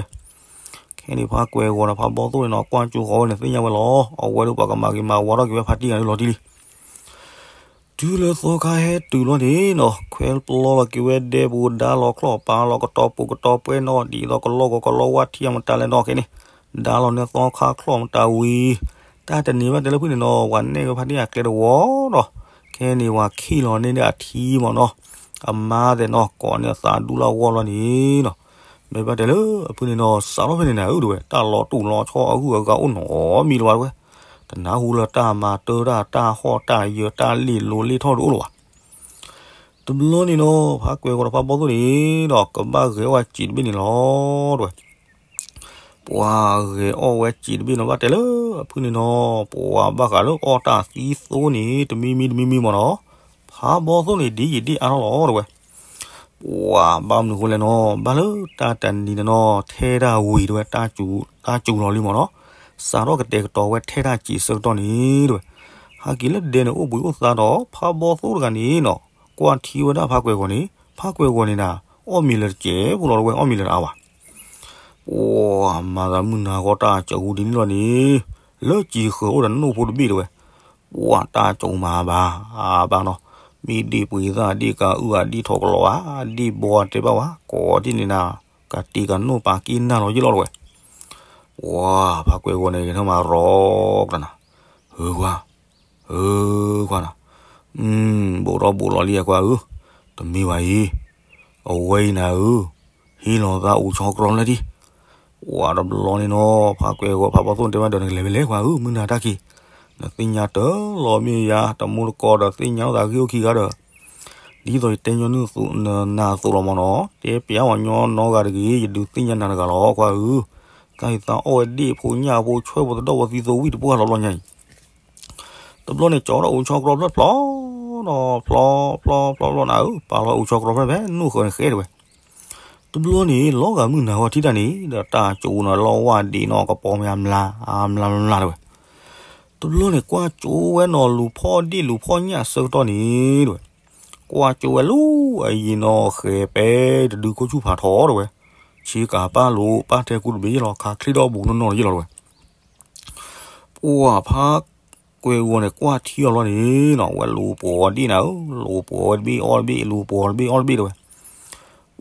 ခဲန့ၣ်ဖါကွဲၤဂီၤဒီးဖါဘီသိၣ်န့ၣ်နီၤ ကွၢ်ကၠိဃီဝဲန့ၣ် သ့ၣ်ညါဝဲလီၤ အဝဲဒၣ်ပှၤကမၤဂ့ၤမၤဝါထီၣ်က့ၤဝဲဖါတံၢ်ဂၤန့ၣ်လီၤတံၢ်လံ တုၤလၢသီခါဟဲတုၤလီၤန့ၣ်နီၤ ခွဲပျီလီၤက့ၤဝဲဒဲပူၤ ဒါလီၤချီၣ်ပာ်လီၤကတီၤပူၤကတီၤပှဲၤနီၤ ဒ်သိးကလီကီကလီဝါထံအမတၤလဲၣ်နီၤ ခဲန့ၣ် ဒါလီၤန့ၢ်သီခါချီၣ်မတၤဝံၤ တၢ်တနံၤဘၣ်တဲလၢဖုန့ၣ်နီၤ ပှၤနဲၣ်ဝဲဖါတံၢ်အကျဲတဝီဒီး ခဲန့ၣ်ပှၤခံလီၤန့ၢ်ဒၣ်အထံမ့ၢ်နီၤ အမါသဲးနီၤ ကိးန့ၢ်အသးဒူလၢအဂီၢ်လီၤန့ၣ်နီၤ မ့ၢ်ဘၣ်တဲလၢအဖုန့ၣ်နီၤ စးထီၣ်ဖဲန့ၣ်နၤဧၢတဲဝဲ တၢ်လီၤတူာ်လီၤဆီအဂုၤအဂၤအိၣ်နီတမံၤလၢၤဘၣ်တဲဝဲ တနၢ်ဟူလၢတၢ်မၤတၢ်တၢ်ဟီၣ်တၢ်ယၢၤတၢ်လ့ၣ်လိၤလ့ၣ်ထီၣ်တအိၣ်လၢၤဘၣ် တဘျီန့ၣ်နီၤ ဖးကွဲးဂီၤဒီးဖးဘီသိၣ်န့ၣ်ဒီး ကဘၣ်ဂဲၤအီၣ်ဝဲစံးတဘ့ၣ်န့ၣ်လီၤ တဲဝဲ. ပှၤဂဲၤအီၣ်ဝဲစံးတဘ့ၣ်နီၤ ဘၣ်တဲလၢအဖုၣ်န့ၣ်နီၤ ပှၤဘၣ်ဃးလၢအီၣ်တၢ်သံသိန့ၣ် တမံမံတမံမံမ့ၢ်နီၤ ဖးဘီသိၣ်န့ၣ် ဒ်ယံာ်ဒ်အါထီၣ်လီၤ တဲဝဲ. ပှၤဘၣ်မနုၤဃိလဲၣ်နီၤ ဘၣ်လၢတၢ်တနံၤန့ၣ်နီၤ ထဲတၢ်ဝံၤ တဲဝဲ တၢ်စူၤလီၤလံမ့ၢ်နီၤ စးထီၣ်ကတဲာ်ကတီၤဝဲထဲတၢ်စံးဆၢကတီၢ်န့ၣ် တဲဝဲ. ဟဲက့ၤလၢဒဲန့ၣ် အိၣ်ဘှံးအိၣ်သါဒီး ဖးဘီသိၣ်တဂၤန့ၣ်နီၤ ကွၢ်ထံဝဲဒၣ်ဖးကွဲးဂီၤန့ၣ် ဖးကွဲးဂီၤန့ၣ်ဒၣ် အီၣ်မ့ၤလၢတစဲးဖိလီၤ တဲဝဲ အီၣ်မ့ၤလၢတအါဘၣ် ပှၤမၤသးမုၢ်နၤဃီတၢ်စူၤဒ်န့ၣ်လီၤန့ၣ် လၢစံးဃၢၤအိၣ်ဒီးနိၣ်ဖိတဘ့ၣ် တဲဝဲ. ပှၤတၢ်စူၤမၤဘၣ် အါဘၣ်နီၤ မ့ၢ်ဒ့ၣ်ပှ့ၤသၣ် ဒ့ၣ်ကၤအုၣ် အဒ့ၣ်ထီၣ်ကလီၤဧါ ဒ့ၣ်ဘီတဲဘၣ်ဝဲ ကိးဒ်န့ၣ်နၤ ကတ့ၤကနိၣ်ပာ်က့ၤနၤလီၤယ့ၢ်လီၤ တဲဝဲ. ပှၤဖးကွဲးဂီၤန့ၣ် ကထၢမၤရီကျါနၤ ဧၢ ခွါ ဧၢ ခွါနၤ ဘူးထီၣ်ဘူးလီၤလံကွၢ်ဧၢ, တမ့ၢ်ဘၣ်အံၤ, အဝဲအံၤနၤဧၢ, ဟ့ၣ်လီၤသးအိၣ်ဆီကြီလၢဒံး, ပှၤတဘျီန့ၣ်နီၤ ဖးကွဲးဂီၤဖးဘီသိၣ်န့ၣ်တဲဝဲဒီး နကလဲၤဖဲလဲၣ်ခွါဧၢ, မုၢ်နၤတၢ်ခံး, နသ့ၣ်ညါတၢ်လီၤမ့ၢ်ယၤ တမူတကိးဒီးသ့ၣ်ညါလိာ်သးဂ့ၢ်အိၣ်ခံဂၤဒီး, ဒ်သိးယတဲညီနုၢ်နၤအသိးလီၤမ့ၢ်နီၤ, တဲပျးဝဲညီနီဂၤတဂ့ၤ, ယဒုးသ့ၣ်ညါနၤတဂၤလီၤ ခွါဧၢ, သးအံၤသးအီၣ်ဝဲဒ့ၣ်ဖိညၣ်ဖိဆွဲၣ်ဖိသဒီၣ်ဖိသံသိဝံၣ်တပှၢ်လီၤဘျီညါအံၤ တဘျီန့ၣ် ကၠီဒီးအိၣ်ဆီကြီဖျၢၣ်ဖျီ, ဒီးဖျီဖျီဖျီဖျီနၤဧၢ, ပာ်လီၤအိၣ်ဆီကြီဖျၢၣ်ဖဲနိၣ်ဃၢၤန့ၣ်ဃဲတဲဝဲ. တဘျီန့ၣ် လီၤဂာ်မုၢ်နၤဂီၢ်ထံတၢ်န့ၣ် ဒီးတၢ်ကၠိနီၤ လီဝၣ်ဒံးနီၤ ကပီၤမၠးမလါ, မလါမလါတဲဝဲ. တဘျီန့ၣ် ကွၢ်ကၠိဝဲနီၤ လူၤဖီၣ်ဒ့ၣ်လူၤဖီၣ်ညၣ်အဆၢကတီၢ်န့ၣ်တဲဝဲ. ကွၢ်ကၠိဝဲလူၤအယံၤနီၤ ဃဲၤပဲတဒုခိၣ်ဆူၣ်ဖးထီတဲဝဲ. ဆ့ကၤပၢ်လိာ်ပၢ်ထဲကူတဘ့ၣ်ယ့ၢ်လီၤ ခးချ့ဒီးဘူးနီၢ်နီၢ်ယ့ၢ်လီၤတဲဝဲ. ပှၤဖးကွဲးဂီၤန့ၣ် ကွၢ်ထံအီၤလီၤန့ၣ်နီၤ ဝဲလူၤပှီၤဒ့ၣ်နၤဧၢ, လူၤပှီၤဝဲတဘ့ၣ်အီၣ်တဘ့ၣ် လူၤပှီၤတဘ့ၣ်အီၣ်တဘ့ၣ်တဲဝဲ.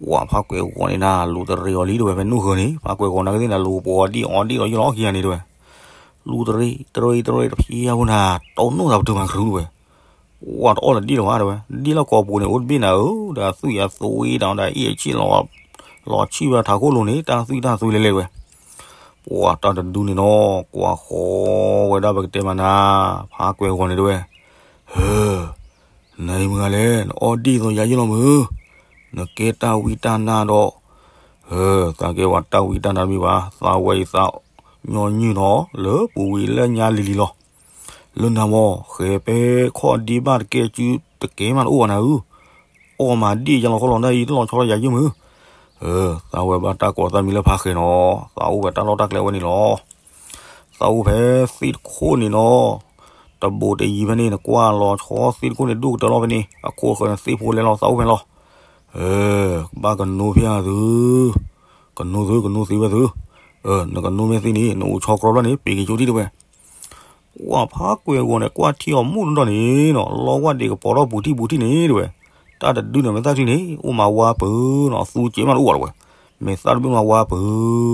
ပှၤဖးကွဲးဂီၤန့ၣ်နၤ လူၤတရံးအီၤလံတဲဝဲ ဖဲနိၣ်ဃၢၤန့ၣ် ဖးကွဲးဂီၤနာ်က့သ့ၣ်နၤ လူၤပှီၤဒ့ၣ်အီၣ်ဒ့ၣ်လီၤယ့ၢ်လီၤခံဂၤန့ၣ်တဲဝဲ. လူၤတရံး တရံး တရံး တဖံးယါဖိနၤ တိၢ်နီၣ်သးပတုာ်မၤကရူၢ်တဲဝဲ. ပှၤတအီၣ်လၢဒ့ၣ်လီၤဘၣ်တဲဝဲ, ဒ့ၣ်လၢကိာ်ပူၤန့ၣ် အိၣ်တဘ့ၣ်နၤဧၢ, ဒီးအသွံၣ်အသွံဒီး ဒီးအ့ၣ်အဆံၣ်လီၤ, လီၤဆံၣ်ဝဲထးခိၣ်လိၤန့ၣ် တၢ်သွံၣ်တၢ်သွံလဲၤလဲၤတဲဝဲ. ပှၤတၢ်တဒုန့ၣ်နီၤ ကွၢ်ဃီဝဲဒၣ်ပကတဲမးနၤ, ဖးကွဲးဂီၤန့ၣ်တဲဝဲ. ဟၢ, နအံၤမုၢ်ဂၤလဲၣ် နအီၣ်ဒ့ၣ်သိးယၤယ့ၢ်လီၤမုၢ်, နကဲတၢ်ဝံတၢ်နါဒီး, ဟၢ, သးကဲဝဲတၢ်ဝံတၢ်နါတမ့ၢ်ဘၣ်, သးဝဲအံၤသးညီနုၢ်နီၤ လၢပူၤဝံၤလၢညါလံၤလံၤလီၤ. လၢနၤမ့ၢ် ဃဲၤပဲခီၣ်ဒ့ဘၣ်တကဲစု တကဲမးတအိၣ်ဘၣ်နၤဧၢ, အီၣ်မၤဒ့ၣ်ယၤလီၤခီလီၤနၢ်အံၤ တလီၤဆီလီၤယၤယ့ၢ်မုၢ်. သးဝဲဘၣ်တၢ်ကီၤသးမံလၢဖးဃဲၤနီၤ, သးအိၣ်ဖဲတၢ်လီၢ်တၢ်ကျဲဝဲန့ၣ်လီၤ. သးအိၣ်ဖဲသ့ၣ်တခိၣ်န့ၣ်နီၤ, တဘိးတယံၤဖဲန့ၣ် နကွၢ်လီၤဆီသ့ၣ်တခိၣ်န့ၣ် ဒိၣ်ကတၢၢ်လီၤဖဲန့ၣ် အခိၣ်ဃၢၤန့ၣ်သ့ၣ်ဖိလဲၤလီၤ သးအိၣ်ဖဲလီၤ. ဘၣ်ကနိဖဲသု, ကနိသု ကနိသ့ဝဲသု, နကနိမ့ၢ်သ့န့ၣ် နအိၣ်ဆီကြီဖျၢၣ်န့ၣ် ပ့ၤက့ၤကၠိထံၣ်တဲဝဲ. ပှၤဖးကွဲးဂီၤန့ၣ် ကွၢ်ထံအီၤမုၢ်တဒီၣ်န့ၣ်နီၤ လီဝၣ်ဒံးကပီၤထီၣ်ပူၤထံၣ်ပူၤထံၣ်န့ၣ်တဲဝဲ. တၢ်တဒုန့ၣ် မဲာ်သၣ်ချံန့ၣ် အိၣ်မးဝါပၢၤနီၤ သူကဲမးတအိၣ်ဘၣ်တဲဝဲ. မဲာ်သၣ်တဘ့ၣ်မးဝါပၢ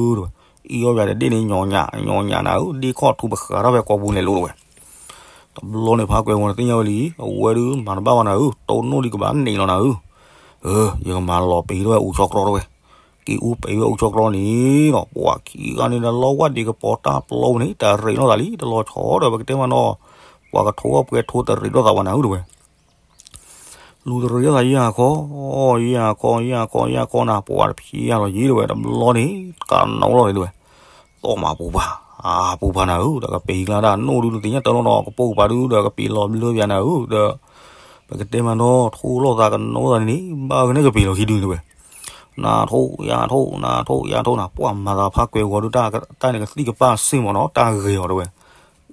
ၤတဲဝဲ. အံၤအီၣ်ယၤဒီးဒ့ၣ်န့ၣ် ညီညီနၤဧၢ, ဒ့ၣ်ခီၣ်ထူပဃးထီၣ်ဖဲကိာ်ပူၤလဲၤလိၤတဲဝဲ. တဘျီန့ၣ် ဖးကွဲးဂီၤန့ၣ်သ့ၣ်ညါဝဲလံ, အဝဲဒုးမၤတဘၣ်ဘၣ်နၤဧၢ, တိၢ်နီၣ်ဒံးကဘၣ်န့ၣ်လီၤနၤဧၢ. ယကမၤလီၤပံၤထီၣ်ဝဲအိၣ်ဆီကြီတဲဝဲ. က့ၤအူပံၤဝဲအိၣ်ဆီကြီန့ၣ်နီၤ ပှၤခံဂၤန့ၣ်ဒီး လီဝၣ်ဒံးကပီၤတၢ်ပျီပူၤန့ၣ် တရံးလိာ်သးလံ တလီၤဆီဒီးပကတဲမးနီၤ, ပှၤကထိအီၣ်ပှဲၤထိတရံးလိာ်သးဝဲနၤဧၢတဲဝဲ. လူၤတရံးလိာ်သးယၤခီ, ယၤခီ ယၤခီ ယၤခီနၤ ပှၤတဖံးယၤလီၤယ့ၢ်တဲဝဲ တဘျီန့ၣ် ကနိလီၤန့ၣ်တဲဝဲ. သီၣ်မးပူၤပှၤ, အပူၤပှၤနၤဧၢ, ဒီးကပ့ၤကျါဒၣ်နိၣ်ဒုးနသ့ၣ်ညါတၢ်လီၤနီၤ ကပိာ်ကပၤဒုးဒီးကပ့ၤလီၤဘျၢပယၤနၤဧၢ, ဒီး ပကတဲမးနီၤ ထိလိာ်သးကနိသးန့ၣ်န့ၣ် ဘၣ်ဂ့ၤန့ၣ်ကပ့ၤလီၤခံဒုတဲဝဲ. နထိယၤထိ နထိယၤထိနၤ ပှၤမၤသးဖးကွဲးဂီၤဒုး တၢ်န့ၣ်ကသံၣ်ကပၢ်စ့ၢ်မးနီၤ တၢ်ဂ့ၤအီၤတဲဝဲ.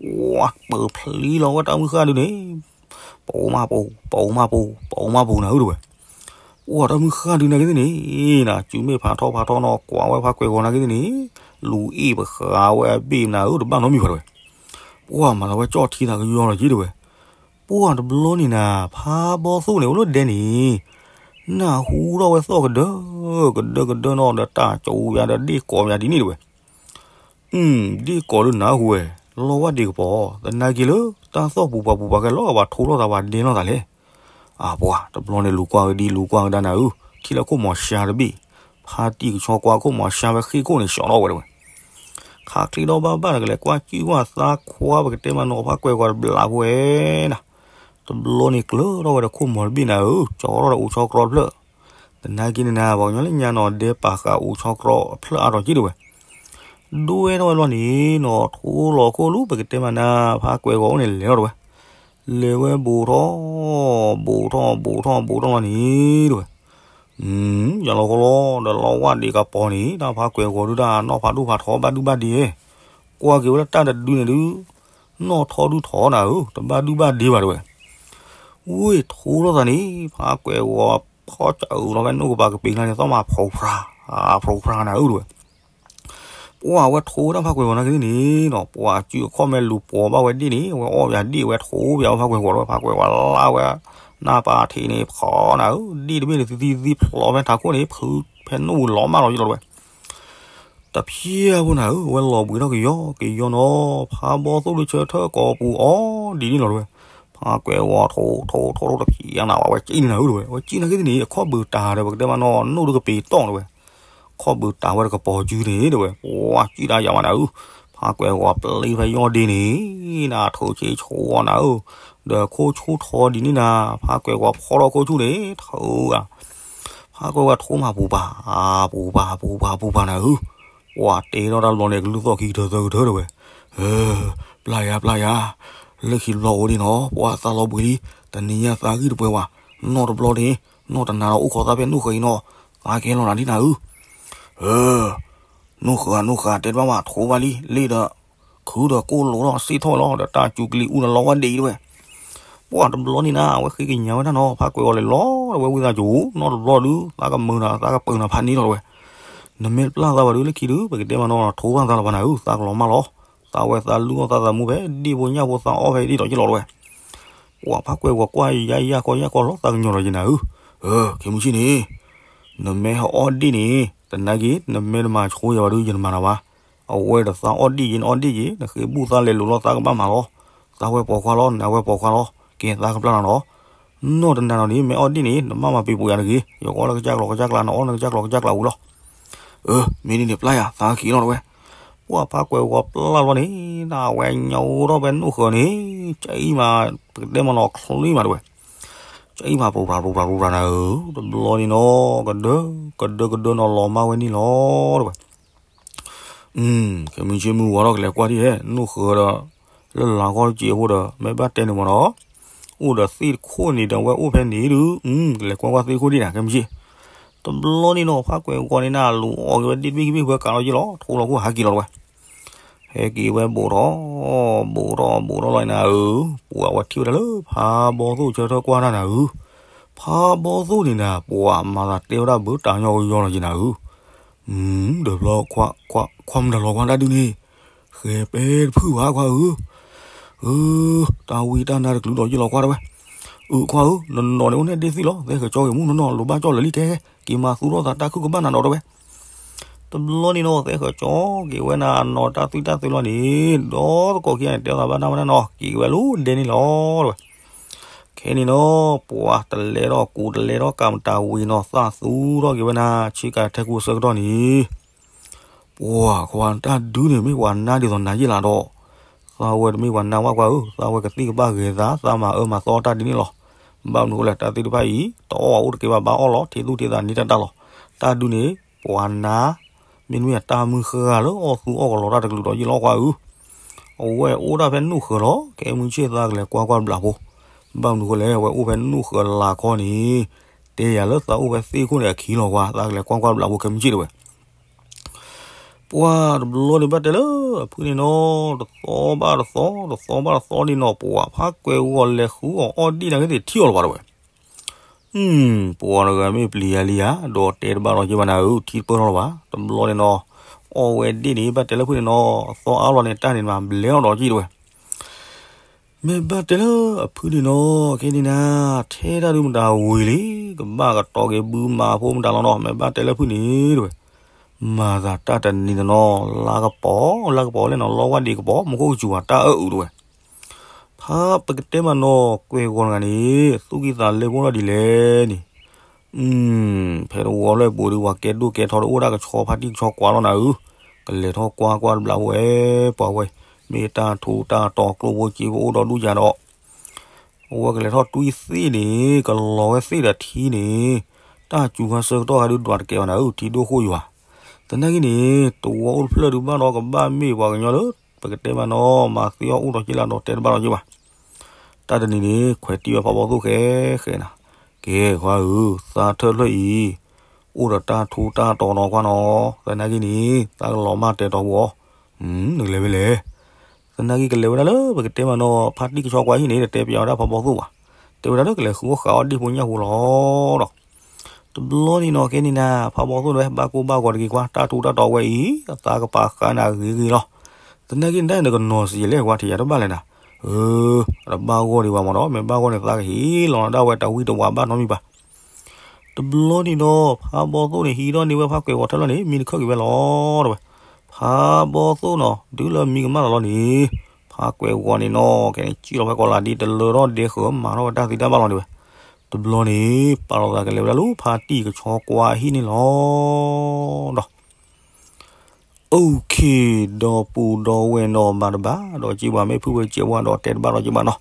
ပှၤပၢၤဖျံလီၤဝဲတၢ်မုၢ်ဃၢ်ဒုးန့ၣ် ပအိၣ်မးပူၤ ပအိၣ်မးပူၤ ပအိၣ်မးပူၤနၤဧၢတဲဝဲ. ပှၤတၢ်မုၢ်ဃၢ်ဒုးနာ်က့သ့ၣ်န့ၣ် နစုမ့ၢ်ဖးထီဖးထီနီၤ ကွၢ်ဝဲဖးကွဲးဂီၤနာ်က့သ့ၣ်န့ၣ် လူၤအ့ၣ်ပဃးဝဲအဘ့ၣ်နၤဧၢ တဘၣ်နီတမံၤဘၣ်တဲဝဲ. ပှၤမၤသးဝဲကၠီၣ်ထံသးကယီလီၤက့ၤတဲဝဲ. ပှၤတဘျီန့ၣ်နၤ ဖးဘီသိၣ်န့ၣ်အိၣ်လၢဒဲန့ၣ် နၢ်ဟူထီၣ်ဝဲသီၣ်ကဒၢ ကဒၢကဒၢနီၤ ဒီးတၢ်ကၠိယၤဒီးဒ့ၣ်ကိးယၤဒ်န့ၣ်တဲဝဲ. အု ဒ့ၣ်ကိးဒုးနၢ်ဟူဝဲ လီဝၣ်ဒံးကပီၤ သနာ်က့လၢ တၢ်သီၣ်ပူၤပှၤပူၤပှၤကဲလီၤ ပှၤထိလိာ်သးပှၤဒဲလိာ်သးလဲၣ်. အပှၤတဘျီန့ၣ်လူၤကွၢ်ကဒံလူၤကွၢ်ကဒါနၤဧၢ, ထံၣ်လၢခိၣ်မီၤရှါတဘ့ၣ်, ဖါတံၢ်ကဆီကွၢ်ခိၣ်မီၤရှါဝဲဃ့ၢ်ခိၣ်န့ၣ် ဆှီထီၣ်ဝဲတဲဝဲ. ခးချံဒီးဘၣ်ဘၣ်နကလဲၤကွၢ်ကံၣ်ကွၢ်သးခွါ ပကတဲမးနီၤ ဖးကွဲးဂီၤတဘျးဖိဝဲနၤ တဘျီန့ၣ်ကျၢၤထီၣ်ဝဲဒီးခိၣ်မီၤတဘ့ၣ်နၤဧၢ, ကၠီထီၣ်ဒီးအိၣ်ဆီကြီအဖျၢၣ်, သနာ်က့န့ၣ်နၤ ပှၤကညီလၢညါနီၤ ဒဲပာ်ဃာ်အိၣ်ဆီကြီအဖျၢၣ်အါထီၣ်က့ဒၣ်ဝဲ, ဒိဝဲထီၣ်ဝဲလီၤန့ၣ်နီၤ ထိလီၤခိၣ်လူ ပကတဲမးနၤ ဖးကွဲးဂီၤအိၣ်န့ၣ်လဲၤထီၣ်တဝဲ, လဲၤဝဲဘူးထီၣ်, ဘူးထီၣ် ဘူးထီၣ် ဘူးထီၣ်လီၤန့ၣ်တဝဲ ယလီၤဃီလီၤ ဒီးလီဝၢ်ဒံးကပီၤန့ၣ် တၢ်ဖးကွဲးဂီၤဒုတၢ်နီၢ်ဖးဒိၣ်ဖးထီဘၣ်ဒုဘၣ်ဒ့, ကွၢ်က့ၤဝဲလၢတၢ်တဒုန့ၣ်ဒု နီၢ်ထီဒုထီနၤဧၢ, တဘၣ်ဒုဘၣ်ဒ့ဘၣ်တဝဲ, ဝ့ၢ်ထိထီၣ်သးန့ၣ် ဖးကွဲးဂီၤဖီၣ်စၢၤအုးလီၤဖဲနိၣ်ကပၤကပ့ၤကျါန့ၣ် သီၣ်မးဖျိဖျါ, ဖျိဖျါနၤဧၢတဝဲ ပှၢ်ဝဲထိဝဲဒၣ်ဖးကွဲးဂီၤနာ်က့န့ၣ်နီၤ ပှၢ်စုအခီၣ်မဲလူၤပိာ်ဘၣ်ဝဲဒ့ၣ်န့ၣ် အဝဲအီၣ်ပယၤဒ့ၣ်ဝဲထိပယၤဝဲဖးကွဲးဂီၤဝဲ ဖးကွဲးဂီၤလၢဝဲ နၢ်ပၢ်ထံးန့ၣ်ဖီနၤဧၢ, ဒ့ၣ်တဘ့ၣ်န့ၣ်သံသံသံဖျိဖဲထးခိၣ်န့ၣ် ဖုဖဲနိၣ်ဝံၤလီၤမၢ်လီၤယလီၤတဝဲ တဖျၢၣ်ဖိနၤဧၢ, အဝဲလီၤဘှံးထီၣ်ကယီကယီနီၤ, ဖးဘီသိၣ်ဒုဆၢထၢၣ်ကိးပူၤအီၤဒ်န့ၣ်လီၤတဝဲ, ဖးကွဲးဂီၤထိထိထိထိတဖျၢၣ်နၤ အဝဲကံၣ်န့ၣ်နၤဧၢတဝဲ, အဝဲကံၣ်နာ်က့န့ၣ် အခီၣ်ဘုးတၢ်ဒီး ပကတဲမးနီၤ နိၣ်ဒုကပ့ၤတီၢ်တဝဲ ခီၣ်ဘုးတၢ်ဝဲတကပီၤစုန့ၣ်တဝဲ, ပှၢ်ကံၣ်တၢ်ယၤမးနၤဧၢ, ဖးကွဲးဂီၤပျံၤဖဲယီၢ်ဒ့န့ၣ် နၤထိးဆံးဆိအီၤနၤဧၢ, ဒီးခိၣ်ဆူၣ်ထီဒ်န့ၣ်နၤ, ဖးကွဲးဂီၤဖီထီၣ်ခိၣ်ဆူၣ်န့ၣ် ထိဂၤ, ဖးကွဲးဂီၤထိမးပူၤပာ်, ပူၤပာ် ပူၤပာ် ပူၤပာ်နၤဧၢ, ပှၢ်တဲထီၣ်တၢ်တဘျီန့ၣ် ကလုၢ်သီၣ်ခံကထၢသၢကထၢတဝဲ, ပျၢ်ယၤ ပျၢ်ယၤ, လၢခံတဘျီအိၣ်ဒ့နီၤ ပှၢ်သးလီၤဘှံးလံ, တနံၤညါသးဂံၢ်တပှဲၤဝဲ, နီၢ်တဘျီန့ၣ် နီၢ်တနၤဒီးအိၣ်ခိးသးဖဲနိၣ်ဃၢၤအံၤနီၤ, သးကဲလီၤနၤဒ်နၤဧၢ ဧၢ, နိၣ်ဃၢၤ နိၣ်ဃၢၤ တဲတဘၣ်ဘၣ် ထိဘၣ်လံ လ့ၣ်ဒီး ခုဒီးကိၣ်လိာ်ထီၣ်စ့ၢ်ထီၣ်ဝဲလီၤ ဒီးတၢ်စူၤကလံၤအူဒီးလီဝၢ်ဒ့အံၤတဝဲ, ပှၢ်တဘျီန့ၣ်နၤ အဝဲဃ့ကညးဝဲဒၣ်နီၤ ဖးကွဲးဂီၤလဲၤလီၤဒီးဝဲဝံသးစူၤ နီၢ်တဘျီဒု သးကမၢနၤ သးကပၢနၤဖးန့ၢ်လီၤတဝဲ, နမ့ၢ်တပျၢ်သးဘၣ်ဒု လၢခံဒု ပကတဲမးနီၤ ထိဘၣ်သးလီၤပှၤနၤဧၢ သးကလီၤမၢ်လီၤ, သးဝဲသးလူအီၣ်သးသမူဖဲဒ့ၣ်ဖိညၣ်ဖိသးအီၣ်ဖဲဒ့ၣ်ဒီးက့လီၤတဝဲ ပှၢ်ဖးကွဲးဂီၤကွၢ်ယါယါကီယါကီလီၤသးကညီၤဒီးယနၤဧၢ, ခဲမုၢ်ဆ့ၣ်န့ၣ် နမ့ၢ်ဟဲအီၣ်ဒ့ၣ်န့ၣ် တနာ်က့ နမ့ၢ်တမၤဆိယၤဘၣ်ဒု ယတမၤနၤဘၣ်, အဝဲဒီးသးအီၣ်ဒ့ၣ်က့ နအီၣ်ဒ့ၣ်က့ နဃ့ဘူၣ်သးလဲၤလိာ်လီၤသးကဘၣ်မၤလီၤ, သးဝဲပိာ်ခွါလီၤ နဝဲပိာ်ခွါလီၤ, ကဲသးကပျၢ်နၤနီၤ, နီၢ်တနၤနီၤန့ၣ် မ့ၢ်အီၣ်ဒ့ၣ်န့ၣ် နဘၣ်မၤပံၤပူၤယၤတဂ့ၤ, ယကွၢ်လၢကစၢ်ကျီၤကစၢ်ကျါ နအီၣ်လၢကစၢ်ကျီၤကစၢ်ကျါဝံၤလီၤ အၢ မ့ၢ်ဒ်န့ၣ်ပျၢ်ယၤ သးက့ၤလီၤတဝဲ, ပှၢ်ဖးကွဲးဂီၤပျၢ်လီၤန့ၣ် နဝဲညိးထီၣ်ဖဲနိၣ်ဃၢၤန့ၣ် ကၠံၣ်မး ပကတဲမးနီၤ ချံမးတဝဲ, ကၠံၣ်မး ပရူၤပြၤ ပရူၤပြၤ ပရူၤပြၤနၤဧၢ, တဘျီန့ၣ်နီၤ ကဒၢ ကဒၢကဒၢနီၤ လီၤမၢ်ဝဲန့ၣ်လီၤတဝဲ ခဲမုၢ်ဆ့ၣ်မုၢ်ဝါထီၣ် ကလဲၤကွၢ်ဒံးဟဲ နိၣ်ဃၢၤဒီး လၢလၤကီၢ်တစဲးဖိဒီး မ့ၢ်ဘၣ်တဲန့ၣ်မးနီၤ, အိၣ်ဒီးသ့ၣ်တခိၣ်န့ၣ်ဒီး ဝဲအိၣ်ဖဲန့ၣ်ဒုး ကလဲၤကွၢ်ကွၢ်သ့ၣ်တခိၣ်ဒံးနၤ ခဲမုၢ်ဆ့ၣ်, တဘျီန့ၣ်နီၤ ဖးကွဲးဂီၤန့ၣ်နၤ လူၤအီၣ်က့ၤဝဲဒ့ၣ်တဘ့ၣ်ခံဘ့ၣ် ပှဲၤကးလီၤက့လီၤ ထိလီၤခိၣ်ဟးက့ၤလီၤတဝဲ ဟဲက့ၤဝဲဘူးထီၣ် ဘူးထီၣ် ဘူးထီၣ်လီၤနၤဧၢ, ပှၤဝဲထံၣ်ဝဲဒၣ်လၢဖးဘီသိၣ်ဆၢထၢၣ်ကွၢ်တၢ်နၤဧၢ, ဖးဘီသိၣ်န့ၣ်နၤ ပှၤမၤသးတဲဝဲဒၣ်ဘၢတၢ်ညီကယီလီၤက့နၤဧၢ, ဒီးဘျီ ခွါမတၤလီၤကွၢ်တၢ်ဒုးန့ၣ်, ဃဲၤပဲတဖုဘၣ်ခွါဧၢ, အၢ, တၢ်ဝံတၢ်နါတကလုာ်ဒီးယ့ၢ်လီၤကွၢ်တဝဲ, အၢခွါဧၢ, နနီၢ်န့ၣ်အိၣ်န့ၣ်ဒ့ၣ်သံလီၤ သဲဃဲၤကၠီဂ့ၤမူနီၢ်နီၢ် လိၣ်ဘၣ်ကၠီလၢာ်လံတဲ, က့ၤမၤသူၣ်ထီၣ်သးတၢ်ခုကဘၣ်နၤဒီးတဝဲ တဘျီန့ၣ်နီၤ သဲဃဲၤကၠီက့ၤဝဲနၤနီၤတၢ်သွံၣ်တၢ်သွဲလီၤန့ၣ် ဒီးသကိးခံဂၤန့ၣ် တဲသးဘၣ်တၢ်မနုၤနီၤ က့ၤက့ၤဝဲလၢဒဲန့ၣ်လီၤတဝဲ, ခဲန့ၣ်နီၤ ပှၤတလဲၤထီၣ်ကူတလဲၤထီၣ်ကးမတၤဝံၤနီၤ သးသူထီၣ်က့ၤဝဲနၤ ဆ့ကၤထဲကူအဆၢကတီၢ်န့ၣ် ပှၤခွါတၢ်ဒုးန့ၣ် မ့ၢ်ပှၤနါဒ်သိးနၤယ့ၢ်လးဒီး သးဝဲတမ့ၢ်ပှၤနါဝဲခွါဧၢ, သးဝဲကသံၣ်ကဘၣ်ဂဲၤသး သးမၤအၢမၤသီတၢ်ဒ်န့ၣ်လီၤ. ဘၣ်မနုၤဃိလဲၣ် တၢ်သ့ၣ်တဖၣ်အံၤ တအီၣ်ဘၣ်အိၣ်တကဲဘၣ်ဘၣ်အီၣ်လီၤ, ထံသူၣ်ထံသးန့ၢ်တၢ်တၢ်လီၤ. တၢ်ဒုးန့ၣ် ပှၤနါ မ့တမ့ၢ်အတၢ်မုၢ်ဃၢ်လၢအီၣ်သူအီၣ်ကလီတၢ်တကလုာ်ဒီးယ့ၢ်လီၤခွါဧၢ, အဝဲအိၣ်ဒၣ်ဖဲနိၣ်ဃၢၤလီၤ. ခဲမုၢ်ဆ့ၣ်သးကလဲၤကွၢ်ကွၢ်တဘျီဖိ, ဘၣ်မနုၤဃိလဲၣ် အဝဲအိၣ်ဖဲနိၣ်ဃၢၤလၢ်ခီန့ၣ်, တဲယၤလၢသးအိၣ်ဖဲသ့ၣ်ခိၣ်န့ၣ်အခံလီၤခွါ, သးကလဲၤကွၢ်ကွၢ်တဘျီဖိ ခဲမုၢ်ဆ့ၣ်တဲဝဲ ပှၤတဘျီန့ၣ်ဘၣ်တဲလၢအဖုန့ၣ်နီၤ, တသီဘၣ်တသီ, တသီဘၣ်တသီန့ၣ်နီၤ, ပှၤဖးကွဲးဂီၤလဲၤဃုအီၣ်အီၣ်ဒ့ၣ်နာ်က့သ့ၣ်ထံၣ်အီၤလၢၤဘၣ်တဲဝဲ. ပှၤတဂၤမ့ၢ်ပျံၤယၤလံဧါ, ဒီးတဲတဘၣ်လီၤက့ဘၣ်နၤဧၢ, ထံတပၢၢ်ထီၣ်လၢၤဘၣ်. တဘျီန့ၣ်နီၤ, အီၣ်ဝဲဒ့ၣ်န့ၣ် ဘၣ်တဲလၢဖုန့ၣ်နီၤ, အသီအါလီၤန့ၣ် တၢ်န့ၣ်မးဘျဲအီၤဒီးက့တဲဝဲ မ့ၢ်ဘၣ်တဲလၢအဖုန့ၣ်နီၤ, ခဲန့ၣ်နၤ, ထဲတၢ်ဒုးမတၤဝံၤလံ, ကဘၣ်ကတီၤက့ၤဘုမၤဖိမတၤလီၤနီၤ, မ့ၢ်ဘၣ်တဲလၢဖုန့ၣ်တဲဝဲ, မၤသးတၢ်တနံၤန့ၣ်နီၤ, လါကပီၤ, လါကပီၤလဲၣ်နီၤ, လီဝၢ်ဒံးကပီၤ, မူခိၣ်ကစူၤဝဲတၢ်အၢအုးတဲဝဲ. ဖးပကတဲမးနီၤ, ကွဲးဂီၤတဂၤန့ၣ် သူၣ်ကံၢ်သးလဲဖိထီၣ်ဒ်လဲၣ်န့ၣ် ဖဲတဝီလၢပူၤဒုး ပှၤကဲဒိၣ်ကဲထီဒီးအိၣ်ဒၣ်ကဆီဖါတံၢ်ကဆီကွၢ်လီၤနၤဧၢ, ကလဲၤထီၣ်ကွၢ်ကွၢ်တဘျီဖိဝဲ, ပှၤဝဲ, မ့ၢ်တၢ်ထူးတၢ်တီၤကျိဖိစ့ဖိအိၣ်ဒီးဒူၣ်ယၤဒီး, အဝဲကလဲၤထီၣ်တွံၢ်သ့ၣ်န့ၣ် ကလီၤဝဲသ့ၣ်ဒီးထံန့ၣ်, တၢ်စူၤခါဆၢကတီၢ်ခါဒုးဒွးတကဲဘၣ်နၤဧၢ ထံဒိၣ်ဃိၣ်ယွၤ, သနာ်က့န့ၣ် တဝီအိၣ်တဖျၢၣ်ဒုးဘၣ်ဒီးကဘၣ်မ့ၢ်ပှၤကညီလၢ ပကတဲမးနီၤ မၤသ့အီၣ်အိၣ်ဒီးက့လၢဒီးတဲတဘၣ်ဒီးက့ဘၣ်. တၢ်တနံၤန့ၣ် ခွဲးတံၢ်ဝဲဖးဘီသိၣ်ဃဲဃဲနၤ, ကဲခွါဧၢ, သးထၢၣ်ဖျၢၣ်အံၤ အိၣ်ဒီးတၢ်ထူးတၢ်တီၤနီၤခွါနီၤ, သနာ်က့န့ၣ် သးကလီၤမၢ်တဲာ်တီၤပူၤအီၤ, နကလဲၤဝဲလဲၣ် သနာ်က့ကလဲၤဝဲဒၣ်လၢပကတဲမးနီၤ ဖါတံၢ်ကဆီကွၢ်ဟံၣ်န့ၣ် တတဲပျးဝဲဒၣ်ဖးဘီသိၣ်ဘၣ်, တဲဝဲဒၣ်လၢကလဲၤဃုအီၣ်ဃးအီၣ်ဒ့ၣ်ဖိညၣ်ဖိလီၤဒီး တဘျီန့ၣ်နီၤ ကဲန့ၣ်နၤ ဖးဘီသိၣ်န့ၣ်ဝဲ ဘၣ်ကိၢ်ဘၣ်ဂီၤတဂ့ၤကွၢ် တၢ်ထူးတၢ်တီၤဝဲအံၤ အသးကပာ်ဃာ်နၤဂ့ၤဂ့ၤလီၤ. သနာ်က့န့ၣ် နကနီၤစံးယဲလဲၣ် ကွၢ်ထံၣ်ယၤတဘၣ်လဲၣ်နၤ, အၢ တဘၣ်ဂီၢ်ဒံးဘၣ်မးဒီး မ့ၢ်ဘၣ်ဂီၢ်န့ၣ် သးကဟ့ၣ်လီၤနၤဒၣ်ဝဲတဝံၣ်တဝါဘၣ်နီတမံၤဘၣ်. တဘျီန့ၣ်ဒီး ဖးဘီသိၣ်န့ၣ် ဟံးထီၣ်န့ၢ်ဝဲဖးကွဲးဂီၤထၢလီၤန့ၣ် မံတခၢၣ်က့ၤဝဲလီၤဒီးဝဲ, ဖးဘီသိၣ်နီၤ တုၤလၢမံကမၣ်လီၤလီၤန့ၣ်, ဖးကွဲးဂီၤန့ၣ်နီၤ ကဲန့ၣ် စံၣ်လီၤဖဲကီးလးဒ့တလၢထီၣ်ဒဲဃၢၤ မၤထီၣ်ဝဲတၢ်သံတၢ်ဘၣ်လီၤန့ၣ်ဝဲ, တဘျီန့ၣ် ပာ်လီၤသးကလဲၤဝဲဒၣ်လၢဖါတံၢ်ကဆီကွၢ်ဟံၣ်န့ၣ်လီၤဒီး OK, ဒီပုၢ်ဒီဝဲၢ်နီၢ် မၤတဘၣ်ဒီးက့ဘၣ် မ့ၢ်ဖုဝဲကဲဝဲဒီးတဲတဘၣ်ဒီးက့ဘၣ်နီၤ,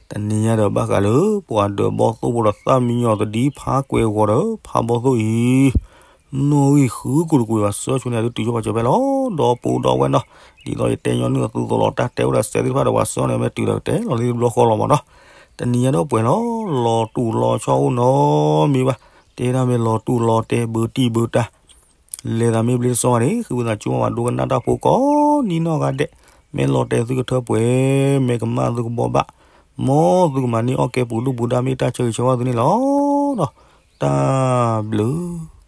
တနံၤညါဒီးဘၣ်ဃးလၢ ပှၤဒၢးဘီသိၣ်ဖိဒီးသၣ်မံညီၤသဒံး ဖးကွဲးဂီၤဒီး ဖးဘီသိၣ်အံၤ, နီၣ်ဂံၢ်ဃုကိၢ်တကွံာ်ဘၣ် ဆၢဆိန့ၣ် အဒုးတုၤဆိပာ်စၢၤဖဲလီၤ ဒီပုၢ်ဒီဝဲၢ်နီၤ, ဒ်သိးယတဲညီနုၢ်အသုသိးလီၤ တၢ်တဲဝဲဒၣ်စဲးသ့ၣ်တဖၣ်ဒီးပှၤဆၢန့ၣ် မ့ၢ်တုၤဒီးကတဲလီၤလံတဘျီဃီလီၤမးနီၤ, တနံၤညါဒီးပှဲၤလီၤ လီၤတူၢ်လီၤဆီအိၣ်နီတမံၤဘၣ်, တဲဒၣ်မ့ၢ်လီၤတူၢ်လီၤတဲဘၢတံၢ်ဘၢတၢ် လဲၤသးမ့ၢ်ဘျ့တစီဘၣ်န့ၣ် ဃုဝဲသးကၠိမးဘၣ်ဒိကနၣ်တၢ်ဖိကိးနံၤနီၢ်ဂၤဒဲး, မ့ၢ်လီၤတဲသုကထၢပှဲၤ, မ့ၢ်ကမၣ်သုကဘီဘၣ်, မ်သုကမၤန့ၢ်အီၣ်ကဲပူၤဒူၣ်ပူၤဒါ မ့ၢ်တၢ်ဆၢဂ့ၤဆၢဝါသုန့ၣ်လီၤ. ဒီးတၢ်ဘျုး